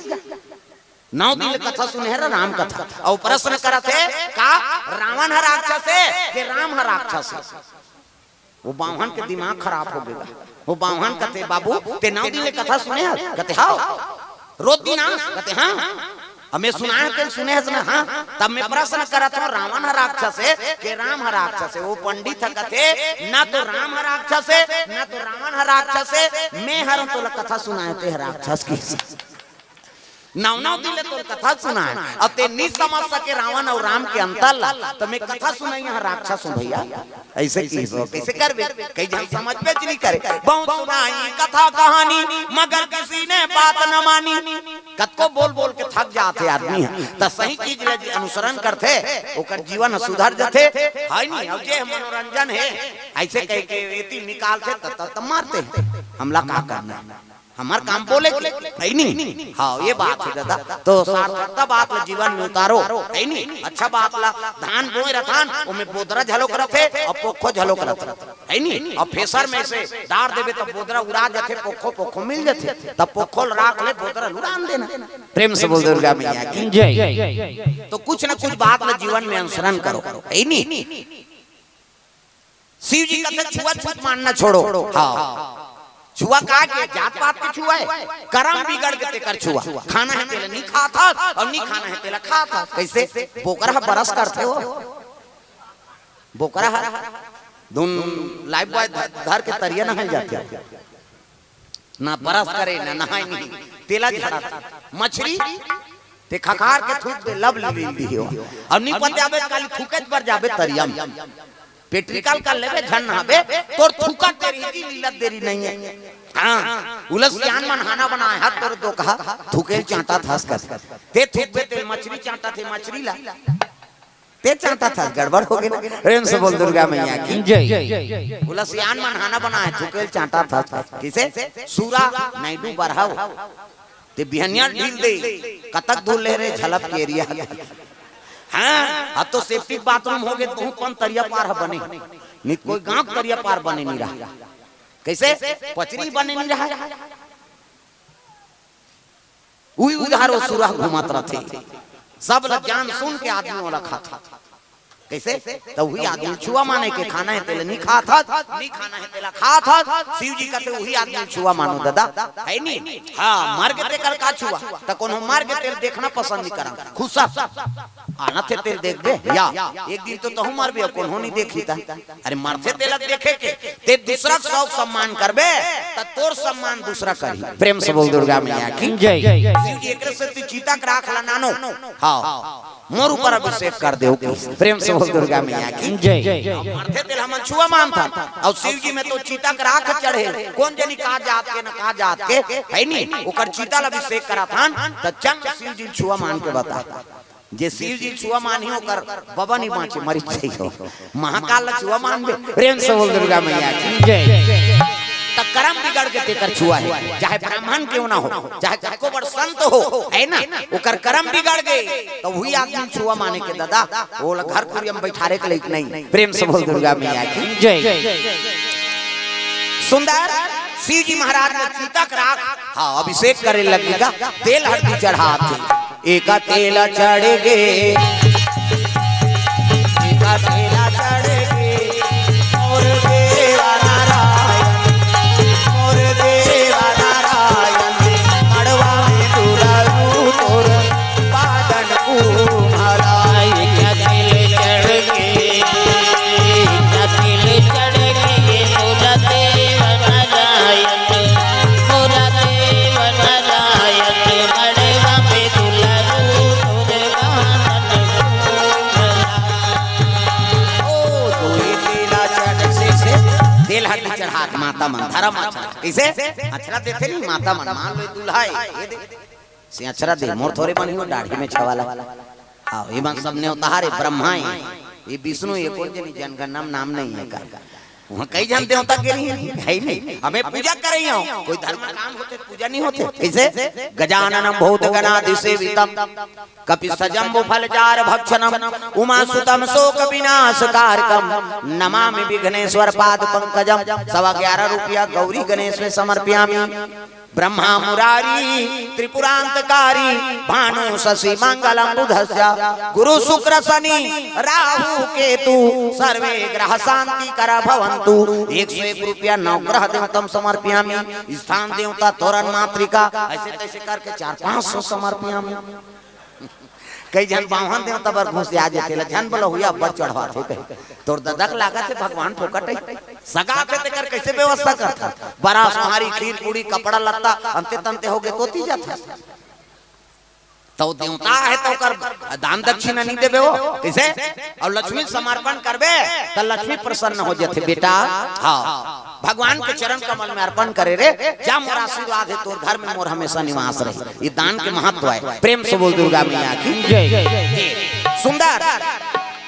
नौ दिन ले कथा सुने हे राम कथा, अउ प्रश्न करत हे का रावण ह राक्षस हे के राम ह राक्षस हे? वो बाम्हन के दिमाग खराब हो गे गा। वो बाम्हन कथे, "बाबू, ते नौ दिन ले कथा सुने हस?" कथे, "हाँ।" "रोज दिन आस?" कथे, "हाँ।" "अउ मैं सुनाए हंव तेला सुने हस ना?" "हाँ।" "तब मैं प्रश्न करत हंव, रावण ह राक्षस हे के राम ह राक्षस हे?" वो पंडित ह कथे, "ना तो राम ह राक्षस हे, ना तो रावण ह राक्षस हे, मैं हरंव तोला कथा सुनाए, ते ह राक्षस किहिस।" नौ नौ दिन ले तोर कथा सुनाए, अउ ते नी समझ सके रावण अउ राम के अंतर ला, त मैं कथा सुनइया ह राक्षस हंव भइया। अइसे किहिस हो, कइसे करबे? कई झन समझबे च नी करे। बहुत सुनाई कथा कहानी, मगर किसी ने बात न मानी। कतको बोल बोल के थक जाथे आदमी ह, त सही चीज ला जे अनुसरण करथे, ओकर जीवन ह सुधर जथे। हे नी? अउ जे मनोरंजन हे, अइसे कहिके एती निकालथे, त, त, त मारथे। हमला का करना हे? हमर काम बोले के, हे नी? हाँ, ये बात हे दादा। तो सार्थकता बात ला जीवन में उतारो, हे नी? अच्छा बात ला, धान बोए रथन, ओमे बोदरा झलोक रथे अउ पोखो झलोक रथे, हे नी? अउ फेसर में से डार देबे त बोदरा उड़ा जथे, पोखो, पोखो मिल जथे, त पोखो ल राख ले, बोदरा ल उड़ान देना। प्रेम से बोल दुर्गा मैया की। जय। तो कुछ न कुछ बात ला जीवन में अनुसरण करो, हे नी? शिव जी कथे, "छुआछूत मानना छोड़ो।" हाँ। छुआ का के? जात पात के छुआ हे? करम बिगड़ गे तेकर छुआ। खाना हे तेला नी खात हस, अउ नी खाना हे तेला खात हस। कइसे? बोकरा ह बरस करथे वो। बोकरा ह धुन लाइफबॉय ध-, धर के तरिया नहाए जाथे। ना बरस करे, ना नहाए नहीं। तेला झड़त। मछरी ते खखार के थूक दे, लब लील दिहे हो। अउ नी पते आबे, काली थूकेच बर जाबे तरिया म। पेट्रिकल कर लेबे, झन नहाबे, तोर थूकत देरी ही, लीलत देरी नहीं है। हाँ, उला सियान मन हाना बनाए हस तोर दोकहा, थूकेल चांटा थस कथे। ते थूकबे तेल मछरी चांटा थे, मछरी ला। ते चांटा थस, गड़बड़ हो गे ना। प्रेम से बोल दुर्गा मैया की। जय। उला सियान मन हाना बनाए, थूकेल चांटा थस कथे। किसे? सूरा नायडू बरहा हो। ते बिहनिया ढील दे, कतक धूल ले रे, झलप के एरिया। हाँ, अब तो सेप्टिक बाथरूम हो गे, तहूं पन तरिया पार ह बने। नी त कोई गांव के तरिया पार बने नी रहा। कइसे? पचरी बने नी रहा। उही उधार ओ सुरह घूमत रथे। सब ल जान सुन के आदमी ओला खाथे। कइसे? त उही आदमी छुआ माने के, खाना हे तेला नी खात हस, नी खाना हे तेला खात हस। शिव जी कथे उही आदमी छुआ मानो ददा, है नी? हाँ, मर गे तेकर का छुआ? त कोनो मर गे तेल देखना पसंद नी करन। खुश हस। आना थे तेल देखबे या? एक दिन तो तहूं मरबे, कोनो नी देखी त। अरे मरथे तेला देखे के, ते दूसरा के शौक सम्मान करबे, त तोर सम्मान दूसरा करही। प्रेम से बोल दुर्गा मैया की। जय। शिव जी एकरे सेती चिता के राख ला नानो। हाँ। मोर ऊपर अभिषेक कर देव। प्रेम से बोल दुर्गा मैया की। जय। मरथे तेल हमन छुआ मानथन। अउ शिव जी में तो चिता के राख चढ़े। कोन जनी का जात के न का जात के, है नी? ओकर चिता ल अभिषेक करत हन, त चंग शिव जी छुआ मान के बता। जे शिव जी छुआ मानही ओकर बबा नी बांचे, मरी जाही हो। महाकाल ल छुआ मानबे। प्रेम से बोल दुर्गा मैया की। जय। त करम बिगड़ के तेकर छुआ हे, चाहे ब्राह्मण क्यों ना हो, चाहे कतको बड़ संत हो, है ना, ओकर करम बिगड़ गे, त उही आदमी छुआ माने के ददा, ओला घर कुरिया म बइठारे के लइक नहीं। प्रेम से बोल दुर्गा मैया की। जय। सुंदर शिव जी महाराज ल चिता के राख, हाँ, अभिषेक करे लगी गा, तेल हरदी चढ़ात हे। एका तेला चढ़ गे, एका तेला चढ़ गे, मोर देवा नारायण, मोर देवा नारायण, मड़वा में दुलारू तोर बादन उमराए। एका तेल चढ़ गे, एका तेल चढ़ गे, मोर देवा नारायण, मोर देवा नारायण, मड़वा में दुलारू तोर ओ, दोई तेला चढ़ से, से तेल हरदी चढ़ात माता मन, धरम अच्छा। कइसे? अछरा देथे नी माता मन, मान लो दूल्हा हे, ये दे। से अछरा दे, मोर थोरे बनी हो, दाढ़ी में छवाला। आओ, ये मन सब नेवतार हे, ब्रह्मा हे, ये विष्णु हे, कोन जनी जनगणना म नाम नहीं हे का? उहाँ कई झन देवता के नहीं हे, है नहीं। हमें पूजा करई हो, कोई धर्म काम होथे, पूजा नहीं होथे। कइसे? गजाननम भूत गणादि सेवितम, कपित्थ जम्बू फल चारु भक्षणम, उमा सुतम शोक विनाश कारकम, नमामि विघ्नेश्वर पाद पंकजम। सवा ग्यारह रुपया गौरी गणेश में समर्पयामि। ब्रह्मा मुरारी त्रिपुरांतकारी, भानु शशि मंगलम बुधस्य, गुरु शुक्र शनि राहु केतु, सर्वे ग्रह शांति करा भवंतु। एक सौ एक रुपया नवग्रह देवतम समर्पयामि, स्थान देवता तोरण मातृका, ऐसे तैसे करके चार पाँच सौ समर्पयामि। कई झन बाम्हन देवता बर घुसिया जेथे, ला झन बोला हुआ अब्बड़ चढ़वाथे कहे। तोर ददा के लागत हे भगवान फोकट हे। सगा थे तेकर कइसे व्यवस्था करथा? बरा सोहारी, खीर पूड़ी, कपड़ा लत्ता, अंते तंते होगे कोती जाथा। त ओ देवता हे त ओकर दान दक्षिणा नहीं देबे हो, कइसे? अउ लक्ष्मी समर्पण करबे त लक्ष्मी प्रसन्न हो जथे बेटा। हाँ। भगवान के चरण कमल में अर्पण करे रे, जा मोर आशीर्वाद हे तोर घर में, मोर हमेशा निवास रहे। ये दान के महत्व हे। प्रेम से बोल दुर्गा मैया की जय। सुंदर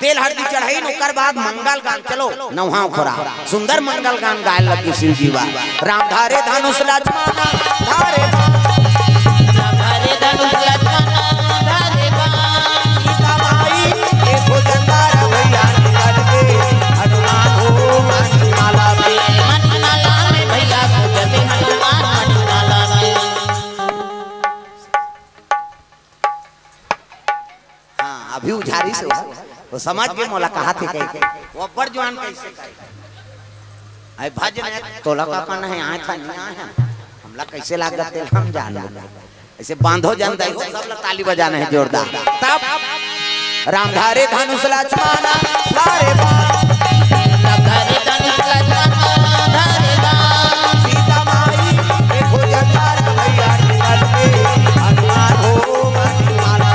तेल हरदी चढ़ाइन, ओकर बाद मंगल गान, चलो नौहा खोरा, सुंदर मंगल गान गाए लगी शिव जी बा। राम धारे धनुष लक्ष्मण धारे बाण। राम धारे धनुष लक्ष्मण धारे बाण। सीता माई के भुजंगार भैया निकल के हनुमान हो मणिमाला में। मणिमाला में भैया पूजते हनुमान मणिमाला में। हाँ, अभी उझारी से हो, वो समझ के मोला कहा थे कहे के, वो अब्बड़ जुआन कइसे कहे। अरे भजन हे, तोला का करना हे, आए था, नहीं आए हम। हमला कइसे लागत हे, हम जान लो। ऐसे बांधो जन दाई हो, सब ला ताली बजाना हे जोरदार। तब राम धारे धनुष लक्ष्मण धारे बाण। राम धारे धनुष लक्ष्मण धारे बाण। सीता माई के भुजंगार भैया निकल के हनुमान हो मणिमाला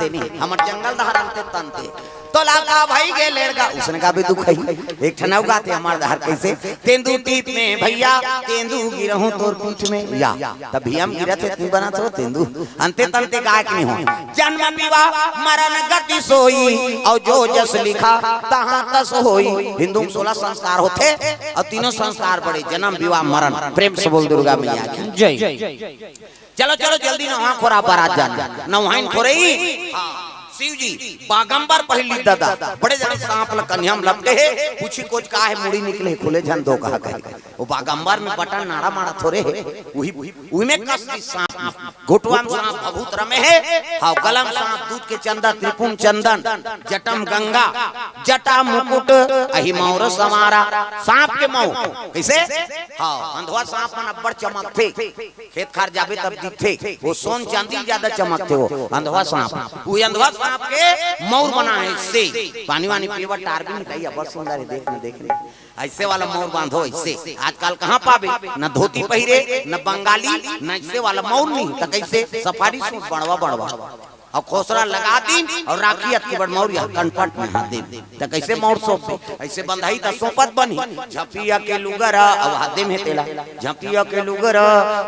नहीं, हमर जंगल डहर अंते तंते। तोला का भई गे लेड़गा, उसने का भी दुख है। एक ठन अउ गाथे हमर डहर कइसे, तेंदू टीप में भइया, तेंदू गिरहूं तोर पीठ में। या, तब भी हम गिरत हे, तुम बनत हो तेंदू। अंते तंते गाय के नहीं हो। जन्म विवाह मरण गति सोई, और जो जस लिखा तहां तस होई। हिंदू में सोलह संस्कार होथे, और तीनों संस्कार बड़े, जन्म विवाह मरण। प्रेम से बोल दुर्गा मैया की। जय। चलो, चलो, जल्दी नहा खोरा बरात जाना। नहाइन खोरई। हाँ, शिव जी, बागंबर पहिली ददा, बड़े जान सांप ल कन्हैया म लपटे हे, पूछी कोच का हे, मुड़ी निकले हे, खुले झन दो कहा कहे। वो बागंबर में बटन नाड़ा माड़ा थोरे हे, उही, उही में कस दी सांप में। घुटवा म सांप भभूत रमे हे, हाँ, गला म सांप दूध के चंदा, त्रिपुन चंदन, जटा म गंगा, जटा मुकुट, अही मौर संवारा, सांप के मौर, कइसे? हाँ, अंधवा सांप मन अब्बड़ चमकथे। खेत खार जाबे तब दिखथे, वो सोन चांदी ले जादा चमकथे, वो अंधवा सांप। वो अंधवा सांप के मौर बना हे, से पानी वानी पीवा, टार भी नहीं खाई, अब्बड़ सुंदर हे, देख न, देख न। अइसे वाला मौर बांधो, अइसे। आजकल कहाँ पाबे, न धोती पहिरे, न बंगाली, न अइसे वाला मौर नहीं, त कइसे? सफारी सूट बड़वा बड़वा। अउ खोसरा लगा दिन अउ राखी अतकी बड़ मौर या कनपट में हाथ दे, त कइसे मौर सौंपे? अइसे बंधाही त सौंपत बनही। झपिया के लुगरा, अउ हाथ दे में तेला, झपिया के लुगरा,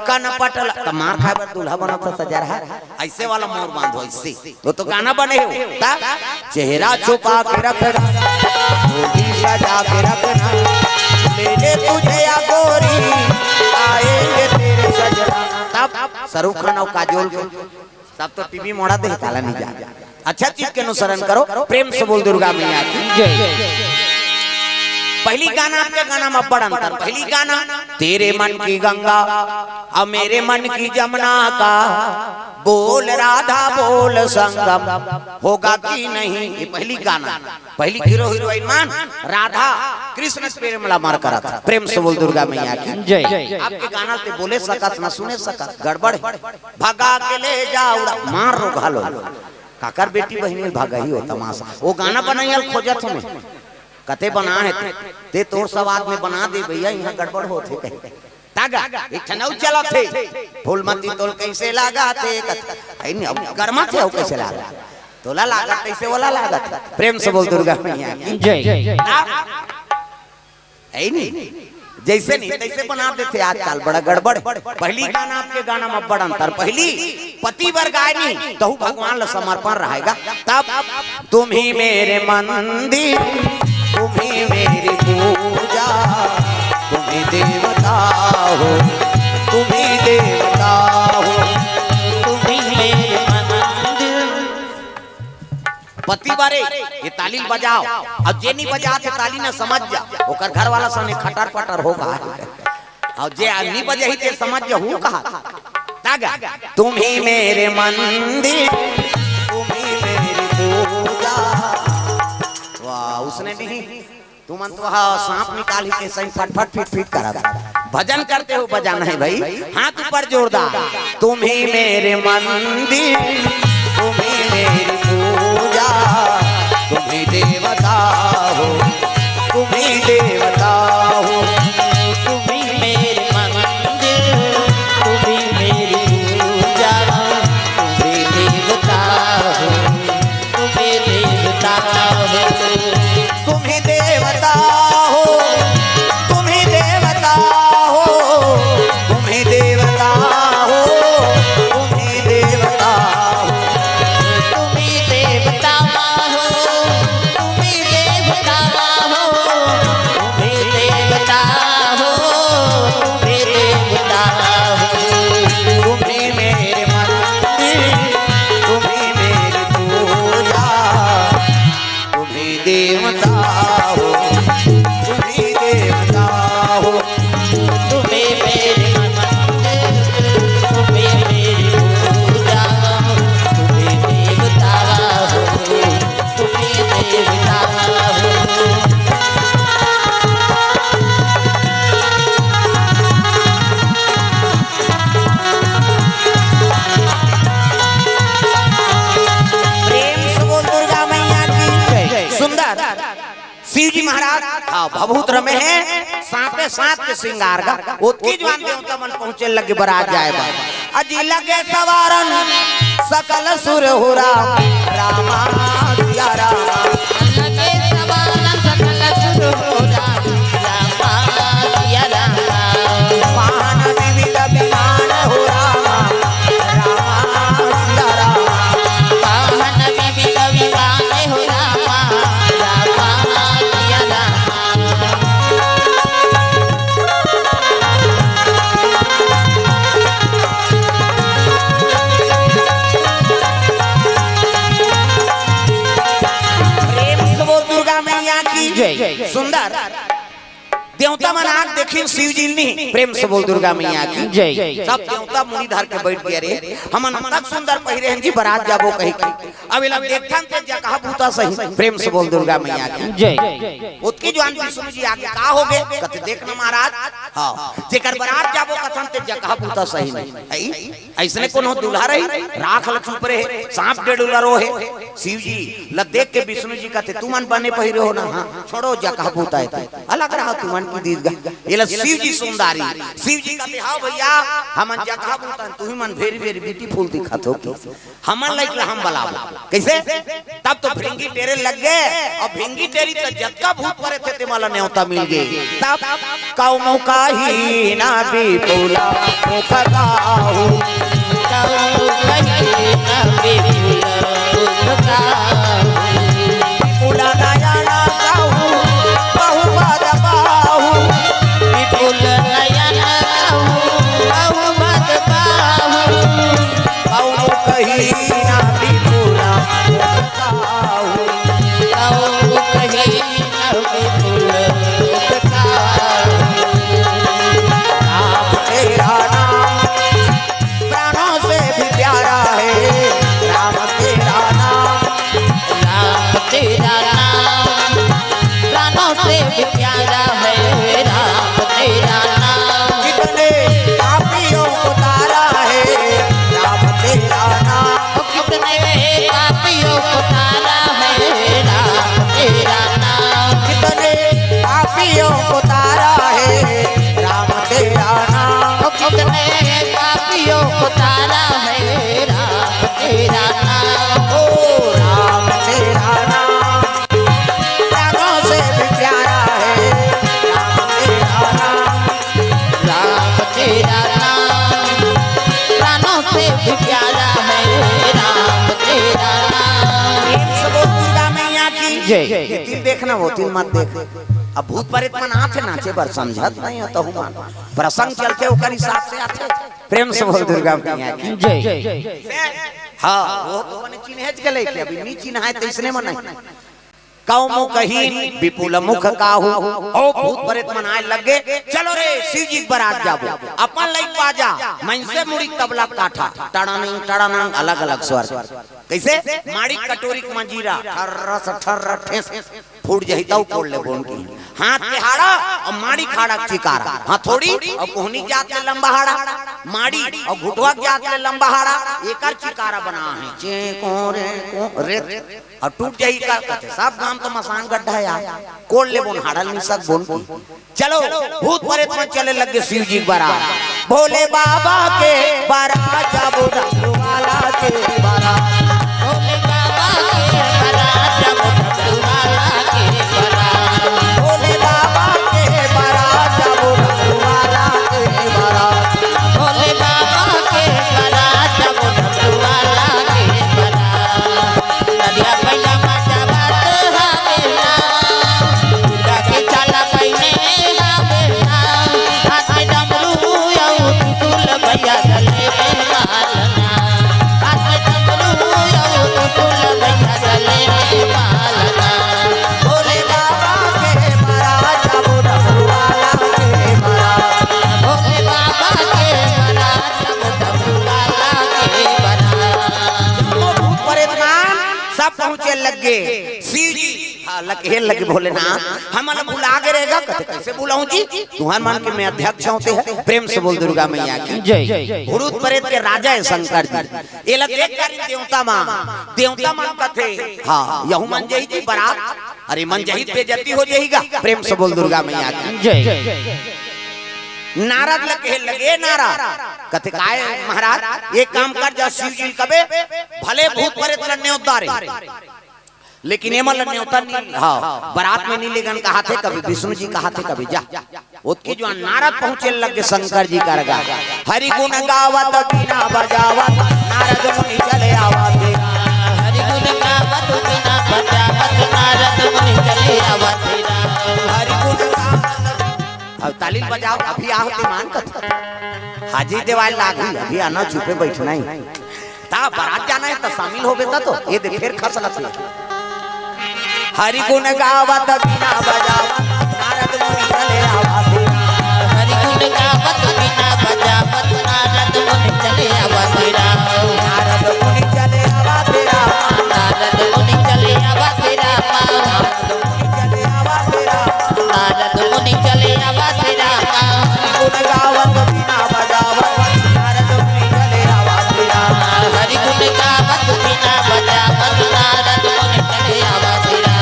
कनपट ला, त मार खाए बर दूल्हा बनत हे सजरहा। अइसे वाला मौर बांधो, अइसे। वो तो गाना बने हो, ता? चेहरा छुपा के रखना, होगी सजा के रखना, ले ले तुझे या गोरी, आएंगे तेरे सजना। तब शाहरुख खान अउ काजोल के सब तो टीवी मोड़ा दे, काला नहीं जा। अच्छा चीज के अनुसरण करो। प्रेम से बोल दुर्गा मैया की जय। पहिली गाना, अतके गाना में बड़ अंतर। पहिली गाना, तेरे मन की गंगा और मेरे मन की जमुना का, बोल राधा बोल संगम होगा कि नहीं। ये पहिली गाना, पहिली हीरो हीरोइन मन राधा कृष्ण के प्रेम ला मार करत। प्रेम से बोल दुर्गा मैया की जय। अतके गाना ते बोले सकस न सुने सकस, गड़बड़ हे। भगा के ले जा उड़ा, मार रो घालो। काकर बेटी बहिनी भगही हो तमाशा। वो गाना बनइया ल खोजत हूँ मैं। कते बना हे ते, ते तोर सवाद में बना दे भइया, इहाँ गड़बड़ होथे कहीं। तागा, एक ठन अउ चलत हे। फूलमती तोल कइसे लागथे, कत-, है नहीं, अब गरमाथे, अउ कइसे लागथे? तोला लागत, तइसे ओला लागत। प्रेम से बोल दुर्गा मैया की जय। ना? है नहीं, जइसे नहीं तइसे बना देथे आजकल, बड़ा गड़बड़। पहिली गाना, अतके गाना में बड़ अंतर। पहिली पति बर गाय नहीं, तहू भगवान ला समर्पण रहेगा। तब तुम ही मेरे मंदिर, तुम ही मेरी पूजा, तुम ही देवता हो, तुम ही देवता हो, तुम ही मेरे मंदिर। पति बारे, ये ताली बजाओ। अब जे नहीं बजात हे ताली ना, समझ जा, ओकर घर वाला सने खटर पटर होगा। और जे नहीं बजाही ते समझ जा, हूँ कहा। तागा, तुम ही मेरे मंदिर, तुम ही मेरी पूजा। वाह, उसने भी, तुमन तो हा सांप निकाली के सही फटफट फिट फिट करत। भजन करते हो, बजाना है भाई, हाथ ऊपर जोरदार। तुम ही मेरे मंदिर, तुम ही मेरी पूजा, तुम ही देवता हो, तुम ही देवता हो। तुम ही मेरे मंदिर, तुम ही मेरी पूजा, तुम ही देवता हो, तुम ही देवता हो। तुम ही देवता हो, तुम ही देवता हो, तुम ही देवता हो, तुम ही देवता हो। तुम ही देवता हो, तुम ही देवता हो, तुम ही देवता हो, तुम ही देवता हो। तुम ही मेरे मंदिर, तुम ही मेरी पूजा, तुम ही देवता हो, तुम ही देवता हो। तुम ही मेरे मंदिर, तुम ही मेरी पूजा, तुम ही देवता हो, तुम ही देवता हो। प्रेम से बोल दुर्गा मैया की जय। सुंदर। शिव जी महाराज, हाँ, भभूत रमे हे, सांपे सांप के श्रृंगार गा। ओतकी जुवार देवता मन पहुंचे लगे बरात जाए बर। अजी लगे सवारन, सकल सुर हो राम, रामा सिया रामा। लगे सवार सकल सुर हो राम, रामा सिया रामा। वाहन विविध विमान हो रामा, रामा सिया रामा। वाहन विविध विमान हो रामा, रामा सिया रामा। प्रेम से बोल दुर्गा मैया की जय। सुंदर। देवता मन आके देखिन शिव जी नहीं। प्रेम से बोल दुर्गा मैया की जय। सब देवता मुड़ी धर के बैठ गए, रे हमन तक सुंदर पहिरे हन जी, बरात जाबो कहि के। अब एला देखथन ते जगह भूता सही। प्रेम से बोल दुर्गा मैया की जय। ओतकी जुवार विष्णु जी आके, का होगे? कथे, देख न महाराज, हाँ, जेकर बरात जाबो कथन ते जगह भूता सही नहीं। हई? अइसने कोनो दूल्हा रही, राख ल चुप रहे, सांप डेढ़ उला रोहे। शिव जी ल देख के विष्णु जी कथे, तुमन बने पहिरे हो ना, हाँ, छोड़ो जगह भूता हे ते। अलग रहा तुमन की दीद गा। एला शिव जी सुंदरी, शिव जी कथे, हाँ भैया, हमन जगह भूता हन, तुही मन very very beautiful दिखत हो कि हमन लइक ला हम बलाबो। कइसे? तब तो भिंगी टेरे लग गे, अउ भिंगी टेरी त जतका भूत परेत हे, तेमा ला नेवता मिल गे। तब कउमो कही ना विपुल मुख काहू। कउमो कही ना विपुल मुख काहू। विपुल नयन कहू बहु बद बाहू। विपुल नयन कहू बहु बद बाहू। कउमो कही ना विपुल मुख काहू। कउमो कही ना विपुल मुख काहू। राम तेरा नाम प्राणों से भी प्यारा है, राम तेरा नाम। राम तेरा नाम प्राणों से भी प्यारा है, राम तेरा नाम। कितने पापियों को तारा है, राम तेरा नाम। कितने पापियों को तारा है, राम तेरा नाम। कितने पापियों को तारा है, राम तेरा नाम। कितने पापियों को तारा है, राम तेरा नाम। ओ राम तेरा नाम प्राणों से भी प्यारा है, राम तेरा नाम। राम तेरा नाम प्राणों से भी प्यारा है, राम तेरा नाम। प्रेम से बोल दुर्गा मैया की जय। ये तीन देखना, वो तीन मत देख। अब भूत प्रेत मन आथे नाचे बर, समझत नहीं हो तहू मन। प्रसंग चलथे, ओकर हिसाब से आथे। प्रेम से बोल दुर्गा मैया की जय। हाँ, वो तो मने चिन्हे के लइके, अभी नी चिन्हाय त इसने मन नहीं। कउमो कही विपुल मुख काहू। ओ भूत प्रेत मन आय लग गे, चलो रे शिव जी के बरात जाबो। अपन लइक बाजा, मनसे मुड़ी तबला काठा, टड़ानंग टड़ानंग अलग अलग स्वर। कइसे? माड़ी कटोरी के मंजीरा, ठर्रस ठर्र ठेस, फूट जही तउ कोड़ ले बोन की। हाथ के हाड़ा अउ माड़ी खाड़ा के चिकारा, हथौड़ी अउ कोहनी जात ले लंबा हाड़ा, माड़ी अउ घुटवा के जात ले लंबा हाड़ा, एकर चिकारा बना हे। चे को रे को रे। अउ टूट जाही का कथे, सब गांव तो मसान गड्ढा हे यार, कोड़ ले बोन हाड़ा ल निसक बोन की। चलो, भूत प्रेत मन चले लग गे शिव जी के बरात। भोले बाबा के बरात, जाबो डमरू वाला के बरात। भोले बाबा के बरात, जाबो डमरू वाला के बरात। भोले बाबा के बरात, जाबो डमरू वाला के बरात। भोले बाबा के बरात, जाबो डमरू वाला के बरात। नदिया भैया मजा बात हवे ना, दुर्गा के चाला पहिने हवे ना, हाथ में डमरू अउ त्रिशूल भैया गले में माला ना, हाथ में डमरू अउ त्रिशूल भैया गले में माला ना। भोले बाबा के बरात, जाबो डमरू वाला के बरात। भोले बाबा के बरात, जाबो डमरू वाला के बरात। जम्मो भूत प्रेत मन सब पहुंचे लग गे। शिव जी, हाँ, लग, हे लगे भोलेनाथ, हमन ला भुला गे रहेगा, कथे, कइसे भुलाहूं जी? तुंहर मन के मैं अध्यक्ष हों ते। प्रेम से बोल दुर्गा मैया की जय। भूत प्रेत के राजा हे शंकर जी। एला देख कर देवता मन, देवता मन कथे, हाँ, यहू मन जही जी बरात, अरे मन जही बेइज्जती हो जही गा। प्रेम से बोल दुर्गा मैया की जय। नारद ल कहे लगे, "नारद," कथे, "काय महाराज?" "एक काम कर, जा शिव जी ल कबे, भले भूत प्रेत ल नेवत डारे, लेकिन एमन ल नेवता नी, हाँ, बरात में नी लेगन कहाथे कबे, विष्णु जी कहाथे कबे, जा।" ओतकी जुवार नारद पहुंचे लगे शंकर जी कर गा। हरि गुण गावत बीना बजावत नारद मुनि चले आवा तेरा। हरि गुण गावत बीना बजावत नारद मुनि चले आवा तेरा। हरि गुण गावत। अब ताली बजाओ, अभी आओ, दिमाग कत हाजिरी देवाय लागही, अभी आना, चुपे बैठना ही। ता बरात जाना हे, त शामिल होबे त तो। ये दे, फेर खसलत हे। हरि गुण गावत बीना बजावत नारद मुनि चले आवा तेरा। हरि गुण गावत बीना बजावत नारद मुनि चले आवा तेरा। नारद मुनि चले आवा तेरा। नारद मुनि चले आवा तेरा। नारद मुनि चले आवा तेरा। नारद मुनि चले आवा तेरा। गुण गावत बीना बजावत नारद मुनि चले आवा तेरा। हरि गुण गावत बीना बजावत नारद मुनि चले आवा तेरा।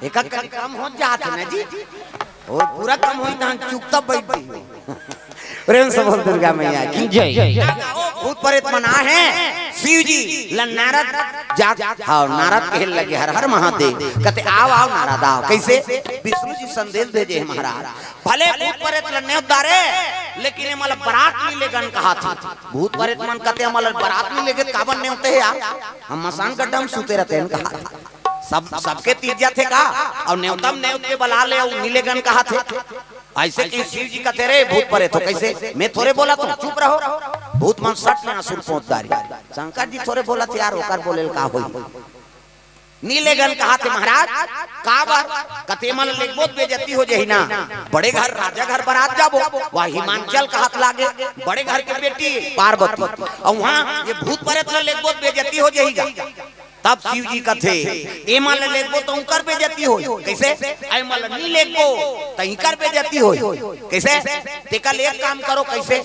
एकर कम हो जात हे ना जी, अउ पूरा कम होई तहन चुकता बैठ गई। प्रेम से बोल दुर्गा मैया की जय। भूत प्रेत मन आहे, शिव जी ल नारद जाग, हाँ, नारद कहे लगे, "हर हर महादेव।" कथे, "आव, आव नारद, आव।" कइसे? विष्णु जी संदेश भेजे हे महाराज, भले भूत प्रेत ल नेवत डारे, लेकिन एमन ल बरात नी लेगन कहाथे। भूत प्रेत मन कथे, "एमन ल बरात नी लेगे, काबर नेवते हे यार? हम मसान गड्ढा में सुते रहितेन," कहाथे। सब, सबके तीज जाथे का? अउ नेवता म नेवत के बला ले, अउ नी लेगन कहाथे। अइसे कि शिव जी कथे, "रे भूत प्रेत हो, कइसे? मैं थोरे बोलत हंव, चुप रहो।" भूत मन सट ले आंसू ल पोंछ डारे। "शंकर जी थोरे बोलत हे यार, ओकर बोले ल का होई?" नी लेगन कहाथे महाराज, "काबर?" कथे, "एमन ल लेगबो त बेइज्जती हो जाही ना। बड़े घर, राजा घर बरात जाबो, वह हिमांचल कहात लागे, बड़े घर के बेटी पार्वती, अउ उहां ये भूत प्रेत ल लेगबो त बेइज्जती हो जाही गा।" तब शिव जी कथे, "एमन ल लेगबो त उंकर बेइज्जती होही।" कइसे? "एमन ल नी लेगबो त इंकर बेइज्जती होही।" कइसे? "तेकर ले एक काम करो।" कइसे?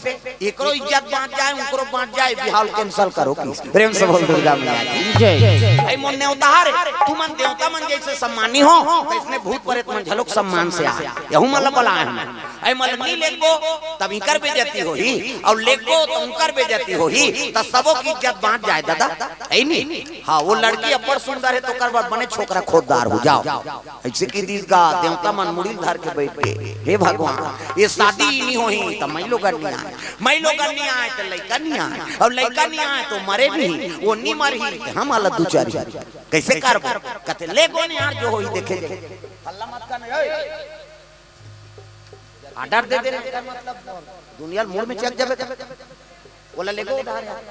"एकरो इज्जत बांच जाय, उंकरो बांच जाय, बिहाव ल cancel करो।" कि प्रेम से बोल दुर्गा मैया की जय। "ए मोर नेवता हरे, तुमन देवता मन जइसे सम्मानी हो, त अइसने भूत प्रेत मन घलोक सम्मान से आय, एहू मन ल बलाय हंव। एमन ल नी लेगबो तब इंकर बेइज्जती होही, अउ लेगबो त उंकर बेइज्जती होही, त सबो के इज्जत बांच जाय दादा।" हे नी? हाँ, वो लड़की अब्बड़ सुंदर हे, त ओकर बर बने छोकरा खोजदार हो जाव। अइसे कहि दिस गा, देवता मन मुड़ी ल धर के बइठ गे, "हे भगवान, ये शादी नी होही त माईलोगन नी आय, माईलोगन नी आय त लइका नी आय, अउ लइका नी आय त मरे नी, वो नी मरही त हमन ल दुचरही। कइसे करबो?" कथे, "लेगो नी यार, जो होही देखे जाही।" हल्ला मत कर ना, ए। Order दे दे ना, एकर मतलब दुनिया ल मुड़ में चक जाबे। ओला लेगो उधार यार।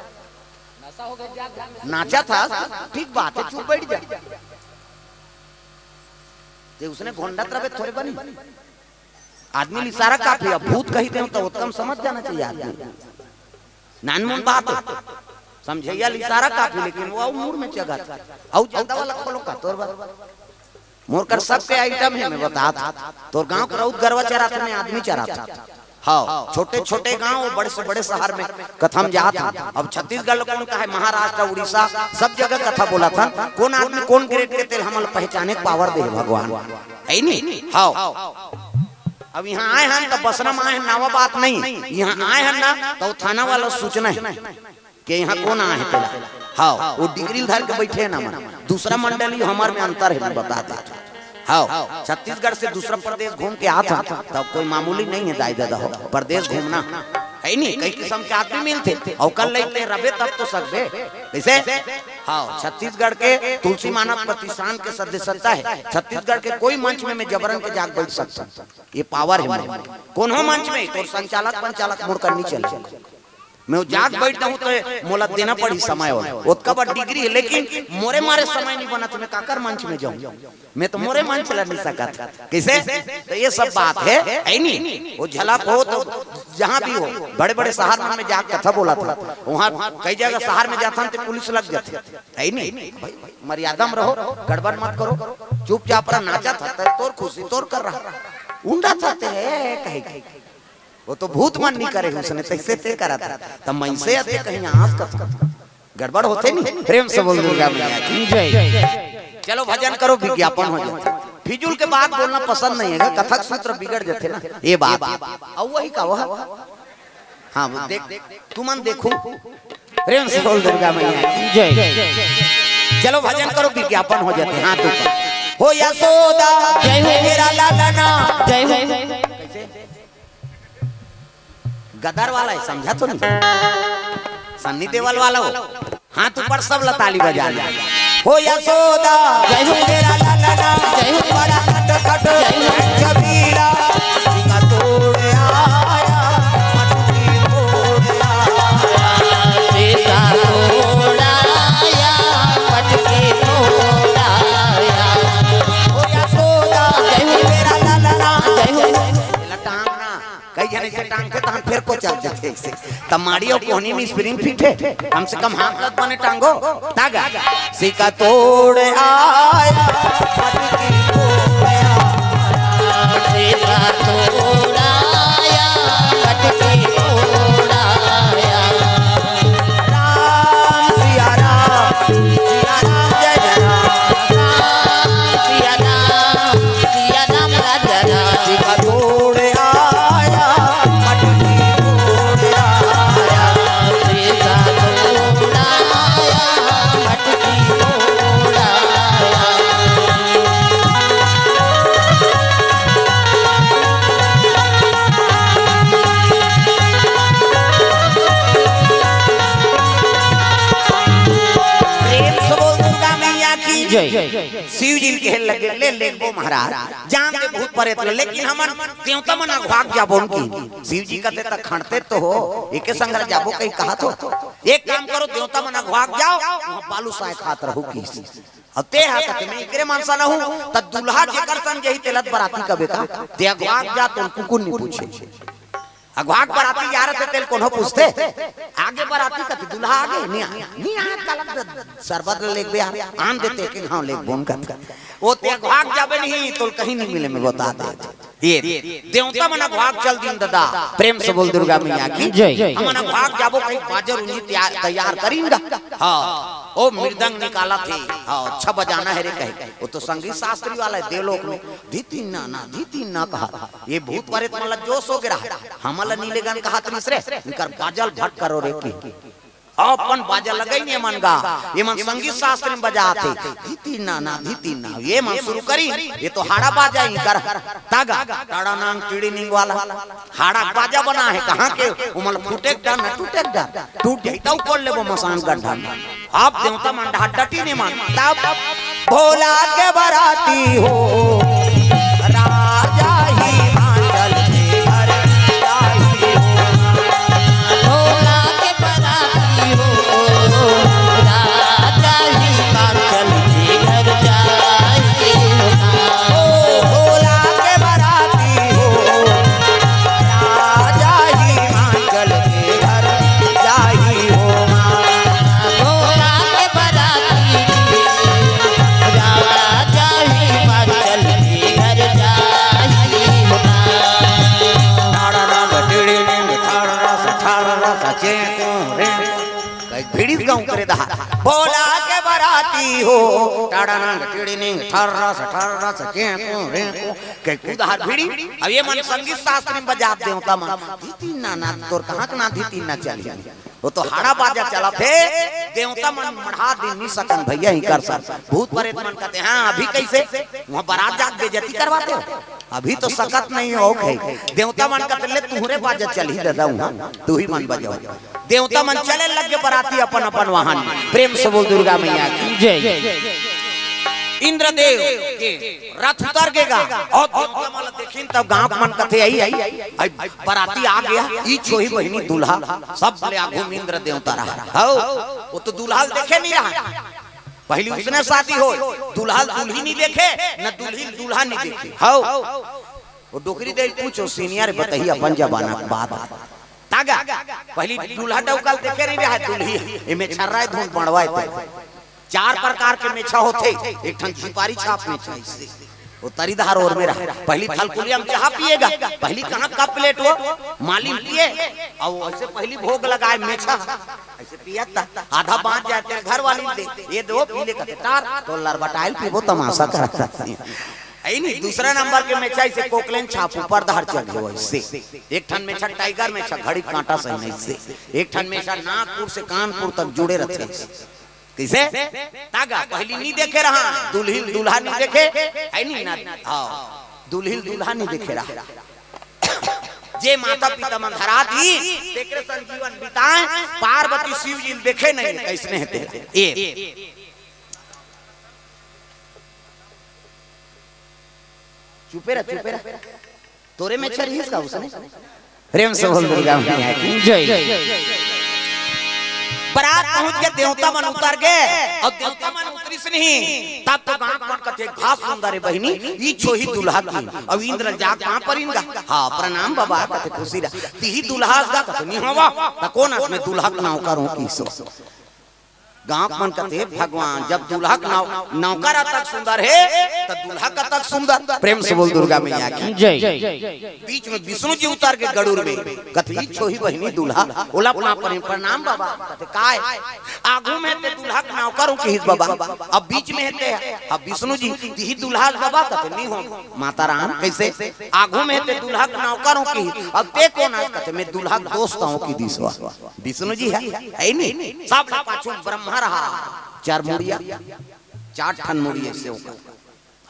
नाचत हस, ठीक बात हे, चुप बइठ जा। ते उसने घोंडत रहिबे थोरे बनी। आदमी ल इशारा काफी हे, भूत कहि देंव त ओतका म समझ जाना चाहिए आदमी। नानमुन बात हे। समझइया ल इशारा काफी, लेकिन वो अउ मुड़ में चघत। अउ जादा वाला खोलो का तोर बर। मोर कर सबके item हे, मैं बतात हंव। तोर गांव के राउत गरवा चराथे, मैं आदमी चराथंव। हव, छोटे-छोटे गांव, बड़े से बड़े शहर में कथा म जात हंव। अब छत्तीसगढ़ ल कोन कहे, महाराष्ट्र, उड़ीसा, सब जगह कथा बोलत हन। कोन आदमी, कोन grade के, तेला हमन ल पहचाने के power दे हे भगवान। हे नी? हव। अब इहां आय हन त बसना म आय हन, नवा बात नहीं। इहां आय हन ना, त वो थाना वाला सूचना हे। के इहां कोन आय हे तेला। हव, वो degree ल धर के बइठे हे ना मन। दूसरा मंडली हमर में अंतर हे, मैं बता देथंव। हव, छत्तीसगढ़ से दूसरा प्रदेश घूम के आत हन, त कोई मामूली नहीं हे दाई ददा हो। प्रदेश घूमना हे नी, कई किसम के आदमी मिलथे, अउ कल लइके रबे तब तो सकबे। कइसे? हव, छत्तीसगढ़ के तुलसी मानस प्रतिष्ठान के सदस्यता हे। छत्तीसगढ़ के कोई मंच में मैं जबरन के जाके बइठ सकथंव। ये power हे मोर। कोनो मंच में तोर संचालक पंचालक मोर कर नी चले। मैं जाग बैठता हूँ तो मोला देना पड़ी समय, और ओतका बड़ डिग्री है, लेकिन मोरे मारे समय नहीं बनत, मैं काकर मंच में जाऊँ? मैं तो मोरे मंच ला नहीं सकत। कैसे? तो ये सब बात है, है नहीं? वो झलक हो तो जहाँ भी हो, बड़े बड़े शहर मन में जाके कथा बोला था, वहाँ कई जगह शहर में जाता तो पुलिस लग जाते, है नहीं? भाई, मर्यादा में रहो, गड़बड़ मत करो, चुपचाप रह, नाचा था तो तोर खुशी तोर कर रहा, उंडा था ते है कहे के। वो तो भूत मन नहीं करे, उसने तैसे ते करा था, तब मैं से आते कहीं आस कथा गड़बड़ होते नहीं। प्रेम से बोल दुर्गा मैया की जय। चलो भजन करो, विज्ञापन हो जाए। फिजूल के बात बोलना पसंद नहीं है, कथक सूत्र बिगड़ जाते ना, ये बात। और वही का वह, हाँ, वो देख, तुमन देखो, प्रेम से बोल दुर्गा मैया की जय। चलो भजन करो, विज्ञापन हो जाते, हाथ ऊपर। हो यशोदा, जय हो। मेरा लालना, जय हो। कैसे? गदर वाला है, समझा तो नहीं? सन्नी देवल वाला हो, हाथ ऊपर, सब ला ताली बजाना। हो यशोदा, जय हो। मेरा लालना, जय हो। बड़ा खट खट, जय हो। छबीला, का तोड़ आया, मटकी तोड़ आया। सीता तोड़ आया, मटकी तोड़ आया। हो यशोदा, जय हो। मेरा लालना, जय हो। ये ला टांगना। कई झन ऐसे टांगथे, तहन फेर कोचल देथे ऐसे। तब माड़ी अउ कोहनी में स्प्रिंग फिट हे, कम से कम हाथ लत बने टांगो। तागा। सीका तोड़ आया, मटकी तोड़ आया। सीका तोड़ आया, मटकी तोड़ आया। राम सिया राम, सिया राम जय जय राम। राम सिया राम, सिया राम राजा राम। सीका तोड़ आया, मटकी तोड़ आया। सीका तोड़ आया, मटकी तोड़ आया। प्रेम से बोल दुर्गा मैया की जय। शिव जी ल कहे लगे, "ले लेगबो महाराज, जान दे भूत परेत ल, लेकिन हमन देवता मन अघवाक जाबो न की।" शिव जी कथे, "त खंडते तो हो, एके संग ल जाबो कहीं कहत हो। एक काम करो, देवता मन अघवाक जाओ, वहाँ बालू साय खात रहो की।" अउ ते हा कथे, "मैं एकरे मन सन हूँ, त दूल्हा जेकर सन जही तेला त बराती कबे का? ते अघवाक जा, तोला कुकुर नहीं पूछे।" अघवाक बराती जा रथे, तेला कोनो पूछथे? आगे बराती कथे, "दूल्हा आगे?" "नहीं आय।" "नहीं आय, काला शरबत ले लेगबे यार, आन देते के घाव लेगबो न कथे।" वो ते अघवाक जाबे नहीं, तोला कहीं नहीं मिले, मैं बता दे। ये देवता मन अघवाक चल दिन ददा। प्रेम से बोल दुर्गा मैया की जय। हमन अघवाक जाबो, कहीं बाजा रुंजी तैयार, तैयार करिन गा। हाँ, ओ मृदंग निकालथे। हाँ, अच्छा बजाना है रे कहे। वो तो संगीत शास्त्री वाला है, देवलोक में। धितिन ना ना, धितिन ना कहा। ये भूत परेत मन ला जोश हो गे रहा। हमन ला नी लेगन कहत रहिस रे, इनकर बाजा ल भट करो रे की। अपन बाजा लगई ने मन गा, ये मन संगीत शास्त्र में बजात हे। धितिन ना ना, धितिन ना, ये मन शुरू करी, ये तो हाड़ा बाजा इनकर। तागा, टाड़ा नांग टीड़ी निंग वाला। हाड़ा बाजा बना है, कहाँ के? उमल फूटे के डर ना, टूटे के डर। टूट जाई त ऊपर लेबो मसान गड्ढा। अब देवता मन डहा डटी ने मन। तब भोला के बराती हो, राजा हिमाचल के घर जाई हो। भोला के बराती हो, राजा हिमाचल के घर जाई हो। ओ भोला के बराती हो, राजा हिमाचल के घर जाई हो माँ। भोला के बराती, राजा हिमाचल के घर जाई हो माँ। ठाड़ा रंग टिड़ी रिंग, ठाड़ा रस, ठाड़ा रस, चेंकू रे। कई भिड़िस गाँव करे दहा। भोला के बराती हो, ठाड़ा रंग टिड़ी रिंग, ठाड़ा रस, ठाड़ा रस, चेंकू रे। कई कुदार भिड़ी, अब ये मन संगीत शास्त्र में बजात देवता मन। धितिन ना ना, तोर कहाँ के ना धितिन ना चली। वो तो हाड़ा बाजा चलत हे, देवता मन मढ़ा दिन नी सकन भैया, ही कर सक। भूत परेत मन कहते, "हाँ, अभी कैसे? वहाँ बारात जाके बेइज्जती करवाते हो? अभी तो सकत नहीं हो, ओके।" देवता मन कहते, "ले, तुहरे बाजा चलही दादा, वहाँ तू ही मन बजाओ।" देवता मन चले लग गे बराती अपन अपन वाहन में। प्रेम से बोल दुर्गा मैया की जय। इंद्रदेव के रथ उतर गे गा, अउ देवता मन ल देखिन, तब गांव मन कथे, "आई, आई, आई, बराती आ गे, ई छोही बहिनी दूल्हा।" सब ले आघू में इंद्र देवता रहा। हव, वो तो दूल्हा ल देखे नइ रहा। पहिली उसने शादी होय, दूल्हा ल दूल्ही नइ देखे, न दूल्ही ल दूल्हा नइ देखे। हव, वो डोकरी दे पूछो, senior बताही अपन जमाना के बात। तागा, पहिली दूल्हा डउका ल देखे नइ रहा, दूल्ही, एमे छर्रा हे, धुन बड़वा हे ते। चार प्रकार के मेछा होथे, एक ठन झिपारी छाप मेछा, अइसे वो तरी धार ओर में रहा। पहिली थलकुलिया में चाहा पिए गा, पहिली कहाँ कप प्लेट वो मालिन पिए, अउ अइसे पहिली भोग लगाय मेछा, अइसे पियत ता, आधा बांच जाय ते घर वाली दे, "ये दो पी ले," कथे, "टार, तो लरबटाइल पीबो, तमाशा करत हे।" हे नी, दूसरा नंबर के मेछा अइसे कोकलेन छाप ऊपर धार चढ़े हो, अइसे। एक ठन मेछा टाइगर मेछा, घड़ी कांटा सही नइ से। एक ठन मेछा नागपुर से कानपुर तक जुड़े रथे। कइसे? तागा, पहिली नइ देखे रहा, दूल्ही ल दूल्हा नइ देखे, हे नी ना? हव, दूल्ही ल दूल्हा नइ देखे रहा। जे माता पिता मन धरा दिस, तेकरे संग जीवन बिताय, पार्वती शिव जी ल देखे नइ, कइसने हे तेला। ए। चुपे रह, चुपे रह। तोरे मेछा रहिस का उसने? प्रेम से बोल दुर्गा मैया की जय। बरात पहुंच के देवता मन उतर गे, अउ देवता मन उतरिस नहीं, तब तो गांव मन कथे, "घास सुंदर हे बहिनी, ई छोही दूल्हा की।" अउ इंद्र ल जाके पांव परिन गा, "हाँ, प्रणाम बाबा," कथे, "खुशी रह।" "तिही दूल्हा हस गा?" कथे, "नइ हवं।" "त कोन हस?" "मैं दूल्हा के नौकर हंव," कहिस। गांव मन कथे, "भगवान, जब दूल्हा के नौ-, नौकर अतक सुंदर हे, त दूल्हा कतक सुंदर।" प्रेम से बोल दुर्गा मैया की जय। बीच में विष्णु जी उतर गे गरुड़ में, कथे, "ई छोही बहिनी दूल्हा।" ओला पांव परे, "प्रणाम बाबा।" कथे, "काय?" "आघू में ते दूल्हा के नौकर हंव किहिस बाबा, अब बीच में हे ते।" "अब विष्णु जी, तिही दूल्हा हस बाबा?" कथे, "नइ हंव।" "माता राम, कइसे?" "आघू में हे ते दूल्हा के नौकर हंव किहिस, अब ते कोन हस?" कथे, "मैं दूल्हा के दोस्त हंव," कहि दिस। विष्णु जी हे, हे नी? सब ले पाछू ब्रह्मा रहा, चार मुड़िया, चार ठन मुड़ी अइसे ओकर।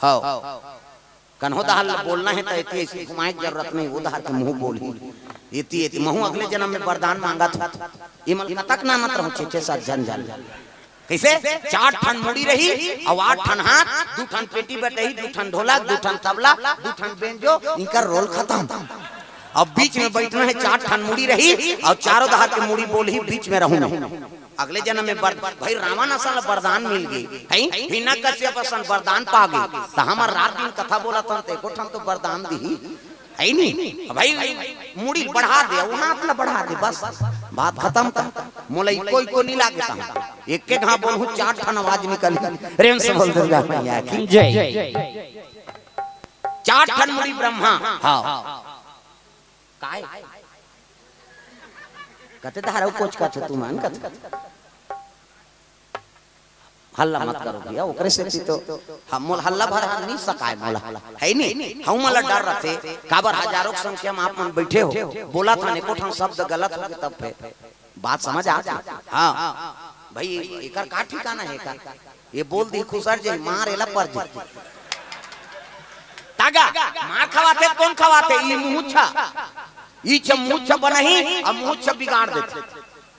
हव। कन्हो दहार ल बोलना हे त एती अइसे घुमाय के जरूरत नइ, ओ दहार के मुंह बोलही। एती, एती, महूं अगले जनम में वरदान मांगत हंव। एमन कतक नानत रहूं, छे, छे, सात झन, झन। कइसे? चार ठन मुड़ी रही, अउ आठ ठन हाथ, दू ठन पेटी बटही, दू ठन ढोलक, दू ठन तबला, दू ठन बेंजो, इंकर रोल खतम। अब बीच में बइठना हे, चार ठन मुड़ी रही, अउ चारों दहार के मुड़ी बोलही, बीच में रहूं। अगले जनम में बर-, भाई रावण असन ल वरदान मिल गे, हे? हिरण्यकश्यप असन वरदान पा गे, त हमर रात दिन कथा बोलत हन, त एको ठन तो वरदान दिही, हे नी? भाई मुड़ी बढ़ा दे, अउ हाथ ल बढ़ा दे, बस बात खतम। त मोला इको इको नइ लागे, त एके घांव बोलहूं, चार ठन आवाज निकलही। प्रेम से बोल दुर्गा मैया की जय। चार ठन मुड़ी ब्रह्मा। हव। काय? कथे, "धारा कोच कथे तुमन," कथे। हल्ला मत करो भैया, ओकरे सेती तो हम मोला हल्ला भर नइ सकाय मोला, हे नी? हमू मन ला डर रथे, काबर हजारों के संख्या में आप मन बइठे हो, बोलत हन, एको ठन शब्द गलत होगे तब फेर बात समझ आथे। हाँ भाई, एकर का ठिकाना हे एकर? ये बोल दिही खुसर जाही, मार एला पर जाही। तागा, मार खवाथे, कोन खवाथे? ई मुहुच्छा। ई छ मुहुच्छा बनही, अउ मुहुच्छा बिगाड़ देथे।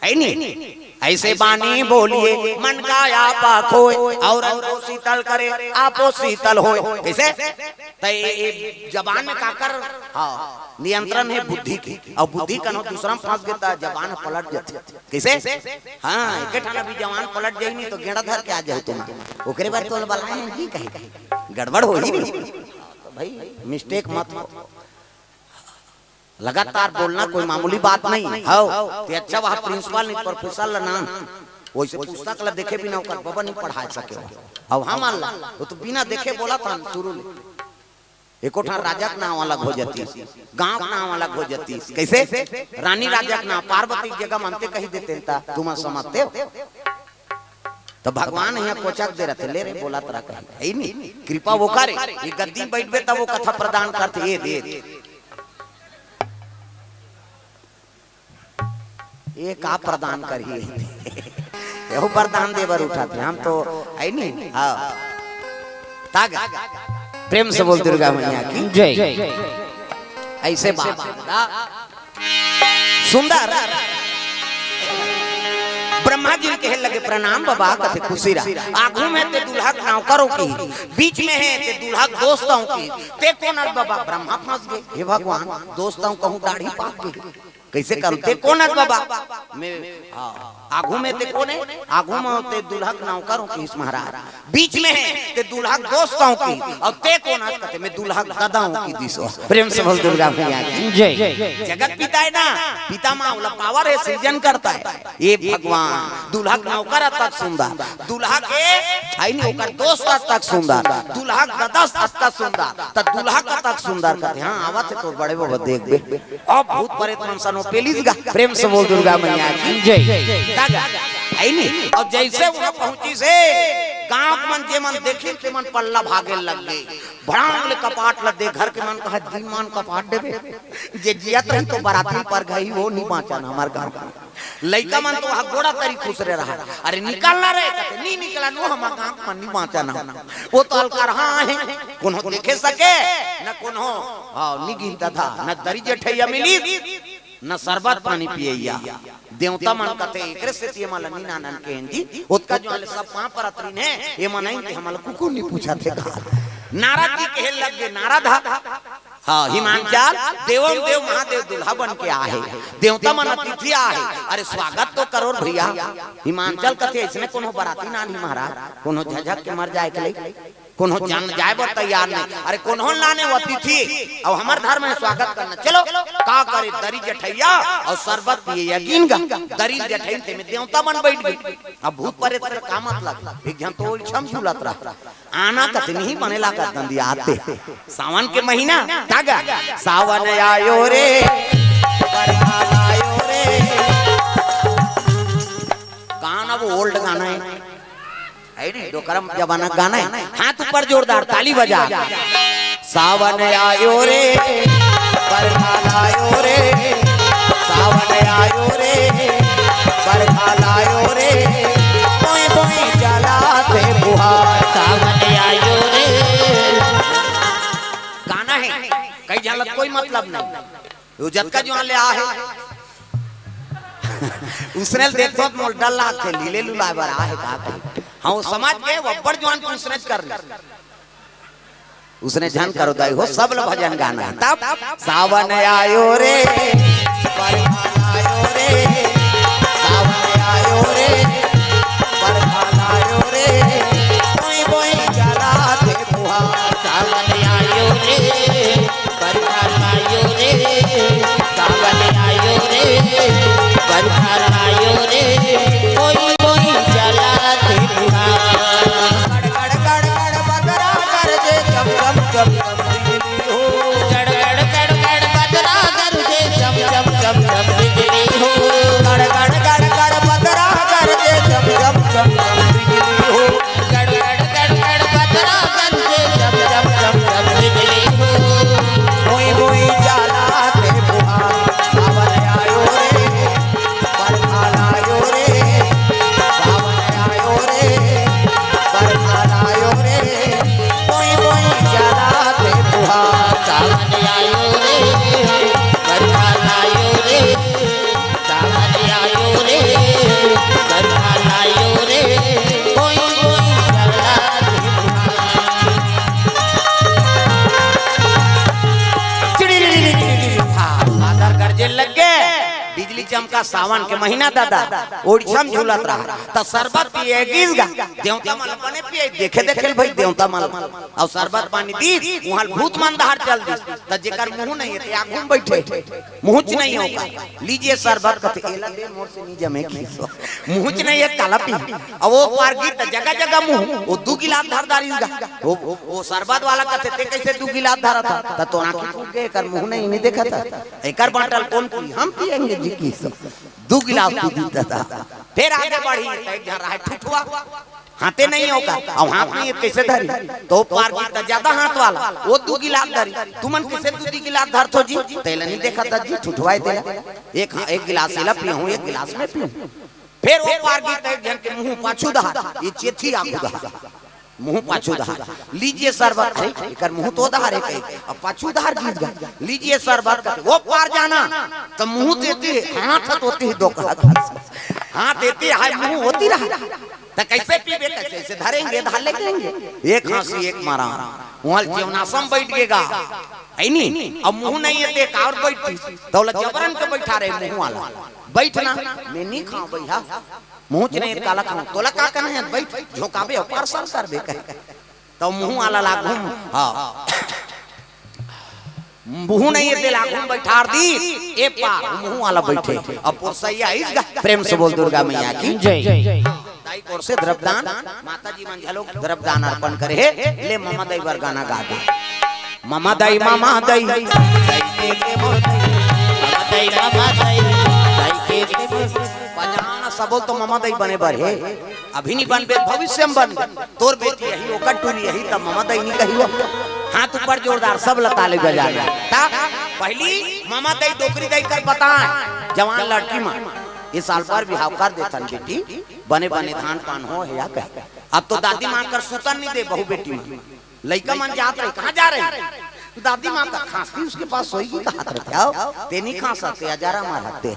हे नी? अइसे बानी बोलिए, मन का आपा खोए, अउर को शीतल करे, आपो शीतल होए। कइसे? त ये, ये जबान में काकर, हाँ, नियंत्रण हे बुद्धि के। अउ बुद्धि कन्हो दूसरा में फंस गे त जबान पलट जाथे। कइसे? हाँ, एके ठन अभी जबान पलट जाही नहीं तो गेंड़ा धर के आ जाही तुमन। ओकरे बर तोला बलाए हन जी कहीं। गड़बड़ होही नहीं। तो भाई, mistake मत हो। लगातार बोलना कोई मामूली बात नहीं। हव, ते अच्छा वहाँ principal नहीं, professor ला नान। वइसे पुस्तक ला देखे बिना ओकर बबा नहीं पढ़ाय सके। अउ हमन ला, वो तो बिना देखे बोलत हन शुरू ले। एको ठन राजा के नांव अलग हो जातिस, गांव के नांव अलग हो जातिस। कइसे? रानी राजा के नांव, पार्वती के जगह म अंते कहि देतेन त तुमन समझते हो? त भगवान इहां कोचक दे रथे, "ले रे, बोलत रह," कहि। हे नी? कृपा ओकर हे, ये गद्दी म बइठबे तब वो कथा प्रदान करथे, ये दे। ये का प्रदान करही? एहू वरदान दे बर उठत हे, हम तो हे नी। हाँ। तागा। प्रेम से बोल दुर्गा मैया की जय। अइसे बात हे। सुंदर। ब्रह्मा जी ल कहे लगे, "प्रणाम बाबा।" कथे, "खुशी रह।" आगू में ते दूल्हा के नौकर अउ की, बीच में हे ते दूल्हा के दोस्त अउ की, ते कोन अस बाबा? ब्रह्मा फंस गे, "हे भगवान, दोस्त अउ कहूँ दाढ़ी पाक गे, कइसे करूँ? ते कोन अस बाबा?" मैं, हाँ, आगू में ते कोन हे? आगू में ते दूल्हा के नौकर अउ की महाराज, बीच में हे ते दूल्हा के दोस्त अउ की, अउ ते कोन अस? कथे, "मैं दूल्हा के ददा अउ की दिस।" प्रेम से बोल दुर्गा मैया की। जय। जगत पिता हे ना, पिता माँ वाला पावर हे, सृजन करता हे। ए भगवान, दूल्हा के नौकर अतक सुंदर, दूल्हा के, हे नहीं, ओकर दोस्त अतक सुंदर, दूल्हा के ददा अतक सुंदर, त दूल्हा कतक सुंदर? कथे, "हाँ, आवत हे तोर बड़े बाबा, देखबे।" अब भूत परेत मन सन ओ पेलिस गा। प्रेम से बोल दुर्गा मैया की। जय। गा, हे नहीं? अउ जइसे उहाँ पहुँचिस हे, गाँव के मन जे मन देखिन ते मन पल्ला भागे लग गे। भड़ांग ले कपाट ल दे, घर के मन कहा, "दिन मान कपाट देबे, जे जियत रही तो बराती पर गई, ओ नी बाँचन हमर गाँव के।" लइका मन तो वहाँ गोड़ा तरी खुसरे रहा, "अरे निकल ना रे।" कथे, "नी निकलन, ओ हमर गाँव के मन नी बाँचन।" ओ तो अलकरहा हे, कोनो देखे सके, न कोनो, हाँ, नी गिनता था, न दरी जेठइया मिलिस, न सरबत पानी पियइया। देवता मन कथे, "एकरे सेती एमन ल नी नानन के हन जी, ओतका जुआर ले सब पाँव परत रहिन हे, एमन आइन ते हमन ल कुकुर नी पूछत हे का?" नारद जी कहे लग गे, "नारद हा, हाँ, हिमांचल, देवम देव महादेव दूल्हा बन के आहे, देवता मन अतिथि आहे, अरे स्वागत तो करो रे भइया।" हिमांचल कथे, "अइसने कोनो बराती नानही महाराज, कोनो झझक के मर जाए के लइक, कोनो जान जाए बर तैयार नहीं। अरे कोनो ल नाने, ओ अतिथि, अउ हमर धर्म हे स्वागत करना। चलो।" का करे, दरी जेठइया अउ सरबत पियइया गिन गा, दरी जेठइन ते में देवता मन बइठ गे। अब भूत परेत से का मतलब, एक झन तो ओइठम झूलत रहा, आना कथे नहीं बने लागत दंदियाते। सावन के महीना, तागा, "सावन आयो रे, बरसात आयो रे।" गाना वो ओल्ड गाना हे, हे नहीं, डोकरा जमाना के गाना हे। हाथ ऊपर जोरदार, ताली बजा। "सावन आयो रे, बरखा लायो रे, सावन आयो रे, बरखा लायो रे, बोई बोई चलाथे फुहार।" सावन आयो रे। गाना हे, कई झन ल कोई मतलब नहीं। वो जतका जुआर ले आहे, उसने ल देखथों त मोला डर लागथे, लीले लुलाए बर आहे का कही। हाँ, वो समझ गे, वो अब्बड़ जुआर उसने कर ले। उसने झन करो दाई हो, सब ल भजन गाना हे। तब सावन आयो रे, बरखा आयो रे, सावन आयो रे, बरखा आयो रे, बोई बोई चलाथे फुहार। सावन आयो रे, बरखा आयो रे, सावन आयो रे, बरखा आयो रे, बोई बोई चलाथे फुहार। गड़ गड़ गड़ गड़ बदरा गरजे, चम चम चम चम बिजली हो। गड़ गड़ गड़ गड़ बदरा गरजे, चम चम चम चम बिजली हो। गड़ गड़ गड़ गड़ बदरा गरजे, चम चम चम चम बिजली हो। गड़ गड़ गड़ गड़ बदरा गरजे, चम चम चम चम बिजली हो। बोई बोई चलाथे फुहार, सावन आयो रे, बरखा लायो रे, सावन आयो रे, बरखा लायो रे, बोई बोई चलाथे फुहार। सावन आयो रे, बरखा लायो रे, सावन आयो रे, बरखा लायो रे, बोई बोई चलाथे फुहार। चिड़ी री री री री री। हाँ, बादर गरजे लग गे, बिजली चमका, सावन के महीना दादा, ओइठम झूलत रहा, त सरबत पिए गिस गा, देवता मन ल बने पिए, देखे देखे ल भई देवता मन ल, अउ सरबत पानी दीस, उहाँ ल भूत मन डहर चल दीस, त जेकर मुँह नहीं हे, ते आगू में बइठे, मुँहच नहीं हे ओकर, "लीजिए सरबत।" कथे, "एला दे, मोर से नी जमे खीसो।" मुँहच नहीं हे, काला पी। अब ओ पार गिस त जगह जगह मुँह, ओ दू गिलास धर डारिस गा, ओ, ओ, ओ सरबत वाला कथे, "ते कइसे दू गिलास धरत हस?" त तोर आँखी फूट गे, एकर मुँह नहीं, नी देखत हस। एकर बाँटल कोन पी? हम पिएंगे जी खीसो। दू गिलास पी दीस त। फेर आगे बढ़िस, त एक झन रहे ठुठवा, हाथे नहीं हे ओकर, अब हाथ नहीं हे, कइसे धरिस? त ओ पार गिस त ज्यादा हाथ वाला, ओ दू गिलास धरिस। "तुमन कइसे दू दू गिलास धरथो जी? तेला नहीं देखत हस जी, ठुठवा हे तेला। एक, एक गिलास एला पीहूँ, एक गिलास मैं पीहूँ।" फेर ओ पार गिस त एक झन के मुँह पाछू डहर, ए चेथी आगू डहर। मुँह पाछू डहर, "लीजिए सरबत।" अरे, एकर मुँह तो डहर हे कही, अब पाछू डहर गिस गा, "लीजिए सरबत।" कथे, ओ पार जाना, त मुँह तेती, हाथ तोती ही दो कहा खीस। हाथ एती हाय, मुंह ओती रहा। त कैसे पीबे, कैसे से धरेंगे, धार लेके आएंगे। एक खांसी, एक मारा। वहां जेवनासम बैठ गे गा, है नी? अब मुंह नहीं है, ते कावर बैठती। त ओला जबरन के बैठा रहे मुंह वाला। बैठना, मैं नहीं खाऊं भैया, मुंह च नहीं, काला खाऊं। तोला का कहना है, बैठ, झोंकाबे, पार्सल करबे कहे। त मुंह वाला लागू म, हाँ। मुंह नहीं है, ते लागू म बैठार दी, ए पार, मुंह वाला बैठे। अब पुरसैया इस गा, प्रेम से बोल दुर्गा मैया की जय। दाई कोर से द्रव्यदान, माता जी मन घलो द्रव्यदान अर्पण करे हे, ले ममा दाई बर गाना गा दे। ममा दाई, ममा दाई। ममा दाई, ममा दाई। बजाना सबो तो ममा दाई बने बर हे। अभी नहीं बनबे, भविष्य में बनबे। तोर बेटी यही, ओकर टूरी यही, तब ममा दाई नहीं कही हो। हाथ ऊपर जोरदार, सब ला ताली बजाना। ता पहली ममा दाई, डोकरी दाई कर बताए। जवान लड़की मन, इस साल पर बिहाव कर देथन बेटी, बने बने धान पान हो हे या कहे। अब तो दादी माँ कर सुतन नहीं दे बहू बेटी मन। लइका मन जात रहे, कहाँ जा रहे? दादी माँ का खांसी, उसके पास सोई की कहात रहे। आओ, ते नहीं खांसा, ते अजारा मार हकते।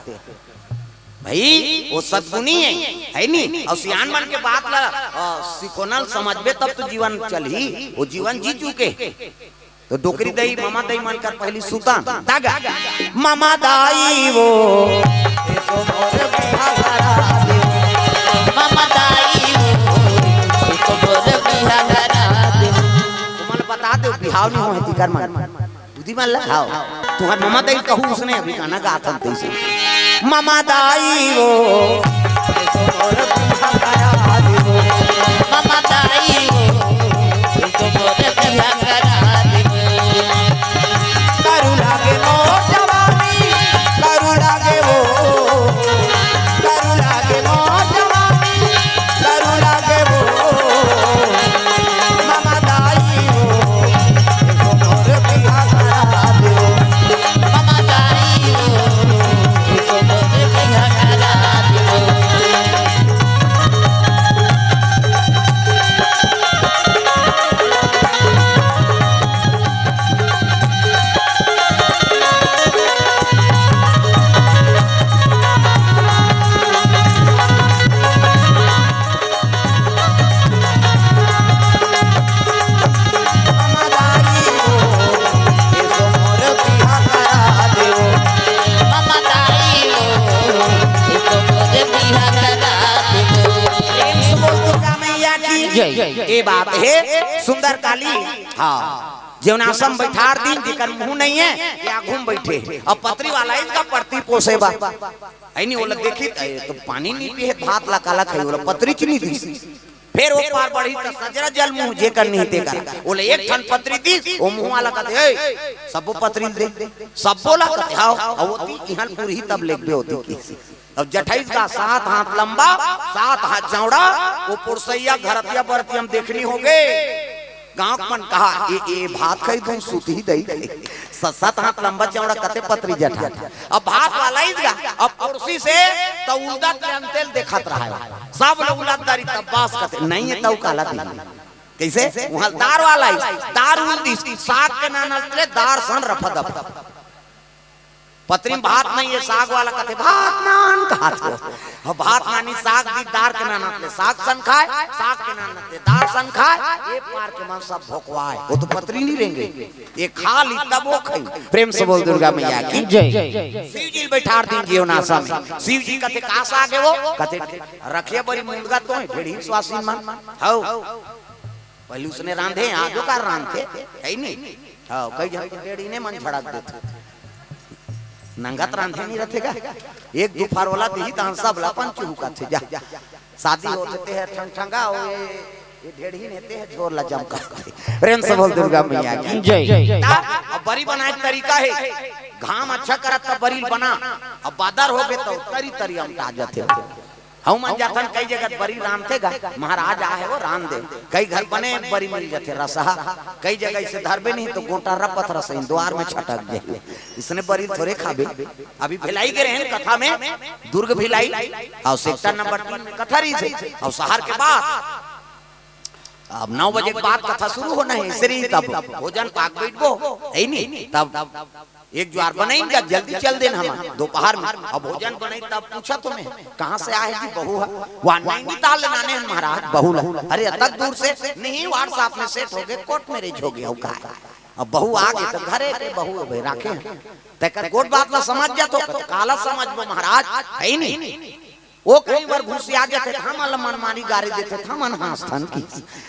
भाई, वो सद्गुणी है, है नी? और सियान मन के बात ला, अ, सिखोनल समझबे तब तो जीवन चलही, वो जीवन जी चुके। तो डोकरी दाई, ममा दाई मन कर पहली सुतन, दागा। ममा दाई वो, ममा दाई वो, तुमन बता दो, बिहाव नहीं हो है तिकर मन। बुद्धि मन ला, हाव। तुहर ममा दाई कहू उसने अभी गाना गाथन तैसे। ममा दाई वो, ममा दाई वो, करू लागे मोर जवानी, करू लागे वो, करू लागे मोर जवानी, करू लागे वो। ममा दाई वो, प्रेम से बोल दुर्गा मैया की जय। ए बात हे सुंदर काली। हाँ, जेवनासम बैठार दिन, जेकर मुंह नहीं है, या घूम बैठे। अब पतरी वाला इसका परती पोसे बा। है नी, ओला देखी, ए, तो पानी नहीं पिए, भात ला काला खाई, ओला पतरी च नहीं दी। फिर वो पार बढ़ी त सजरा जल मुंह जेकर नहीं तेकर। ओला एक ठन पतरी दी, वो मुंह वाला कहते, "ए, सबो पतरी दे।" सबो ला कहते, "हाव।" अब वो ती इहन पूरी तब लेगबे होती की। अब जठैस का सात हाथ लंबा, सात हाथ चौड़ा, वो पुरसैया घरतिया बरतिया में देखनी होगे। गांव के मन कहा, "ए, ए भात खाई तुम सुती दई खाई।" स-, सात हाथ लंबा चौड़ा कते पतरी जठा। अब भात वाला ही गया, अब कुर्सी से तो उलदा तेल तेल देखत रहा है। सब लोग उलद दारी तब बास कते, "नहीं है तऊ काला दी।" कैसे? वहां दार वाला ही, दार उलदी, साग के नाना ले दार सन रफा दफा। पतरी में भात नहीं है, साग वाला कहते, "भात नान" कहा थो। अब भात नानी साग दी, दार के नाना ते साग सन खाए, साग के नाना ते दार सन खाए, ये पार के मन सब भोकवाए। वो तो पतरी नहीं रहेंगे, ये खा ली तब वो खाई। प्रेम से बोल दुर्गा मैया की जय। शिव जी बैठार दिन जेवनासम में। शिव जी कहते, "का साग है वो?" कहते, "रखिया बरी मुंदगा तो है, ढेढ़ी स्वासीन मन।" हौ। पहले उसने रांधे, आज का रांधे, है ही नहीं। हाँ, कई जन तो डेढ़ी ने मन झड़क देते। नंगत रांधे नहीं रहते का? एक दो फरोला दी, तहन सब ला अपन चुहुका थे जा। शादी होते ते है ठंग ठंगा, ओ ये, ये ढेढ़ी ने ते है झोर ला जमका। प्रेम से बोल दुर्गा मैया की जय। ता, अब बरी बनाए के तरीका है, घाम अच्छा करत तब बरी बना, अब बादर हो गए तो तरी तरी अमटा जाते। हऊ मन जाथन, कई जगह बरी रांधथे गा, महाराज आहे वो रांध दे। कई घर बने बरी मिल जाथे रसहा, कई जगह इसे धरबे नहीं तो गोटा रपत रसही द्वार में छटक जाए। इसने बरी थोरे खाबे। अभी भिलाई के रहन कथा में, दुर्ग भिलाई, और सेक्टर नंबर तीन में कथा रही थे, और शहर के बाद अब नौ बजे के बाद कथा शुरू होना है, इसरी तब भोजन पाक बैठबो, है नहीं? तब एक जुवार बनाइन गा, जल्दी चल देन हमन दोपहर में। अब भोजन बनाई तब पूछत हों मैं, "कहाँ से आए जी बहू ह?" "वाह, नैनीताल ले लाने हन महाराज बहू ला।" "अरे, अतक दूर से?" "नहीं, WhatsApp में set हो गे, court marriage हो गे, अउ का हे?" अब बहू आ गे त घरे के बहू अबे राखे हन। तेकर गोठ बात ला समझ जाथो, काला समझबो महाराज, हे नहीं? ओ कहीं बर घुसिया जाथे त हमन ल मनमानी गारी देथे त हमन हाँसथन कि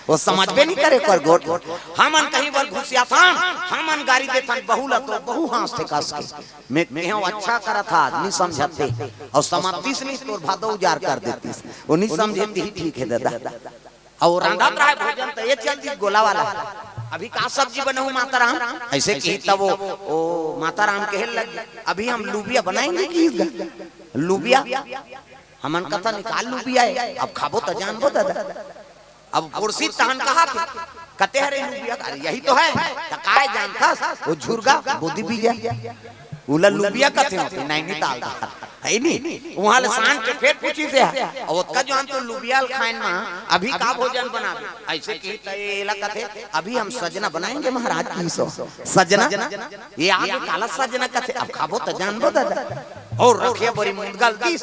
ओ समझबे नहीं करे ओकर गोठ। हमन कहीं बर घुसियाथन, हमन गारी देथन बहू ल तो बहू हाँसथे कस के। मैं कहेंव अच्छा करत हा, नहीं समझते। अउ समझतिस नहीं तोर भादो उजार कर देतिस। ओ नहीं समझे तिही ठीक हे दादा। अउ रांधत रहय भोजन त ये चल दी गोला वाला। "अभी का सब्जी बनाऊं माता राम?" अइसे किही तब ओ, ओ माता राम कहे लग, "अभी हम लुबिया बनाएंगे" किहिस गा। "लुबिया?" हमन कथन, "का लुबिया हे?" "अब खाबो त जानबो दादा।" अब पुरसी तहन कहा थे, "कते हरे लुबिया?" "अरे यही तो हे।" "त काय जानथस?" "ओ झुरगा बोदी बीजा।" उला लुबिया कथे होथे नैनीताल डहर, हे नहीं? उहाँ ले सान के फेर पूछिस हे, "अउ ओतका जुवार तो लुबिया ल खाएन मा, अभी का भोजन बनाबे?" अइसे किही त एला कथे, "अभी हम सजना बनाएंगे महाराज" किहिस ओ। "सजना?" "ये आगे काला सजना कथे, अब खाबो त जानबो दादा।" अउ रखिया बरी मुंदगा ल दिस,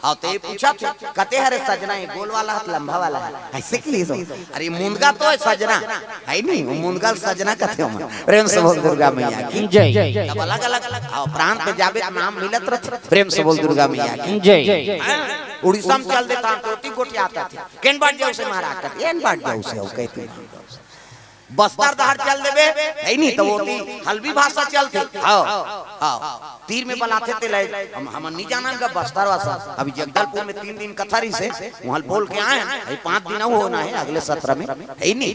हाँ, त ये पूछत हे, "कते हरे सजना, ये गोल वाला हे, लंबा वाला हे?" अइसे किहिस ओ। "अरे मुंदगा तो हे सजना, हे नहीं?" ओ मुंदगा ल सजना कथे ओमन। प्रेम से बोल दुर्गा मैया की। जय। तब अलग-अलग, हाँ, प्रांत में जाबे त नाम मिलत रथे। प्रेम से बोल दुर्गा मैया की। जय। हाँ, उड़ीसा में चल देथन त ओती गोठियाथे। "केन बाट जाऊ से महाराज?" कथे, "एन बाट जाऊ से हो," कहिथे। बस्तर डहर चल देबे, हे नहीं, त ओती हल्बी भाषा चलथे। हाँ, हाँ। तीर में बलाथे तेला, हम, हमन नहीं जानन गा बस्तर भाषा। अभी जगदलपुर में तीन दिन कथा रहिसे, उहाँ बोल के आएन, अभी पाँच दिन अउ होना हे अगले सत्र में, हे नहीं?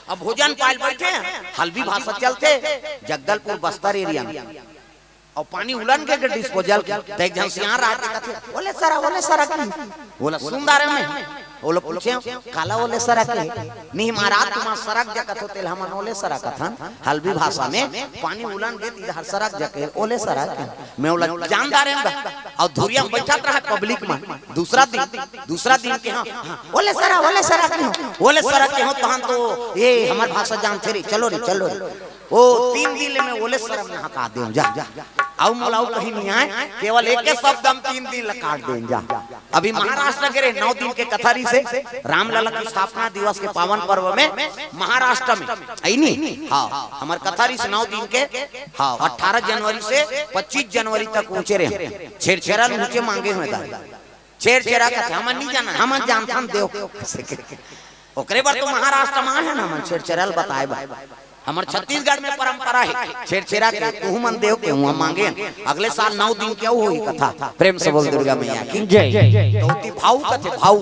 अब भोजन पाय ल बइठे हन, हल्बी भाषा चलथे, जगदलपुर बस्तर area में। अउ पानी उलन गे disposal के, त एक झन सियान रहय ते कथे, "ओले सरा, ओले सरा" किहिस। ओला सुन डारेंव मैं। ओला पूछेंव, "काला ओले सरा" किहिस। "नहीं महाराज, तुमन सरक जा कथो तेला हमन ओले सरा कथन, हल्बी भाषा में पानी उलन गे त इधर सरक जा" कहिस, "ओले सरा" किहिस। मैं ओला जान डारेंव गा। अउ धुरिया में बइठत रहय public मन, दूसरा दिन, दूसरा दिन कहेंव, "हाँ, ओले सरा, ओले सरा" कहेंव, "ओले सरा" कहेंव, तहन तो ये हमर भाषा जानथे रे, चलो रे, चलो रे। ओ तीन दिन ले मैं ओले सरा म हका देंव जा। अउ मोला अउ कहीं नहीं आय, केवल एके शब्द हम तीन दिन ल काट देंव जा। अभी महाराष्ट्र गे रहेन, नौ दिन के कथा रहिसे, रामलला के स्थापना दिवस के पावन पर्व में महाराष्ट्र में, हे नहीं? हाँ, हमर कथा रहिसे नौ दिन के, हाँ, अठारह जनवरी से पच्चीस जनवरी तक उहेंच रहेन। छेरछेरा ल उहेंच मांगे हंव गा। छेरछेरा कथे, हमन नहीं जानन, हमन जानथन देव। ओकरे बर तो महाराष्ट्र में आए हन हमन छेरछेरा ल बताए बर। हमर छत्तीसगढ़ में परंपरा हे छेरछेरा के, तुहू मन देव के उहाँ मांगे हन। अगले साल नौ दिन के अउ होही कथा। प्रेम से बोल दुर्गा मैया की। जय। त ओती भाऊ कथे, भाऊ,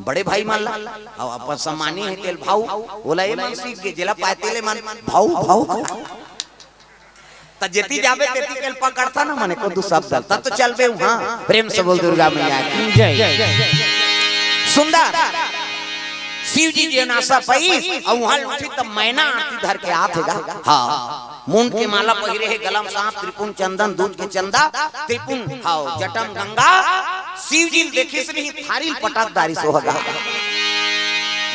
बड़े भाई मन ला, अउ अपन सम्मानी हे तेला भाऊ, ओला ए मन सीख गे, जेला पाय तेला ए मन भाऊ, भाऊ। त जेती जाबे तेती के ल पकड़थन ना, मने को दू शब्द, तब तो चलबे उहाँ। प्रेम से बोल दुर्गा मैया की। जय। सुंदर। शिव जी जेन आस पाइस, अउ उहाँ ल उठिस त मैना आरती धर के आथे गा। हाँ। मुंड के माला पहिरे हे, गला म सांप, त्रिपुंड चंदन, दूध के चंदा, त्रिपुंड, हाँ, जटा म गंगा। शिव जी ल देखिस नहीं, थारी ल पटक डारिस ओ ह गा।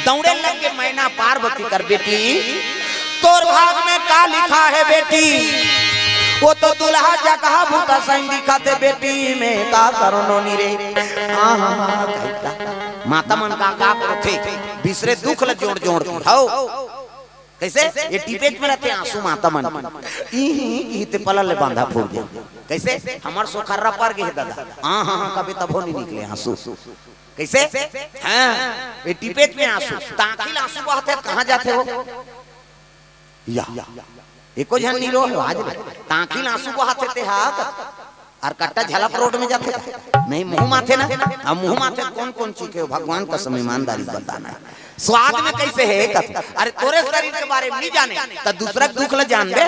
दौड़े लग गे मैना पार्वती कर बेटी, तोर भाग में का लिखा हे बेटी? वो तो दुल्हा जकहा भूता सही दिखत हे बेटी, मैं का करंव नोनी रे। आहा, कहिथे। माता मन का, का करथे? बिसरे दुख ल जोड़ जोड़ के। हव। कइसे? ये टिपेच में रहिथे आंसू माता मन। इही, इही ते पलल ले बांधा फूट जाय। कइसे? हमर सोखर्रा पर गे हे दादा। आहा, कबे तभो नइ निकले आंसू। कइसे? हाँ, ये टिपेच में आंसू। त आंखी ल आंसू बहत हे, कहाँ जाथे वो? या। एको झन नइ रोहे आज ले। त आंखी ल आंसू बहत हे ते हा। अउ कट्टा झलप रोड में जाथे। नहीं, मुंह माथे ना। अब मुंह माथे कोन कोन चीज हे, भगवान कसम ईमानदारी बताना हे। स्वाद में कइसे हे कथे? अरे तोरे शरीर के बारे में नइ जाने, त दूसरा के दुख ल जानबे।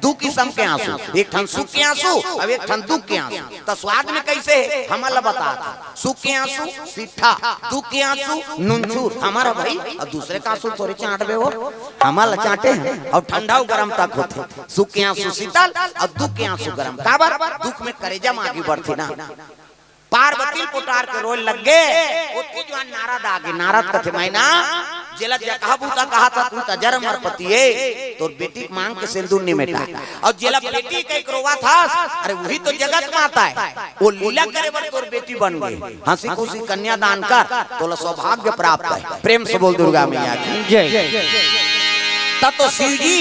दू किसम के आंसू, एक ठन सुख के आंसू, अउ एक ठन दुख के आंसू। त स्वाद में कइसे हे, हमन ल बता। सुख के आंसू सिट्ठा, दुख के आंसू नुनछूर। हमर भाई, अउ दूसरे के आंसू थोरे चांटबे वो, हमन ल चांटे हे, अउ ठंडा अउ गरम तक होथे। सुख के आंसू शीतल अउ दुख के आंसू गरम। काबर? दुख में करेजा म आगी बढ़थे ना। पार्वती ल पोटार के रोय लग गे, ओतके जुवार नारद आ गे। नारद कथे, "मैना, जेला जगह बुता कहा था, तू त जर अमर पति ए, तोर बेटी के मांग के सिंदूर नहीं मेटा। अउ जेला बेटी कहिके रोवा था, अरे वही तो जगत माता हे, वो लीला करे बर तोर बेटी बन गे। हंसी खुशी कन्यादान कर, तोला सौभाग्य प्राप्त हे। प्रेम से बोल दुर्गा मैया की। जय। तब तो शिव जी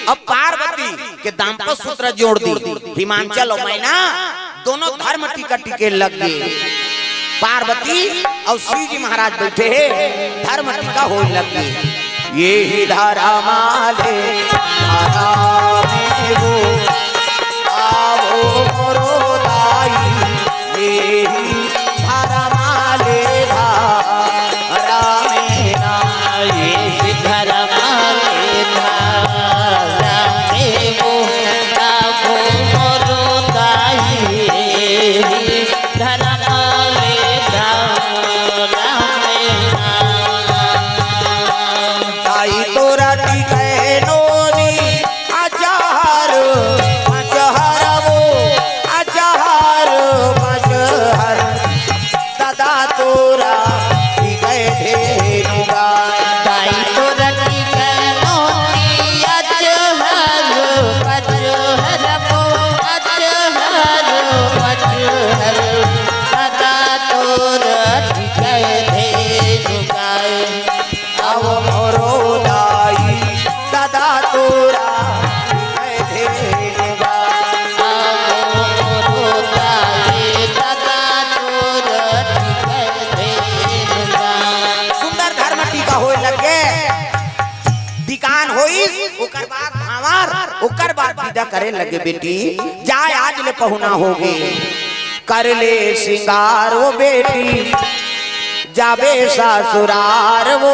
अब पार्वती के दाम्पत्य सूत्र जोड़ दी। हिमांचल अउ मैना दोनों धर्म टीका टीके लग गे। पार्वती अउ शिव जी महाराज बैठे हे, धर्म टीका होय लग गे। ये ही धर्म ले धर्म में वो, आवो मोरो दाई, ये ही धर्म ले धर्म में ना। ये ही धर्म ले धर्म में वो, आवो मोरो दाई, ये ही धर्म ले धर्म में ना। ताई तोरा टिकै नोनी अचहर मचहर वो, अचहर मचहर। दादा तोरा टिकै धेनु गाय। ताई तोरा टिकै नोनी अचहर मचहर वो, अचहर मचहर। दादा तोरा टिकै धेनु गाय। अब मोरो दाई दादा तोरा टिकै धेनु गाय। अब मोरो दाई दादा तोरा टिकै धेनु गाय। सुंदर धर्म टीका होय लग गे। दिकान होइस, ओकर बाद भांवर, ओकर बाद विदा करे लगे बेटी, जाय आज ले पहुना होगे। कर ले सिंगार वो बेटी, जाबे ससुरार वो,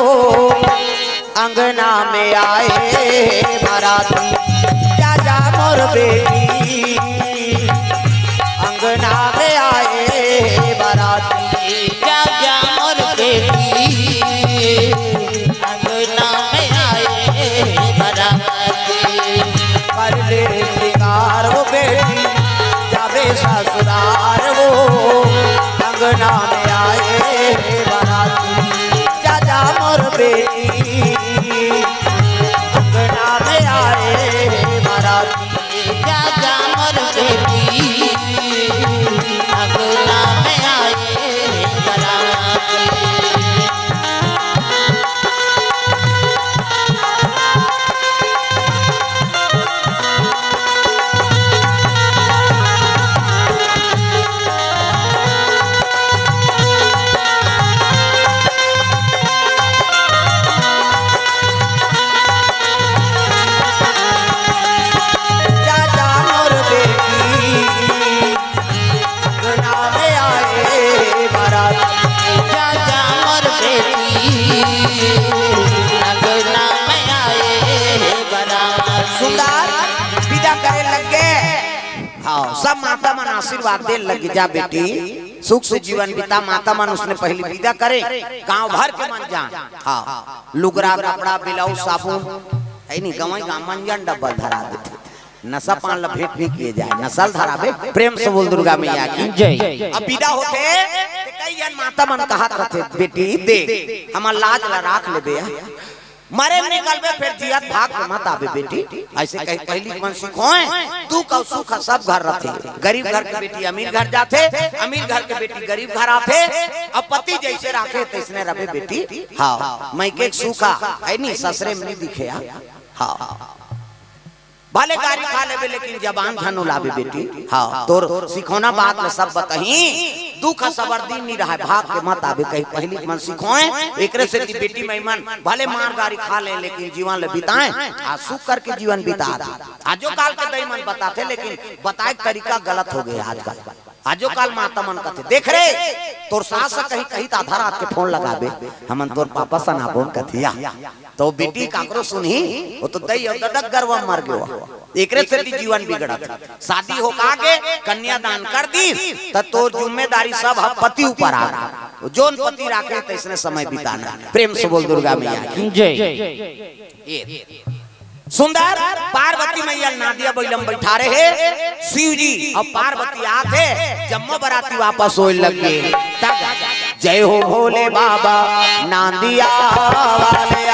अंगना में आए बराती। जा जा मोर बेटी, अंगना में आए बराती। जा जा मोर बेटी, अंगना में आए बराती। कर ले सिंगार वो बेटी, जाबे ससुरार वो, अंगना में आए बराती। जा जा मोर बेटी, अंगना में आए बराती। जा जा मोर बेटी, अंगना में आए बराती। जा जा मोर बेटी, अंगना में आए बराती। जा जा मोर बेटी, अंगना में आए बराती। सुंदर विदा करे लग गे। हाँ, सब माता मन आशीर्वाद दे लग गे, जा बेटी, सुख से जीवन बिता। माता मन उसने पहली विदा करे, गांव भर के मन जान। हाँ, लुगरा, कपड़ा, बिलाउज, साबुन, हे नहीं, गंवई गांव मन जान डब्बा धरा देथे। नशा पान ला भेंट नहीं किए जाए, नशा ल धराबे। प्रेम से बोल दुर्गा मैया की। जय। अब विदा होथे, ते कई झन माता मन कहत रथे, "बेटी दे, हमर लाज ला राख लेबे, मरे निकलबे, फेर जियत भाग के मत आबे बेटी।" ऐसे कही पहली के मन सिखोए। दुख अउ सुख सब घर रथे, गरीब घर के बेटी अमीर घर जाथे, अमीर घर के बेटी गरीब घर आथे। अब पति जैसे राखे तैसने रहे बेटी। हाँ, मइके के सुख हे नहीं, ससुरे में नहीं दिखे। हाँ, भले गारी खा लेबे, लेकिन जबान झन उलाबे बेटी। हाँ, तोर सिखोना बात ल सब बताही, दुख सबर दिन नी रहय, भाग के मत आबे, कही पहली मन सिखोए। एकरे सेती बेटी मई मन भले मार गारी खा ले, लेकिन जीवन ल बिताए, आ सुख करके जीवन बिता दे। आजो काल के दई मन बताथे, लेकिन बताए के तरीका गलत हो गए आजकल। आजो काल माता मन कथे, "देख रे, तोर सास ह कही, कही त आधा रात के फोन लगाबे, हमन तोर पापा सन आबोन," कथे या। तो बेटी काकरो सुनही, वो तो दई अउ ददा के गरवा म मर गे। एकरे सेती जीवन बिगड़त हे। शादी होका गे, कन्यादान कर दीस, त तोर जिम्मेदारी सब ह पति ऊपर आ गे। जोन पति राखे, तैसने समय बिताना। प्रेम से बोल दुर्गा मैया की। जय। ये सुंदर पार्वती मैया नांदिया बइला म बइठारे हे, शिव जी अउ पार्वती आथे, जम्मो बराती वापस होय लग गे। तब जय हो भोले बाबा नांदिया वाले,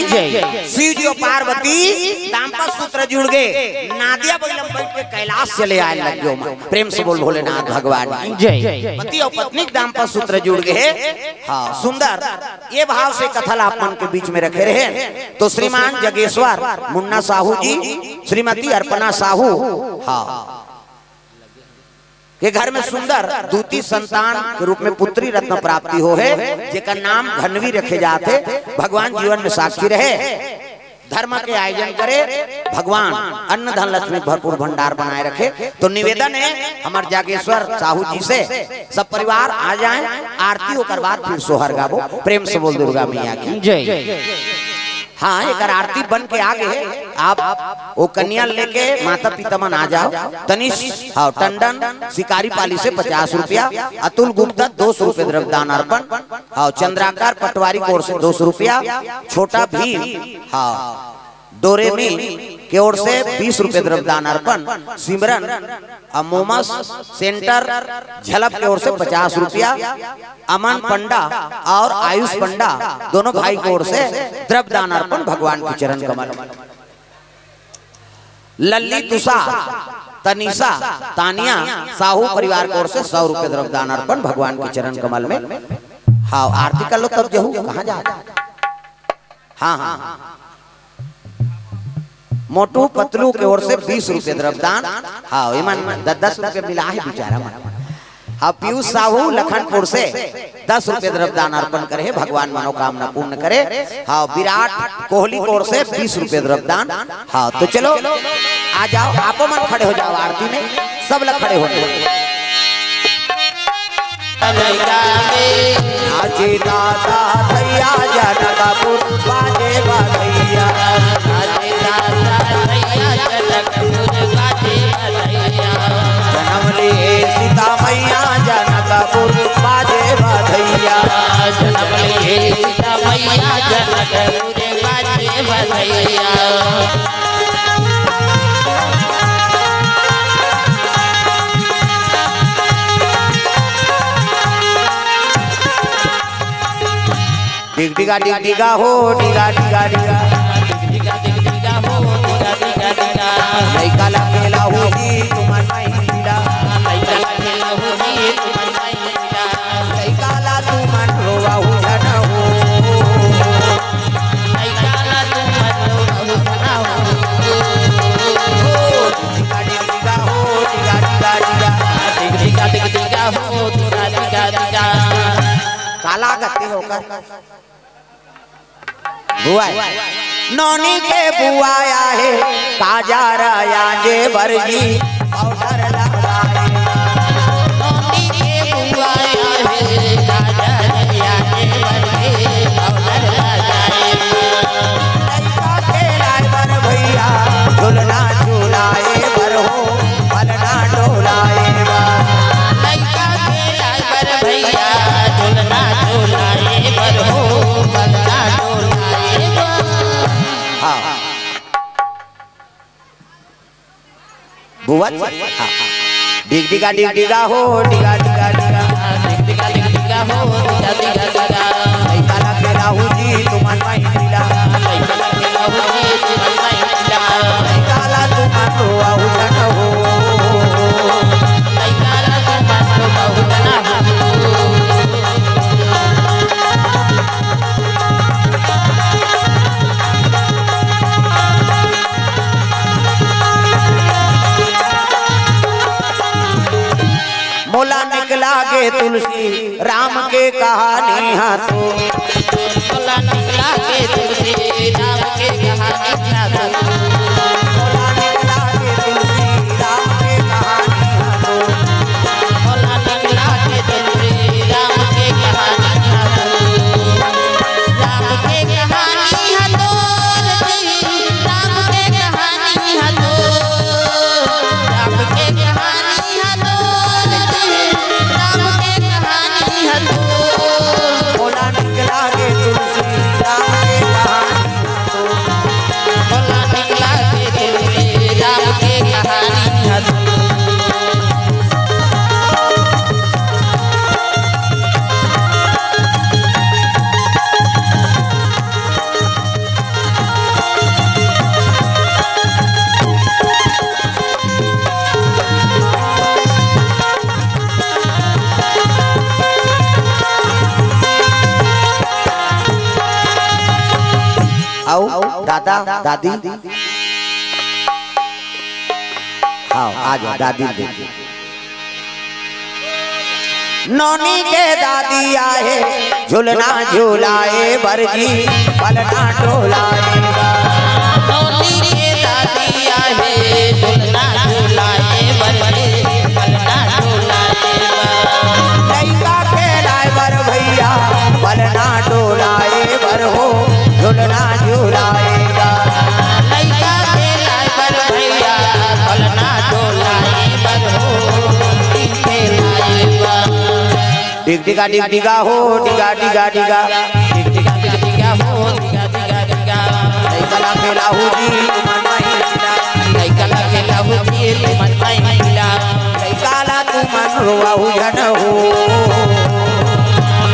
जय। शिव जी अउ पार्वती दाम्पत्य सूत्र जुड़ गे, नादिया बइला म बइठ के कैलाश चले आए लग गयो। प्रेम से बोल भोलेनाथ भगवान की। जय। पति अउ पत्नी के दाम्पत्य सूत्र जुड़ गे। हाँ, सुंदर। ये भाव से कथा ला आप मन के बीच में रखे रहे तो श्रीमान जगेश्वर मुन्ना साहू जी, श्रीमती अर्पणा साहू, हाँ, के घर में सुंदर दूती संतान के रूप में पुत्री रत्न प्राप्ति हो हे, जेकर नाम घनवी रखे जात हे। भगवान जीवन में साक्षी रहे, धर्म के आयोजन करे, भगवान अन्न धन लक्ष्मी भरपूर भंडार बनाए रखे। तो निवेदन हे हमर जागेश्वर साहू जी से, सब परिवार आ जाए, आरती ओकर बाद फिर सोहर गाबो। प्रेम से बोल दुर्गा मैया की। जय। हाँ, एकर आरती बन के आ गे हे। आप वो कन्या लेके माता पिता मन आ जाओ। तनिष, हाँ, टंडन शिकारी पाली से पचास रुपया, अतुल गुप्ता दो सौ रुपये द्रव्य दान अर्पण, हाँ, चंद्राकर पटवारी की ओर से दो सौ रुपया, छोटा भीम, हाँ, डोरेमी के ओर से बीस रुपये द्रव्य दान अर्पण, सिमरन अ मोमस सेंटर झलप के ओर से पचास रुपया, अमन पंडा और आयुष पंडा दोनों भाई की ओर से द्रव्य दान अर्पण भगवान के चरण कमल। लल्ली तुषार, तनिषा, तानिया साहू परिवार की ओर से सौ रुपये द्रव्य दान अर्पण भगवान के चरण कमल में। हाँ, आरती कर लो तब जहू, कहाँ जा। हाँ, हाँ, हाँ। मोटू पतलू के ओर से बीस रुपये द्रव्य दान। हाँ, इमन दस दस रुपये मिला हे बेचारा मन। हाँ, पीयूष साहू लखनपुर से दस रुपये द्रव्य दान अर्पण करे हे, भगवान मनोकामना पूर्ण करे। हाँ, विराट कोहली की ओर से बीस रुपये द्रव्य दान। हाँ, तो चलो आ जाओ, आपो मन खड़े हो जाओ आरती में, सब लोग खड़े हो जाओ। नाचे दादा भैया जनकपुर बाजे बधैया। नाचे दादा भैया जनकपुर बाजे बधैया। जनम लिए सीता मैया जनकपुर बाजे बधैया। जनम लिए सीता मैया जनकपुर बाजे बधैया। डिग डिगा डिग डिगा हो, डिगा डिगा डिगा। लइका ला खेलाहू जी तुमन माई पीला। लइका ला तुमन रोवाहू झन हो। डिगा डिगा हो, डिगा डिगा डिगा। काला गति होकर बुआई। नोनी के बुआया हे, काजर आजे बरजी, पाउडर लगाए। नोनी के बुआया हे, काजर आजे बरजी, पाउडर लगाए। लइका खेलाए बर भैया, झुलना झुलाए बर हो, पलना डोलाए बर। लइका खेलाए बर भैया, झुलना झुलाए बर हो, पलना डोलाए बर। हाँ। बुआ जी? हाँ। डिग डिगा डिग डिगा हो, डिगा डिगा डिगा। डिग डिगा डिग डिगा हो, डिगा डिगा डिगा। लइका ला खेलाहू जी तुमन माई पीला। लइका ला खेलाहू जी तुमन माई पीला। लइका ला तुमन रोवाहू झन हो। लइका ला तुमन रोवाहू झन हो। मोला निकला गे तुलसी राम के कहानी हा तो। मोला निकला गे तुलसी राम के कहानी हा तो। मोला निकला गे तुलसी राम के कहानी हा तो। मोला निकला गे तुलसी राम के कहानी हा तो। राम के कहानी हा तो। राम के कहानी हा तो। राम के कहानी हा तो। राम के कहानी हा तो। मोला निकला गे तुलसी अउ दादा, दादी। हाँ, आ जाओ, दादी ल देखिए। नोनी के दादी आहे, झुलना झुलाए बर जी, पलना डोलाए बर। नोनी के दादी आहे, झुलना झुलाए बर जी, पलना डोलाए बर। लइका खेलाए बर भैया, पलना डोलाए बर हो, झुलना झुलाए बर। लइका खेलाए बर भैया, पलना डोलाए बर हो, खेलाए बर। डिग डिगा डिग डिगा हो, डिगा डिगा डिगा। डिग डिगा डिग डिगा हो, डिगा डिगा डिगा। लइका ला खेलाहू जी, तुमन माई डिगा। लइका ला खेलाहू जी, तुमन माई डिगा। लइका ला तुमन रोवाहू झन हो।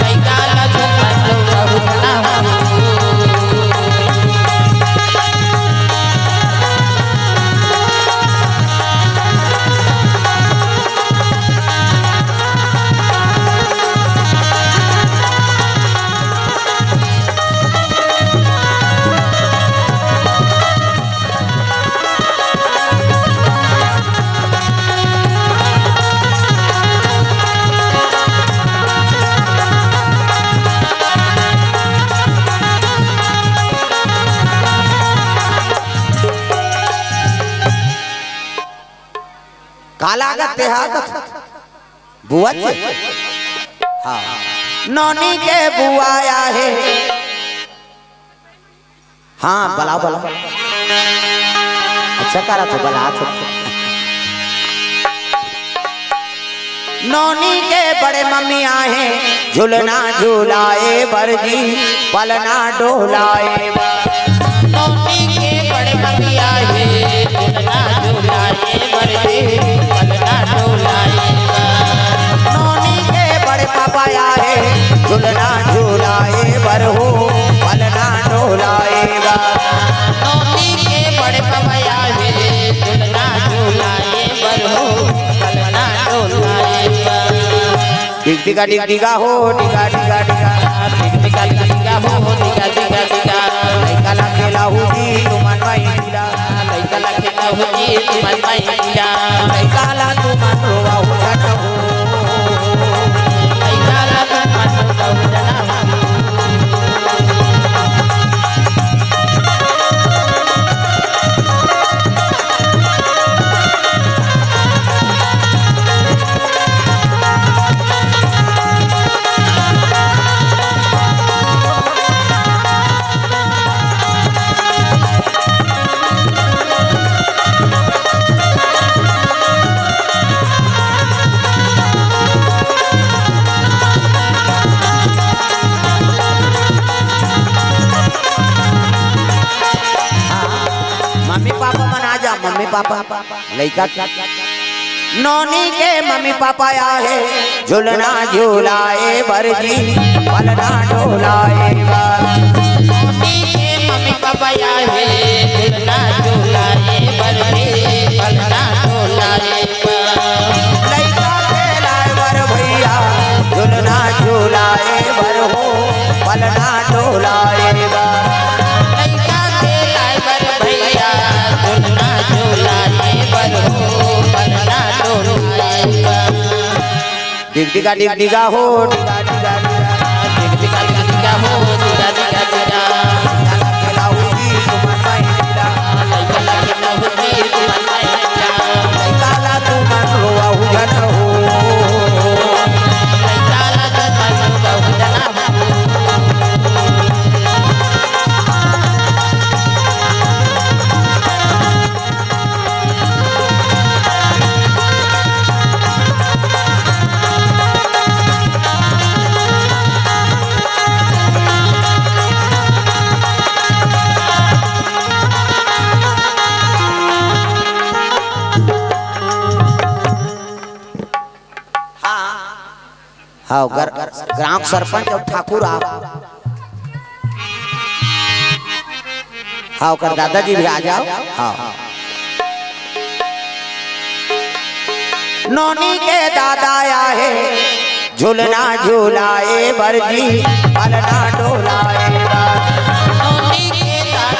लइका ला तुमन रोवाहू झन हो। का लागत तेहा? बुआ जी? हाँ। नोनी के बुआ आहे। हाँ, बलाओ, बलाओ। अच्छा करा तो बला तो। नोनी के बड़े मम्मी आहे, झुलना झुलाए बर जी, पलना डोलाए बर। नोनी के बड़े मम्मी आहे, झुलना झुलाए बर जी, पलना डोलाए बर। नोनी के बड़े पापा आहे, झुलना झुलाए बर हो, पलना डोलाए बर। नोनी के बड़े पापा आहे, झुलना झुलाए बर हो, पलना डोलाए बर। डिग डिगा डिग डिगा हो, डिगा डिगा डिगा। डिग डिगा डिग डिगा हो, डिगा डिगा डिगा। लइका ला खेलाहू जी, तुमन माई डिगा। लइका ला खेलाहू जी, तुमन माई डिगा। लइका ला तुमन रोवाहू झन हो। लइका ला तुमन रोवाहू झन हो। मम्मी पापा मन आ जा, मम्मी पापा। लइका नोनी के मम्मी पापा आहे, झुलना झुलाए बर जी, पलना डोलाए बर। नोनी के मम्मी पापा आहे, झुलना झुलाए बर जी, पलना डोलाए बर। लइका खेलाए बर भैया, झुलना झुलाए बर हो, पलना डोलाए बर। लइका खेलाए बर भैया, झुलना झुलाए बर हो, पलना डोलाए बर। डिग डिगा डिग डिगा हो, डिगा डिगा डिगा। डिग डिगा डिग डिगा हो, डिगा डिगा डिगा। लइका ला खेलाहू जी, तुमन माई डिगा। लइका ला खेलाहू जी, तुमन माई डिगा। लइका ला तुमन रोवाहू झन हो। लइका ला तुमन रोवाहू झन हो। हाँ, गर-, ग्राम सरपंच अउ ठाकुर आप। हाँ, ओकर दादाजी भी आ जाओ। हाँ। नोनी के दादा आहे, झुलना झुलाए बर जी, पलना डोलाए बर। नोनी के दादा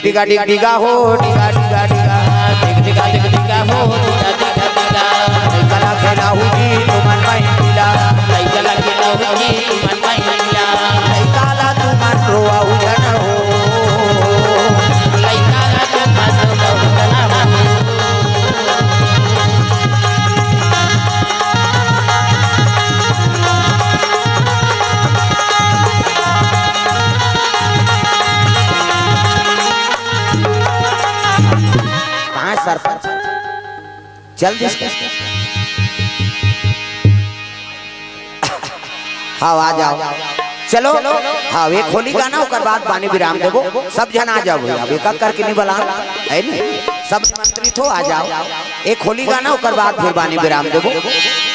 डिगा डिग डिगा हो, डिगा डिगा डिगा। डिग डिगा डिग डिगा हो, डिगा डिगा डिगा। लइका ला खेलाहू जी तुमन माई पीला। लइका ला खेलाहू जी तुमन माई पीला। लइका ला तुमन रोवाहू झन हो। लइका ला तुमन रोवाहू झन हो। कहाँ सरपंच? चल दिस का? हाँ, आ जाओ। चलो, हाँ, एक होली गाना, ओकर बाद बानी विराम देबो। सब झन आ जाओ भैया, अब एक एक करके नहीं बला, है नी? सब निमंत्रित हो, आ जाओ। एक होली गाना, ओकर बाद फिर बानी विराम देबो।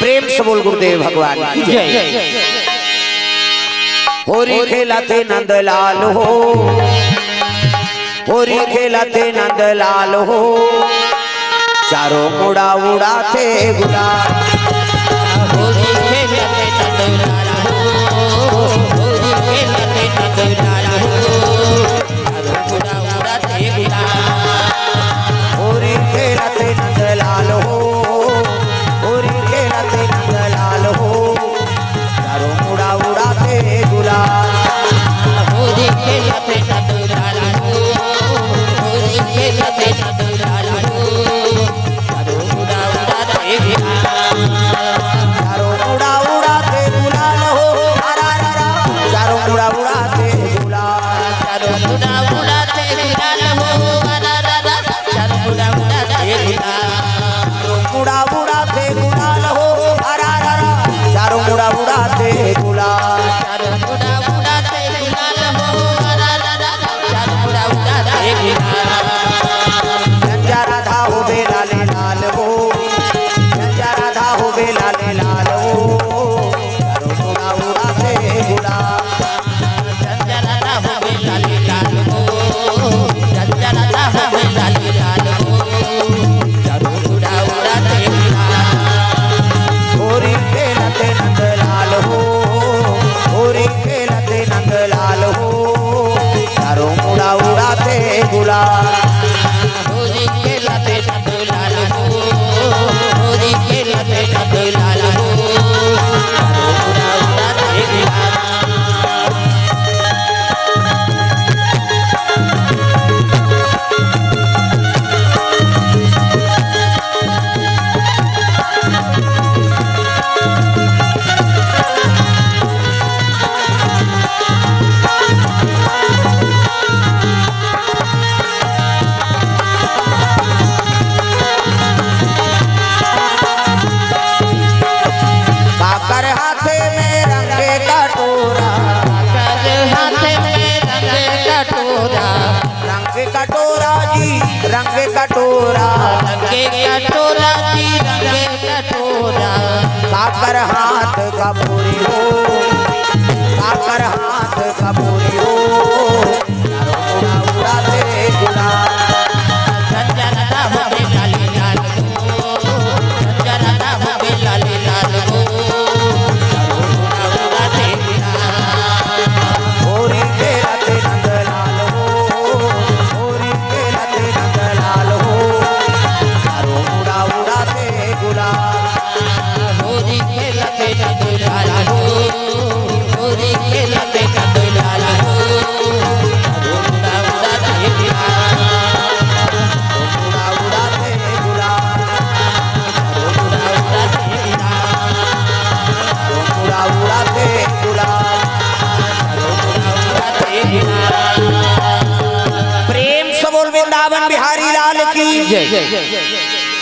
प्रेम से बोल गुरुदेव भगवान की जय। जय। होरी खेलत हे नंदलाल हो, होरी खेलत हे नंदलाल हो, चारों मुड़ा उड़ाथे गुलाल। होरी खेलत हे नंदलाल हो, होरी खेलत हे नंदलाल हो, चारों मुड़ा उड़ाथे गुलाल। होरी खेलत हे नंदलाल हो, होरी खेलत हे नंदलाल हो, चारों मुड़ा उड़ाथे गुलाल। होरी खेलत हे नंदलाल हो, होरी खेलत हे नंदलाल हो, चारों मुड़ा उड़ाथे गुलाल। चारों मुड़ा उड़ाथे गुलाल हो, अरा रा रा। चारों मुड़ा उड़ाथे गुलाल। चारों मुड़ा उड़ाथे गुलाल हो, अरा रा रा। चारों मुड़ा उड़ाथे गुलाल। मुड़ा उड़ाथे गुलाल हो, अरा रा रा। चारों मुड़ा उड़ाथे गुलाल। चारों मुड़ा उड़ाथे गुलाल हो, अरा रा रा। चारों मुड़ा उड़ाथे गुलाल। जंजा राधा हो बेला ले लाल हो, जंजा राधा हो बेला ले लाल हो। चारों मुड़ा उड़ाथे गुलाल। चंचलता हो गई लाली लाल हो, चंचलता हो गई लाली लाल हो, चारों मुड़ा उड़ाथे गुलाल। होरी खेलत नंदलाल हो, होरी खेलत नंदलाल हो, चारों मुड़ा उड़ाथे गुलाल। होरी खेलत नंदलाल हो, होरी खेलत नंदलाल हो, चारों मुड़ा उड़ाथे गुलाल। काकर हाथे में रंग के कटोरा, काकर हाथे में रंग के कटोरा, रंग के कटोरा जी, रंग के कटोरा, रंग के कटोरा जी, रंग के कटोरा। काकर हाथ का पूरी हो, काकर हाथ का पूरी हो, चारों मुड़ा उड़ाथे गुलाल। चंचलता हो गई लाली लाल हो, चंचलता हो गई लाली लाल हो, चारों मुड़ा उड़ाथे गुलाल। होरी खेलत नंदलाल हो, होरी खेलत नंदलाल हो, चारों मुड़ा उड़ाथे गुलाल। होरी खेलत नंदलाल हो, होरी खेलत नंदलाल हो, चारों मुड़ा उड़ाथे गुलाल। चारों मुड़ा उड़ाथे गुलाल। चारों मुड़ा उड़ाथे गुलाल। चारों मुड़ा उड़ाथे गुलाल। चारों मुड़ा उड़ाथे गुलाल। प्रेम से बोल वृंदावन बिहारी लाल की जय।